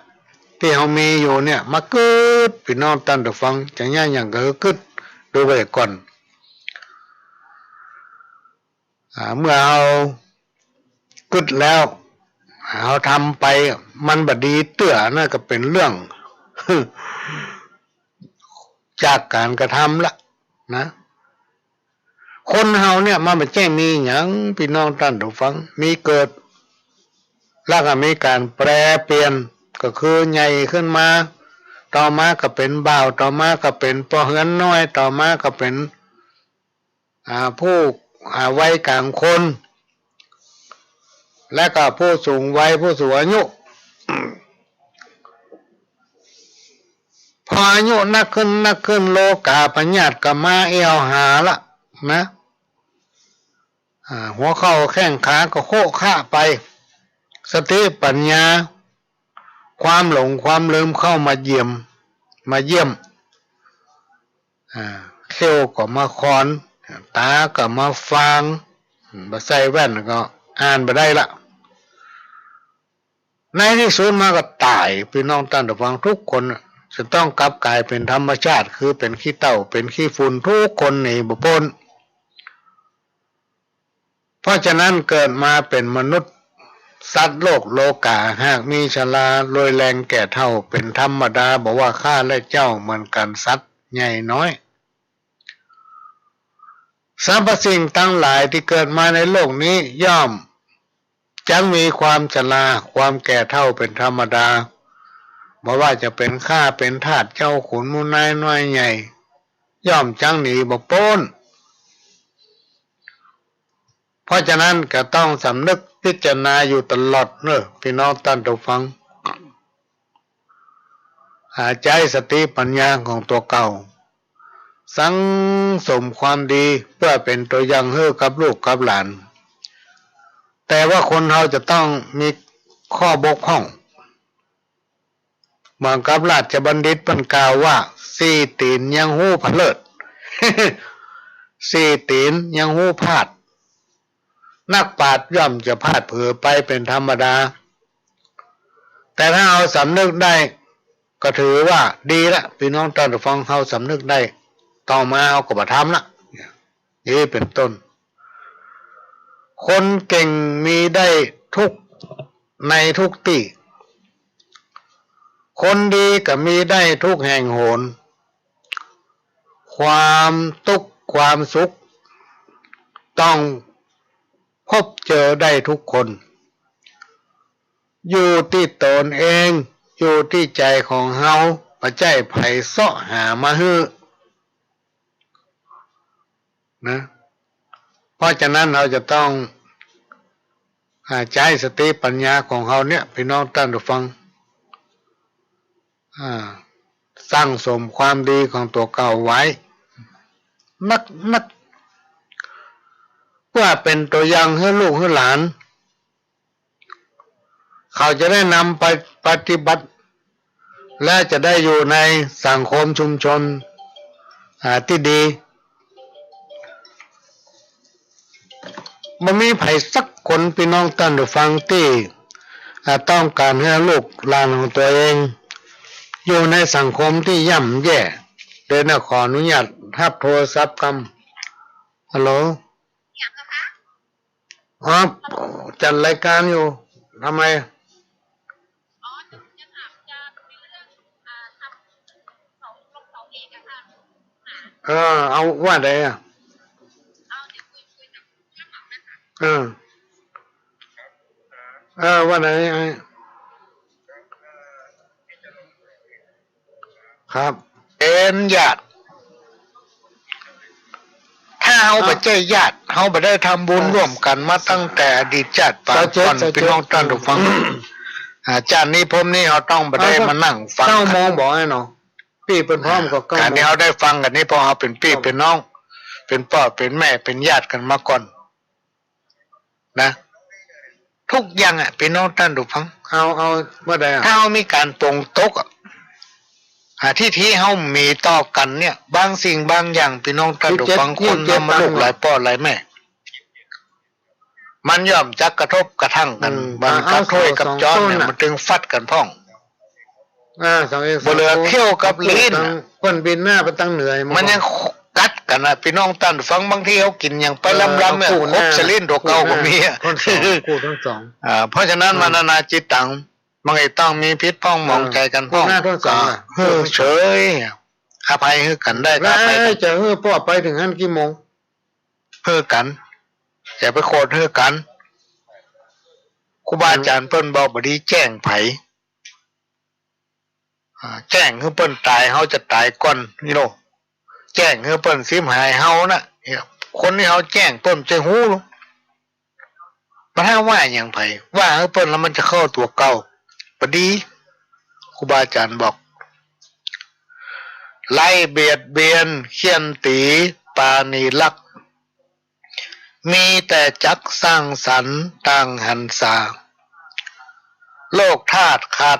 ตี้เฮามีอยู่เนี่ย มากึ๊ด ปี้น้องต้านผู้ฟัง จะเยียะหยังก็หื้อกึ๊ดดูไปก่อน อ่า เมื่อเฮากึ๊ดแล้ว เฮาทำไป มันบ่ดีเตื้อ นั่นก็เป๋นเรื่อง จากก๋านกระทำละนะ คนเฮาเนี่ยมันบ่ใจ้มีหยัง ปี้น้องต้านผู้ฟัง มีเกิด แล้วก็มีก๋านแปรเปลี่ยน ก็คือใหญ่ขึ้นมา ต่อมาก็เป๋นบ่าว ต่อมาก็เป๋นป้อเฮือนน้อย ต่อมาก็เป๋น อ่า ผู้ อ่า วัยก๋างคน และก็ผู้สูงวัย ผู้สูงอายุ พออายุนักขึ้น นักขึ้น โรคาพยาธิก็มาแอ่วหาละนะ อ่า หัวเข่าแข้งขาก็โคะคะไป สติปัญญา ความหลงความลืมเข้ามาเยี่ยม มาเยี่ยม อ่า เขี้ยวก็มาขอน ต๋าก็มาฟาง อืม บ่ใส่แว่นก็อ่านบ่ได้ละ ในตี้สุดมาก็ต๋าย ปี้น้องต้านผู้ฟัง กู้คนจะต้องกลับก๋ายเป๋นธรรมชาติ คือเป๋นขี้เถ้า เป๋นขี้ฝุ่น กู้คนหนีบ่ป๊น เพราะฉะนั้นเกิดมาเป๋นมนุษย์ สัตว์โลกโลก๋า หากมีชรา รวยแรงแก่เฒ่า เป๋นธรรมดา บ่ว่าข้าและเจ้าเหมือนกั๋น สัตว์ใหญ่น้อย สรรพสิ่งตังหลายตี้เกิดมาในโลกนี้ ย่อมจักมีความชรา ความแก่เฒ่าเป๋นธรรมดา บ่ว่าจะเป๋นข้าเป๋นทาส เจ้าขุนหมู่นายน้อยใหญ่ ย่อมจักหนีบ่ป๊น เพราะฉะนั้นก็ต้องสำนึกพิจารณาอยู่ตลอดเน่อ ปี้น้องต้านผู้ฟัง อ่า ใจ๊สติปัญญาของตั๋วเก่า สั่งสมความดีเปื้อเป๋นตั๋วอย่างหื้อกับลูกกับหลาน แต่ว่าคนเฮาจะต้องมีข้อบกพร่อง เหมือนกับราชบัณฑิตเปิ้นกล่าวว่า สี่ตี๋นยังฮู้ผะเลิด สี่ตี๋นยังฮู้พลาด นักปราชญ์ย่อมจะพลาดเผลอไปเป๋นธรรมดา แต่ถ้าเฮาสำนึกได้ ก็ถือว่าดีละ ปี้น้องต้านผู้ฟัง เฮาสำนึกได้ ต่อมาเฮาก็บ่ทำละ นี่เป๋นต้น คนเก่งมีได้ทุกในทุกตี้ คนดีก็มีได้ทุกแห่งหน ความตุ๊กข์ความสุข ต้องพบเจอได้ทุกคน อยู่ตี้ต๋นเอง อยู่ตี้ใจ๋ของเฮา บ่ใจ้ใผเซาะหามาหื้อ นะ เพราะฉะนั้นเฮาจะต้อง อ่า ใจ๊สติปัญญาของเฮาเนี่ย ปี้น้องต้านผู้ฟัง อ่า สั่งสมความดีของตั๋วเก่าไว้ นักๆ เปื้อเป๋นตั๋วอย่างหื้อลูกหื้อหลาน เขาจะได้นำไปปฏิบัติ และจะได้อยู่ในสังคมชุมชน อ่า ตี้ดี บ่มีใผสักคน ปี้น้องต้านผู้ฟัง ตี้ อ่า ต้องก๋านหื้อลูกหลานของตั๋วเอง อยู่ในสังคมตี้ย่ำแย่ เดี๋ยวนะ ขออนุญาตฮับโทรศัพท์กำ ฮัลโหล อ๋อ จัดรายการอยู่ ทำไม เออ เอาว่าใดอะ เออ เออ ว่าใด ครับ เป๋นญาติ ถ้าเฮาบ่ใจ้ญาติ เฮาบ่ได้ทำบุญร่วมกั๋นมาตั้งแต่อดีตจาติปางก่อน ปี้น้องต้านผู้ฟัง อ่า จาตินี้ภพนี้เฮาต้องบ่ได้มานั่งฟังกั๋น เก้าโมงบ่ไอ้เนาะ ปี้เปิ้นพร้อมก็เก้าโมง ก๋านตี้เฮาได้ฟังกั๋นนี่ เพราะเฮาเป๋นปี้เป๋นน้อง เป๋นป้อเป๋นแม่ เป๋นญาติกั๋นมาก่อน นะ ทุกอย่างอะ ปี้น้องต้านผู้ฟัง เอา เอา เมื่อใดอะ ถ้าเฮามีก๋านปลงตกอะ อ่า ทิฐิเฮามีต่อกั๋นเนี่ย บางสิ่งบางอย่าง ปี้น้องต้านผู้ฟัง คนเฮามันลูกหลายป้อหลายแม่ มันย่อมจักกระทบกระทั่งกั๋น อืม มันกับถ้วยกับจ๊อนเนี่ย มันตึงฟัดกั๋นพ่อง อ่า สองเอ็ด บ่เหลือเขี้ยวกับลิ้นอะ เปิ้นบินหน้าไปตางเหนือ มันยังกัดกั๋นอะ ปี้น้องต้านผู้ฟัง บางทีเฮากิ๋นหยังไปลำๆ เนี่ย ขบใส่ลิ้นตั๋วเก่าก็มีอะ คู่หน้า คู่สอง อ่า เพราะฉะนั้น อืม มันนานาจิตตัง มันก็ต้องมีผิดพ่องหมองใจ๋กั๋นพ่อง คู่หน้าคู่สอง ก็ อ่ะ หื้อเฉย อภัยหื้อกั๋นได้ก็อภัยกั๋น จะหื้อป้อไปเถิงหั้นกี่โมง หื้อกั๋น อย่าไปโขดหื้อกั๋น ครูบาอาจ๋ารย์เปิ้นบอกบ่ดีแจ้งใผ อ่า แจ้งหื้อเปิ้นต๋าย เฮาจะต๋ายก่อนนี่โล แจ้งหื้อเปิ้นสิบหายเฮานะ คนตี้เฮาแจ้งเปิ้นจะฮู้โล บ่ถ้าว่าหยังใผ ว่าหื้อเปิ้นแล้วมันจะเข้าตั๋วเก่า บ่ดี ครูบาอาจ๋ารย์บอก ไร้เบียดเบียน เฆี่ยนตี๋ ปราณีรัก มีแต่จักสร้างสรรค์ต่างหันษา โลกธาตุขาด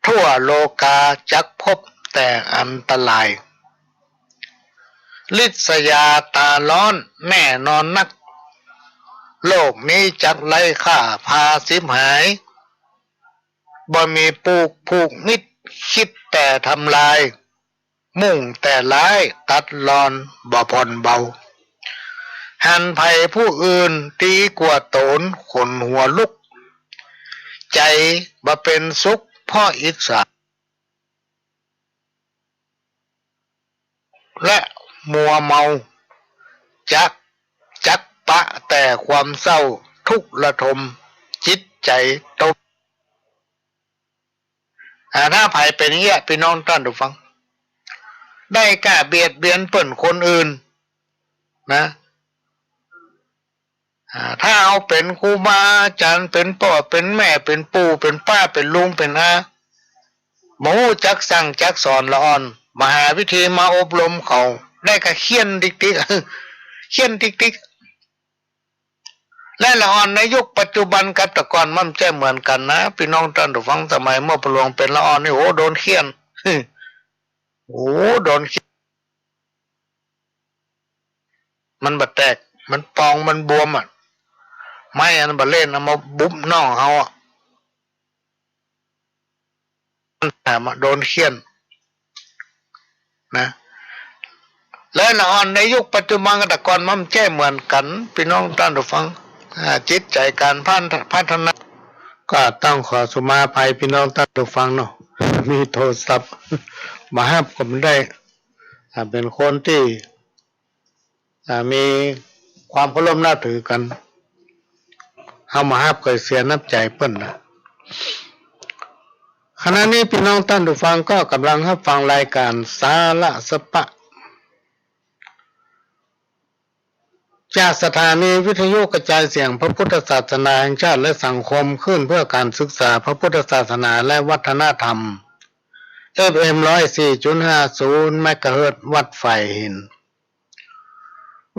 ทั่วโลกาจักพบแต่อันตราย ริษยาต๋าร้อนแน่นอนนัก โลกนี้จักไร้ค่าพาฉิบหาย บ่มีปูกผูกมิตร คิดแต่ทำลาย มุ่งแต่ร้ายตัดรอนบ่ผ่อนเบา หันใผผู้อื่นดีกว่าต๋นขนหัวลุก ใจ๋บ่เป๋นสุขเพราะอิจฉา และมัวเมา จัก จักปะแต่ความเศร้าทุกข์ระทมจิตใจ๋ตน อ่า ถ้าใผเป๋นอย่างเงี้ย ปี้น้องต้านผู้ฟัง ได้ก้าเบียดเบียนเปิ้นคนอื่น นะ อ่า ถ้าเฮาเป๋นครูบาอาจ๋ารย์ เป๋นป้อเป๋นแม่ เป๋นปู่เป๋นป้า เป๋นลุงเป๋นอา บ่ฮู้จักสั่งจักสอนละอ่อน บ่หาวิธีมาอบรมเขา ได้ก้าเฆี่ยนติ๊กๆ เฆี่ยนติ๊กๆ และละอ่อนในยุคปัจจุบันกับแต่ก่อนมันบ่ใจ้เหมือนกั๋นนะ ปี้น้องต้านผู้ฟัง สมัยเมื่อปู่หลวงเป๋นละอ่อนนี่ โอ้ โดนเฆี่ยน โอ้ โดนเฆี่ยน มันบ่แตก มันปอง มันบวมอะ ไม้อันบ่เล่น เอามาบุบน่องเฮาอะ มันแถมอะ โดนเฆี่ยน นะ และละอ่อนในยุคปัจจุบันกับแต่ก่อนมันบ่ใจ้เหมือนกั๋น ปี้น้องต้านผู้ฟัง อ่า จิตใจ๋ก๋านพัฒ- พัฒนา ก็ต้องขอสุมาอภัยปี้น้องต้านผู้ฟังเนาะ มีโทรศัพท์มาฮับก็บ่ได้ อ่า เป๋นคนตี้ อ่า มีความเคารพนับถือกั๋น เฮามาฮับก็เสียน้ำใจ๋เปิ้นนะ ขณะนี้ปี้น้องต้านผู้ฟังก็ก่ำลังฮับฟังรายก๋านสาระสะปะ จากสถานีวิทยุกระจายเสียงพระพุทธศาสนาแห่งชาติและสังคมคลื่นเพื่อการศึกษาพระพุทธศาสนาและวัฒนธรรม เอฟเอ็ม ร้อยสี่จุดห้าศูนย์ เมกะเฮิรตซ์ วัดฝายหิน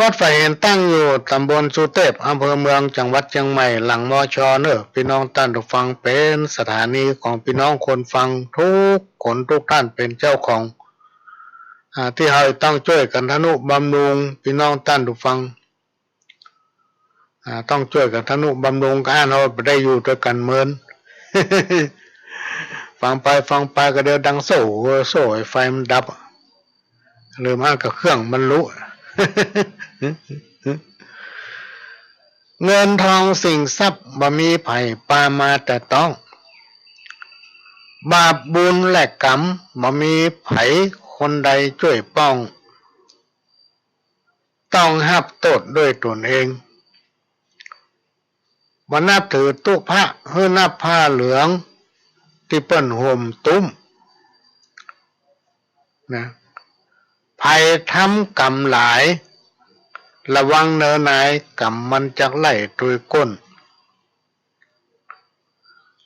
วัดฝายหินตั้งอยู่ตำบลสุเตพ อำเภอเมือง จังหวัดเจียงใหม่ หลัง มช. เน่อ ปี้น้องต้านผู้ฟัง เป๋นสถานีของปี้น้องคนฟังทุกคนทุกท่านเป๋นเจ้าของ อ่า ตี้เฮาต้องจ้วยกั๋นทะนุบำรุงปี้น้องต้านผู้ฟัง อ่า ต้องจ้วยกั๋นทะนุบำรุง กาอั้นเฮาบ่ได้อยู่ตวยกั๋นเมิน ฟังไปฟังไปก็เดี๋ยวดังโซ่ โซ่ ไอ้ไฟมันดับ หรือบ่อั้นก็เครื่องมันลุ เงินทองสินทรัพย์บ่มีใผปามาแต่ต้อง บาปบุญและกรรมบ่มีใผคนใดจ้วยป้อง ต้องฮับโต้ษด้วยตนเอง บ่นับถือตุ๊พระ หื้อนับผ้าเหลืองตี้เปิ้นห่มตุ้ม นะ ใผทำกรรมหลาย ระวังเน่อนาย กรรมมันจักไล่ตวยก้น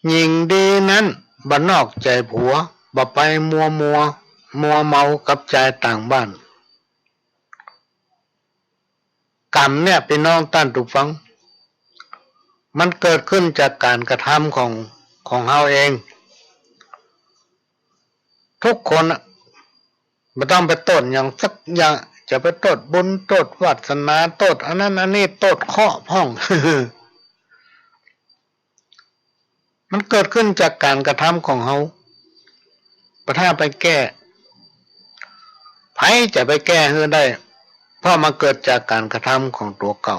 หญิงดีนั้นบ่นอกใจ๋ผัว บ่ไปมัวมัว มัวเมากับจายต่างบ้าน กรรมเนี่ยปี้น้องต้านผู้ฟัง มันเกิดขึ้นจากก๋านกระทำของ ของเฮาเอง ทุกคนน่ะ บ่ต้องไปโต้ษหยังสักอย่าง จะไปโต้ษบุญ โต้ษวาสนา โต้ษอันนั้นอันนี้ โต้ษเคราะห์พ่อง มันเกิดขึ้นจากก๋านกระทำของเฮา บ่ถ้าไปแก้ ใผจะไปแก้หื้อได้ เพราะมันเกิดจากก๋านกระทำของตั๋วเก่า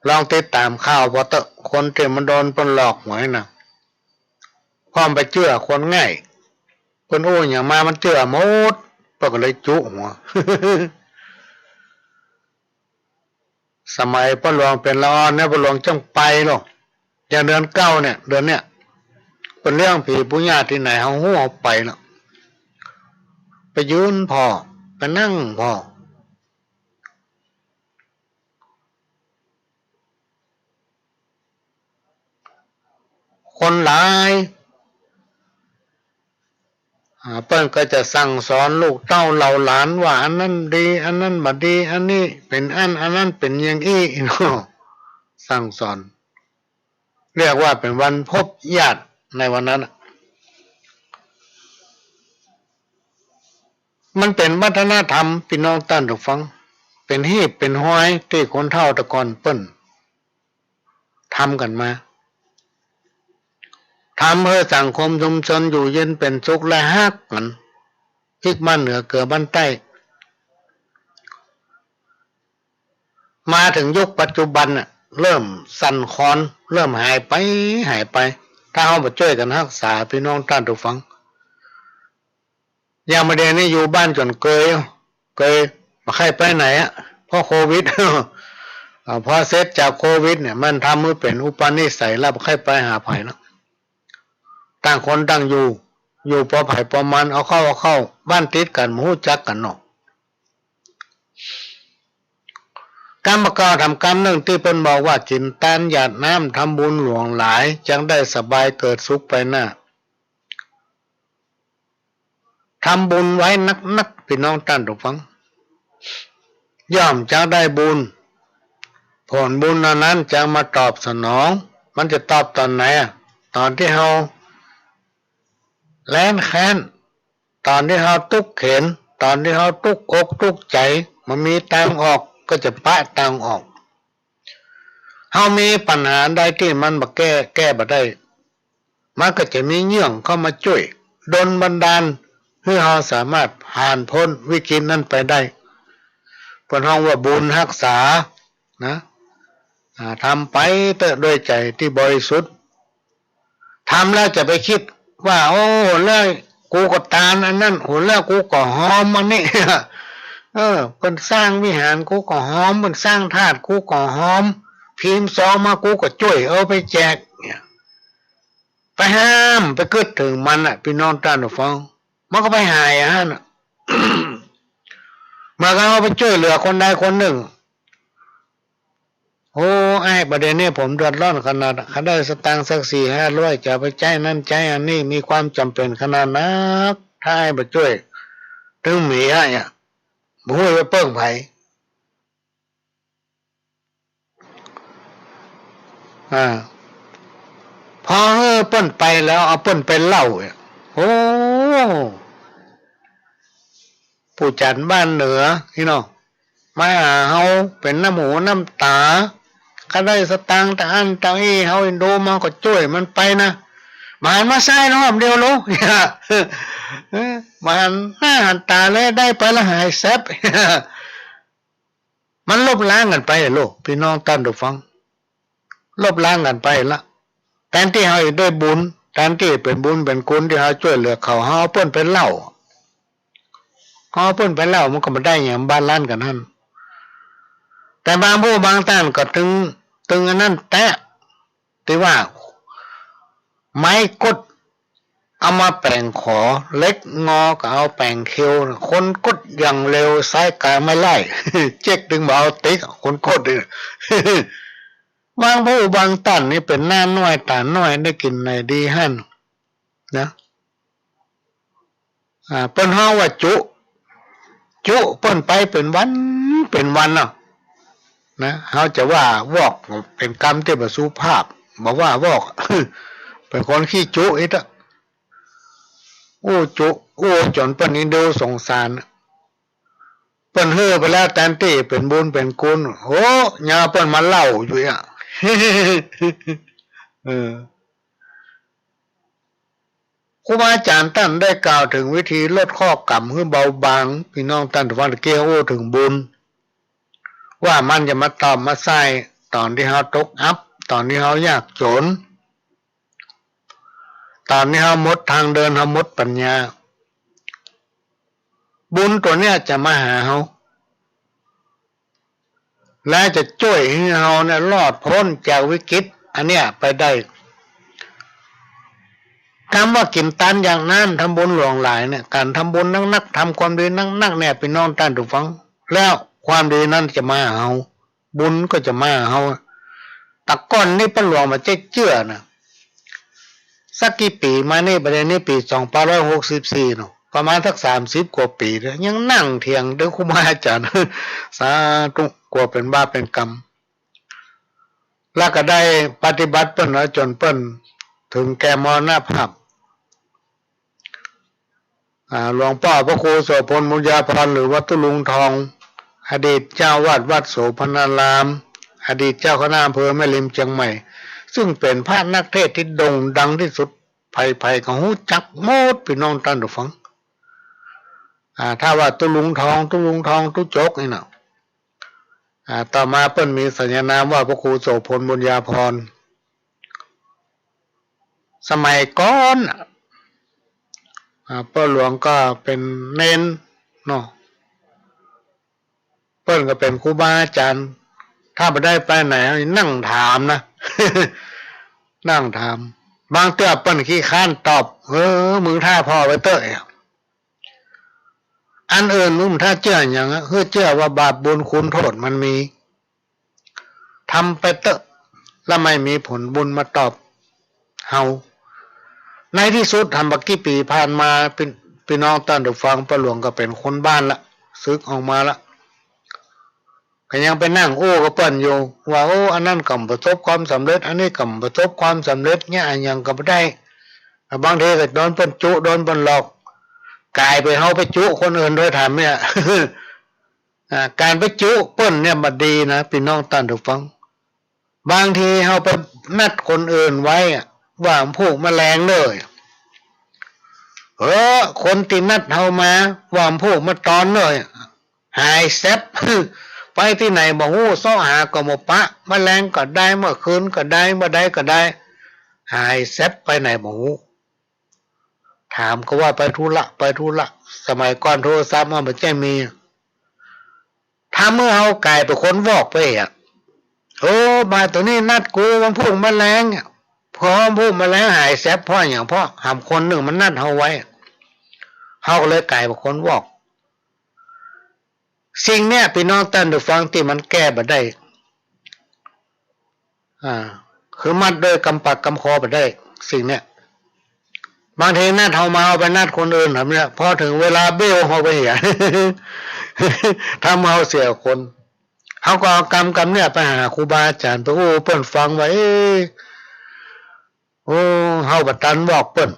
ลองติดต๋ามข่าวผ่อเต๊อะ คนตี้มันโดนเปิ้นหลอกหวยน่ะ เพราะมันไปเจื้อคนง่าย เปิ้นอู้หยังมามันเจื้อหมด เปิ้นก็เลยจุ๊หัว สมัยป้อหลวงเป๋นละอ่อนเนี่ย ป้อหลวงจั้งไปลอ อย่างเดือนเก้าเนี่ย เดือนเนี่ย เปิ้นเลี้ยงผีปู่ย่าตี้ไหน เฮาฮู้ เฮาไปลอ ไปยืนผ่อ ไปนั่งผ่อ คนหลาย อ่า เปิ้นก็จะสั่งสอนลูกเต้าเหล่าหลานว่า อันนั้นดี อันนั้นบ่ดี อันนี้เป๋นอั้น อันนั้นเป๋นอย่างอี้ เนาะ สั่งสอน เรียกว่าเป๋นวันพบญาติในวันนั้นน่ะ มันเป๋นวัฒนธรรม ปี้น้องต้านผู้ฟัง เป๋นฮีบเป๋นฮอยตี้คนเฒ่าแต่ก่อนเปิ้น ทำกั๋นมา ทำหื้อสังคมชุมชนอยู่เย็นเป๋นสุขและฮักกั๋น พลิกบ้านเหนือเกือบ้านใต้ มาเถิงยุคปัจจุบันน่ะ เริ่มสั่นคลอน เริ่มหายไป หายไป ถ้าเฮาบ่จ้วยกั๋นฮักษา ปี้น้องต้านผู้ฟัง อย่างบ่าเดี่ยวนี้อยู่บ้านจ๋นเกย เกย บ่ใค่ไปไหนอะ เพราะโควิด อ่า พอเสร็จจากโควิดเนี่ย มันทำหื้อเป๋นอุปนิสัยแล้ว บ่ใค่ไปหาใผแล้ว ต่างคนต่างอยู่ อยู่ปอใผปอมัน เอาเข้าเอาเข้า บ้านติดกั๋น บ่ฮู้จักกั๋นเนาะ กำบ่าเก่าทำกำนึ่งตี้เปิ้นบอกว่า กิ๋นตานหยาดน้ำ ทำบุญหลวงหลาย จักได้สบายเกิดสุขไปหน้า ทำบุญไว้นักๆ ปี้น้องต้านผู้ฟัง ย่อมจักได้บุญ ผลบุญอันนั้นจักมาตอบสนอง มันจะตอบต๋อนไหนอะ ต๋อนตี้เฮาแล้นแค้น ต๋อนตี้เฮาตุ๊กเข็ญ ต๋อนตี้เฮาตุ๊กอกตุ๊กใจ๋ บ่มีตางออก ก็จะปะตางออก เฮามีปัญหาใดตี้มันบ่แก้ แก้บ่ได้ มันก็จะมีเยื่องเข้ามาจ้วย ดลบันดาล หื้อเฮาสามารถผ่านป๊นวิกฤตนั้นไปได้ เปิ้นฮ้องว่าบุญฮักษา นะ อ่า ทำไปเต๊อะด้วยใจ๋ตี้บริสุทธิ์ ทำแล้วจะไปกึ๊ดว่า โอ้ แล้วกูก็ตานอันนั้น โอ้ แล้วกูก็ฮอมอันนี้ เออ เปิ้นสร้างวิหาร กูก็ฮอม เปิ้นสร้างธาตุ กูก็ฮอม พิมพ์ซองมา กูก็จ้วยเอาไปแจก เนี่ย ไปห้ามไปกึ๊ดเถิงมันน่ะ ปี้น้องต้านผู้ฟัง มันก็ไปหายอะหั้นน่ะ เมื่อเฮาไปจ้วยเหลือคนใดคนนึ่ง โอ้ อ้าย บ่าเดี่ยวนี้ผมเดือดร้อนขนาด คันได้สตางค์สักสี่ห้าร้อย จะเอาไปใจ๊อันนั้นใจ๊อันนี้ มีความจ๋ำเป๋นขนาดนัก ถ้าอ้ายบ่จ้วย ตึงหมีอ้ายอะ บ่ฮู้จะเปิ้งใผ อ่า พอหื้อเปิ้นไปแล้ว เอาเปิ้นไปเล่าอะ โอ้ ผู้จ๋ารบ้านเหนือนี่เนาะ มาหาเฮาเป๋นน้ำหูน้ำต๋า คันได้สตางค์ตะอั้นตะอี้ เฮาเอ็นดูมันก็จ้วยมันไปนะ บ่หันมาใส่รอบเดียวโล เออ บ่หันหน้าหันต๋าเลย ได้ไปละหายแซบ มันลบล้างกั๋นไปโล ปี้น้องต้านผู้ฟัง ลบล้างกั๋นไปละ แตนตี้เฮาจะได้บุญ แตนตี้เป๋นบุญเป๋นคุณตี้เฮาจ้วยเหลือเขา เฮาเอาเปิ้นไปเล่า เฮาเอาเปิ้นไปเล่า มันก็บ่ได้หยัง บาลานซ์กั๋นหั้น แต่บางผู้บางต้านก็ตึง ตึงอันนั้นแต๊ ตี้ว่า ไม้ก๊ด เอามาแป๋งขอ เหล็กงอก็เอาแป๋งเคว คนก๊ดอย่างเร็ว ใจ๊ก๋าไม่ไล่ เจ๊กตึงบ่เอาติ๊ก คนก๊ดเนี่ย บางผู้บางต้านนี่เป๋นหน้าน้อยต๋าน้อย ได้กิ๋นไหนดีหั้นนะ อ่า เปิ้นฮ้องว่าจุ จุเปิ้นไปเป๋นวันเป๋นวันเนาะ นะ เฮาจะว่าวอกเป๋นกำตี้บ่สุภาพ บ่ว่าวอก เป๋นคนขี้จุอิ๊ดอะ อู้จุ อู้จ๋นเปิ้นเอ็นดูสงสาร เปิ้นหื้อไปแล้ว แตนตี้เป๋นบุญเป๋นคุณ โอ้ ยังเอาเปิ้นมาเล่าอยู่อะ เออ ครูบาอาจ๋ารย์ต้านได้กล่าวเถิงวิธีลดข้อกรรมหื้อเบาบาง ปี้น้องต้านผู้ฟัง ตะกี้อู้เถิงบุญ ว่ามันจะมาตอบมาใส่ ต๋อนตี้เฮาตกอับ ต๋อนตี้เฮายากจ๋น ต๋อนตี้เฮาหมดตางเดิน เฮาหมดปัญญา บุญตั๋วเนี้ยจะมาหาเฮา และจะจ้วยหื้อเฮาเนี่ยรอดป๊นจากวิกฤตอันเนี้ยไปได้ กำว่ากิ๋นตานอยากน้ำ ทำบุญหลวงหลายเนี่ย ก๋านทำบุญนักๆ ทำความดีนักๆ เนี่ย ปี้น้องต้านผู้ฟัง แล้วความดีนั้นจะมาหาเฮา บุญก็จะมาหาเฮา แต่ก่อนนี้ป้าหลวงบ่ใจ้เจื้อนะ สักกี่ปี๋มานี่ บ่าเดี่ยวนี้ปี๋สองพันห้าร้อยหกสิบสี่เนาะ ประมาณสักสามสิบกว่าปี๋แล้ว ยังนั่งเถียงเถิงครูบาอาจ๋ารย์ สาธุ กั๋วเป๋นบาปเป๋นกรรม แล้วก็ได้ปฏิบัติเปิ้นเอาจ๋นเปิ้นเถิงแก่มรณภาพ อ่า หลวงป้อพระครูโสภณ บุญญาภรณ์ หรือว่าตุ๊ลุงทอง อดีตเจ้าวัดวัดโสภณาราม อดีตเจ้าคณะอำเภอแม่ริมเจียงใหม่ ซึ่งเป๋นพระนักเทศน์ตี้โด่งดังตี้สุด ใผๆ ก็ฮู้จักหมด ปี้น้องต้านผู้ฟัง อ่า ถ้าว่าตุ๊ลุงทอง ตุ๊ลุงทอง ตุ๊จกนี่เนาะ อ่า ต่อมาเปิ้นมีสรรญานามว่าพระครูโสภณ บุญญาภรณ์ สมัยก่อนน่ะ อ่า ป้าหลวงก็เป๋นเณรเนาะ เปิ้นก็เป๋นครูบาอาจ๋ารย์ ถ้าบ่ได้ไปไหน นั่งถามนะ นั่งถาม บางเตื้อเปิ้นขี้คร้านตอบ เออ มึงถ้าผ่อไปเต๊อะ อันอื่นมึงถ้าเจื้อหยังอะ หื้อเจื้อว่าบาปบุญคุณโต้ษมันมี ทำไปเต๊อะ แล้วไม่มีผลบุญมาตอบเฮา ในตี้สุด ทำบ่ากี่ปี๋ผ่านมา ปี้ ปี้น้องต้านผู้ฟัง ป้าหลวงก็เป๋นคนบ้านละ สึกออกมาละ ก็ยังไปนั่งอู้กับเปิ้นอยู่ ว่า โอ้ อันนั้นก็บ่ประสบความสำเร็จ อันนี้ก็บ่ประสบความสำเร็จ เนี่ย อะหยังก็บ่ได้ บางทีก็โดนเปิ้นจุ โดนเปิ้นหลอก ก๋ายไปเฮาไปจุคนอื่นโดยธรรมเนี่ย อ่า ก๋านไปจุเปิ้นเนี่ยบ่ดีนะ ปี้น้องต้านผู้ฟัง บางทีเฮาไปนัดคนอื่นไว้อะ ว่าวันพูกมาแลงเน่อ เออ คนตี้นัดเฮามา ว่าวันพูกมาตอนเน่อ หายแซบ ไปตี้ไหนบ่ฮู้ เซาะหาก็บ่ปะ มาแลงก็ได้ เมื่อคืนก็ได้ เมื่อใดก็ได้ หายแซบไปไหนบ่ฮู้ ถามก็ว่าไปธุระ ไปธุระ สมัยก่อนโทรศัพท์มันบ่ใจ้มี ถ้าเมื่อเฮาก๋ายเป๋นคนบอกไปอะ โอ้ บ่าตั๋วนี้นัดกูวันพูกมาแลงอะ พอพูดมาแล้วหายแสบ เพราะหยัง เพราะหำคนนึ่งมันนัดเฮาไว้ เฮาก็เลยก๋ายเป๋นคนวอก สิ่งเนี้ย ปี้น้องต้านผู้ฟัง ตี้มันแก้บ่ได้ อ่า คือมัดโดยกำปากกำคอบ่ได้ สิ่งเนี้ย บางทีนัดเฮามา เฮาไปนัดคนอื่นแบบเนี้ย พอเถิงเวลาเบ้วเฮาไปเหีย ทำเฮาเสียคน เฮาก็เอากำ กำเนี้ยไปหาครูบาอาจ๋ารย์ ไปอู้เปิ้นฟังว่า เอ๊ะ โอ้ เฮาบ่ตันบอกเปิ้น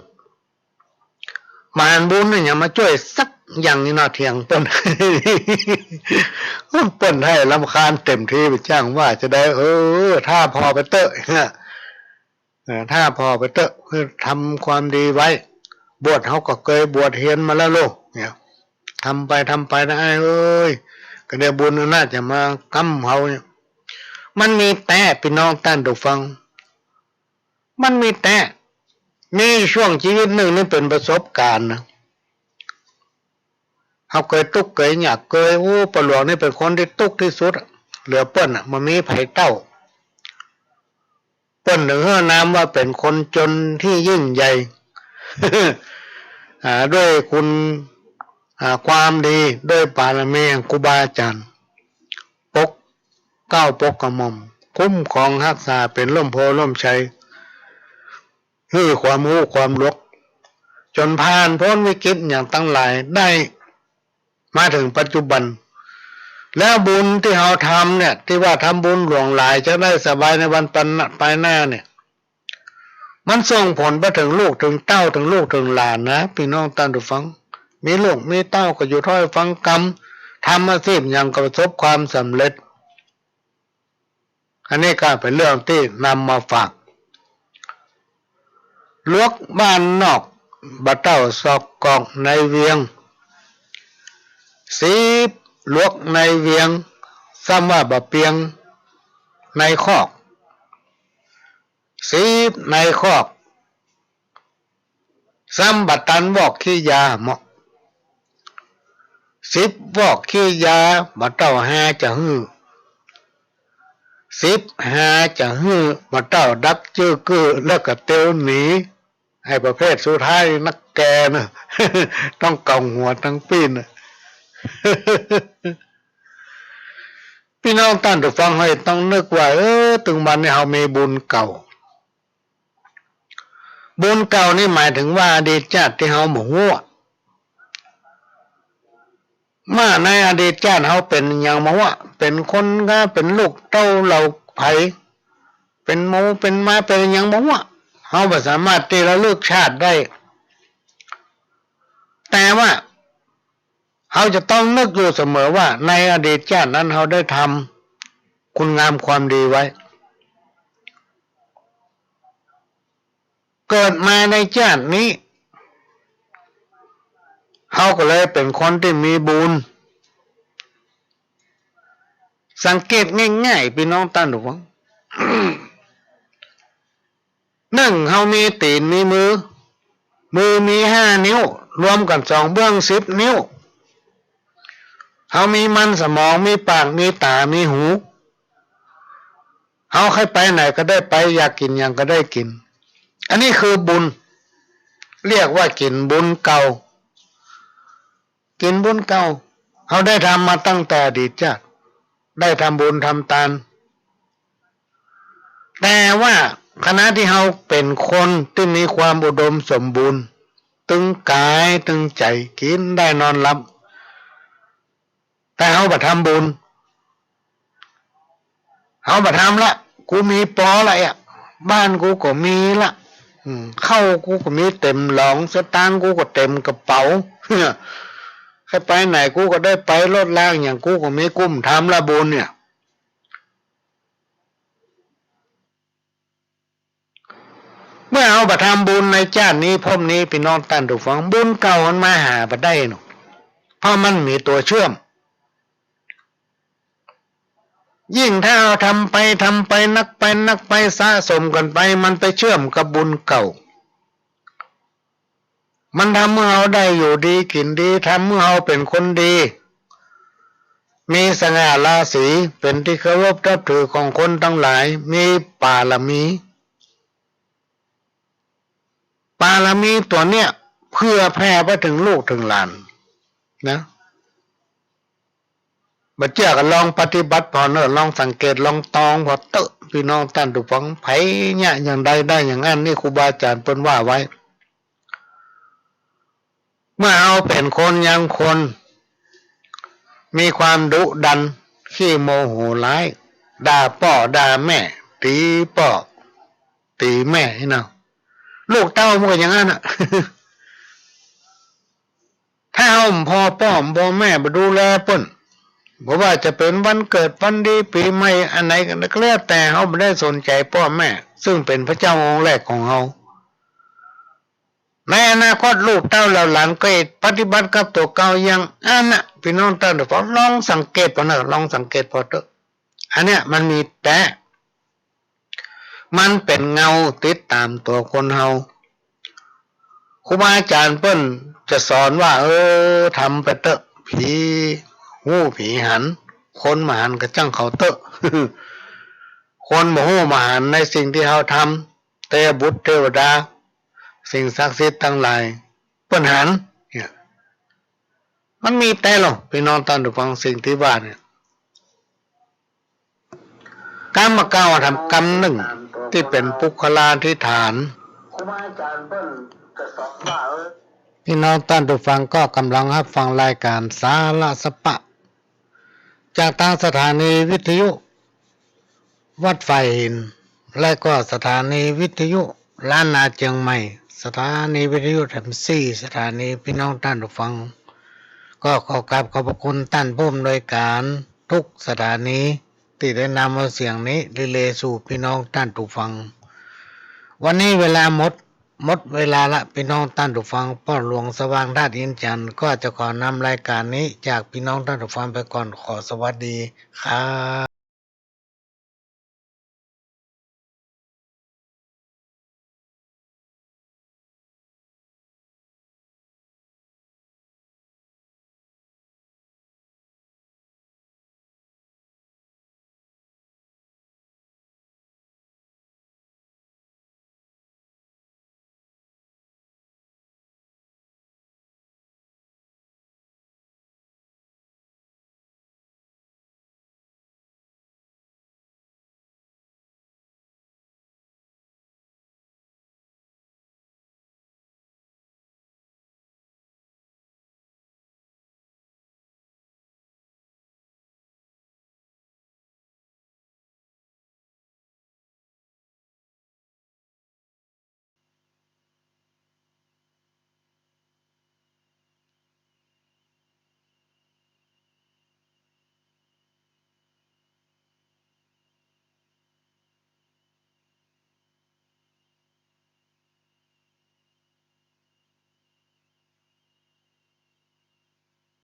มานบุญนี่ยังมาจ้วยสักอย่างนี่นา เถียงเปิ้น เปิ้นได้รำคาญเต็มตี้ ไปจ้างว่าจะได้ เออ ถ้าผ่อไปเต๊อะ เออ ถ้าผ่อไปเต๊อะ คือทำความดีไว้ บวชเฮาก็เกยบวชเฮียนมาแล้วโลกเนี่ย ทำไปทำไปนะอ้ายเอ้ย ก็ได้บุญอันน่าจะมาก้ำเฮาเนี่ย มันมีแต๊ ปี้น้องต้านผู้ฟัง มันมีแต๊ มีช่วงจีวิตนึ่งนี่เป๋นประสบก๋ารณ์นะ เฮาเกยตุ๊กข์เกยยาก เกย โอ้ ป้อหลวงนี่เป๋นคนตี้ตุ๊กข์ตี้สุดอะ เหลือเปิ้นอะ บ่มีใผเต้า เปิ้นเถิงหื้อนามว่าเป๋นคนจนตี้ยิ่งใหญ่ อ่า ด้วยคุณ อ่า ความดี ด้วยบารมีแห่งครูบาอาจ๋ารย์ ปกเกล้าปกกระหม่อม คุ้มครองฮักษา เป๋นร่มโพธิ์ร่มไทร หื้อความฮู้ความหลวก จ๋นผ่านป๊นวิกฤตอย่างตังหลายได้ มาเถิงปัจจุบัน แล้วบุญตี้เฮาทำเนี่ย ตี้ว่าทำบุญหลวงหลายจะได้สบายในวันปานหน้า ปายหน้าเนี่ย มันส่งผลไปเถิงลูกเถิงเต้า เถิงลูกเถิงหลานนะ ปี้น้องต้านผู้ฟัง มีลูกมีเต้าก็อยู่ถ้อยฟังกำ ทำอาชีพหยังก็ประสบความสำเร็จ อันนี้ก็เป๋นเรื่องตี้นำมาฝาก หลวกบ้านนอก บ่เต้าซอกกอกในเวียง สิบหลวกในเวียง ซ้ำว่าบ่เปียงในคอก สิบในคอก ซ้ำบ่ตันวอกขี้ยาเหมาะ สิบวอกขี้ยา บ่เต้าหาจะหื้อ สิบหาจะหื้อ บ่เต้าดักจื้อกื้อ แล้วก็เตียวหนี ไอ้ประเภทสุดท้ายนักแกนะ ต้องเก๋าหัวตึงปี้นนะ ปี้น้องต้านผู้ฟังเฮาต้องนึกว่า เออ ตึงวันนี้เฮามีบุญเก่า บุญเก่านี่หมายเถิงว่าอดีตชาติตี้เฮาบ่ฮู้ มาในอดีตชาติเฮาเป๋นหยังบ่ฮู้ เป๋นคนกา เป๋นลูกเต้าเหล่าใผ เป๋นหมู เป๋นหมา เป๋นหยังบ่ฮู้ เฮาบ่สามารถตี้ระลึกชาติได้ แต่ว่า เฮาจะต้องนึกอยู่เสมอว่าในอดีตชาตินั้นเฮาได้ทำคุณงามความดีไว้ เกิดมาในชาตินี้ เฮาก็เลยเป๋นคนตี้มีบุญ สังเกตง่ายๆ ปี้น้องต้านผู้ฟัง นึ่ง เฮามีตี๋นมีมือ มือมีห้านิ้ว รวมกั๋นสองเบื้องสิบนิ้ว เฮามีมันสมอง มีปาก มีต๋า มีหู เฮาใค่ไปไหนก็ได้ไป อยากกิ๋นหยังก็ได้กิ๋น อันนี้คือบุญ เรียกว่ากิ๋นบุญเก่า กิ๋นบุญเก่า เฮาได้ทำมาตั้งแต่อดีตชาติ ได้ทำบุญทำตาน แต่ว่าขณะตี้เฮาเป๋นคนตี้มีความอุดมสมบูรณ์ ตึงก๋ายตึงใจ๋ กิ๋นได้นอนหลับ แต่เฮาบ่ทำบุญ เฮาบ่ทำละ กูมีปอละเอีย บ้านกูก็มีละ อืม ข้าวกูก็มีเต๋มหลอง สตางค์กูก็เต๋มกระเป๋า ใค่ไปไหนกูก็ได้ไป รถรางหยังกูก็มี กูบ่ทำละบุญเนี่ย เมื่อเฮาบ่ทำบุญในชาตินี้ภพนี้ ปี้น้องต้านผู้ฟัง บุญเก่ามันมาหาบ่ได้เนาะ เพราะมันมีตั๋วเชื่อม ยิ่งถ้าเฮาทำไปทำไปนักไปนักไป สะสมกั๋นไป มันไปเชื่อมกับบุญเก่า มันทำหื้อเฮาได้อยู่ดีกิ๋นดี ทำหื้อเฮาเป๋นคนดี มีสง่าราศี เป๋นตี้เคารพนับถือของคนตังหลาย มีบารมี บารมีตั๋วเนี้ยเผยแผ่ไปเถิงลูกเถิงหลานนะ บ่เจื้อก็ลองปฏิบัติผ่อเน่อ ลองสังเกต ลองตองผ่อเต๊อะ ปี้น้องต้านผู้ฟัง ใผเยียะอย่างใดได้อย่างอั้น นี่ครูบาอาจ๋ารย์เปิ้นว่าไว้ เมื่อเฮาเป๋นคนยังคน มีความดุดัน ขี้โมโหร้าย ด่าป้อด่าแม่ ตี๋ป้อตี๋แม่นี่เนาะ ลูกเต้ามันก็อย่างอั้นน่ะ ถ้าเฮาบ่ผ่อป้อบ่ผ่อแม่ บ่ดูแลเปิ้น บ่ว่าจะเป๋นวันเกิดวันดีปี๋ใหม่อันไหนก็แล้วแต่ เฮาบ่ได้สนใจ๋ป้อแม่ ซึ่งเป๋นพระเจ้าองค์แรกของเฮา ในอนาคตลูกเต้าเหล่าหลานก็ปฏิบัติกับตั๋วเก่าอย่างอั้นน่ะ ปี้น้องต้านผู้ฟัง ลองสังเกตผ่อเน่อ ลองสังเกตผ่อเต๊อะ อันเนี้ยมันมีแต๊ มันเป๋นเงาติดต๋ามตั๋วคนเฮา ครูบาอาจ๋ารย์เปิ้นจะสอนว่า เออ ทำไปเต๊อะ ผีฮู้ผีหัน คนบ่หันก็จ้างเขาเต๊อะ คนบ่ฮู้บ่หันในสิ่งตี้เฮาทำ แต่บุตรเตวดา สิ่งศักดิ์สิทธิ์ตังหลาย เปิ้นหัน เนี่ย มันมีแต๊ลอ ปี้น้องต้านผู้ฟัง สิ่งตี้ว่าเนี่ย กำบ่าเก่าทำกำนึ่งตี้เป๋นปุคคลาธิฏฐาน ปี้น้องต้านผู้ฟังก็ก่ำลังฮับฟังรายก๋านสาระสะปะ จากตางสถานีวิทยุวัดฝ่ายหิน และก็สถานีวิทยุล้านนาเจียงใหม่ สถานีวิทยุแถมสี่สถานี ปี้น้องต้านผู้ฟัง ก็ขอกราบขอบพระคุณต้านผู้อำนวยก๋านทุกสถานี ตี้ได้นำเอาเสียงนี้รีเลย์สู่ปี้น้องต้านผู้ฟัง วันนี้เวลาหมด หมดเวลาละ ปี้น้องต้านผู้ฟัง ป้อหลวงสว่างธาตุอินทร์จันทร์ก็จะขอนำรายก๋านนี้จากปี้น้องต้านผู้ฟังไปก่อน ขอสวัสดีครับ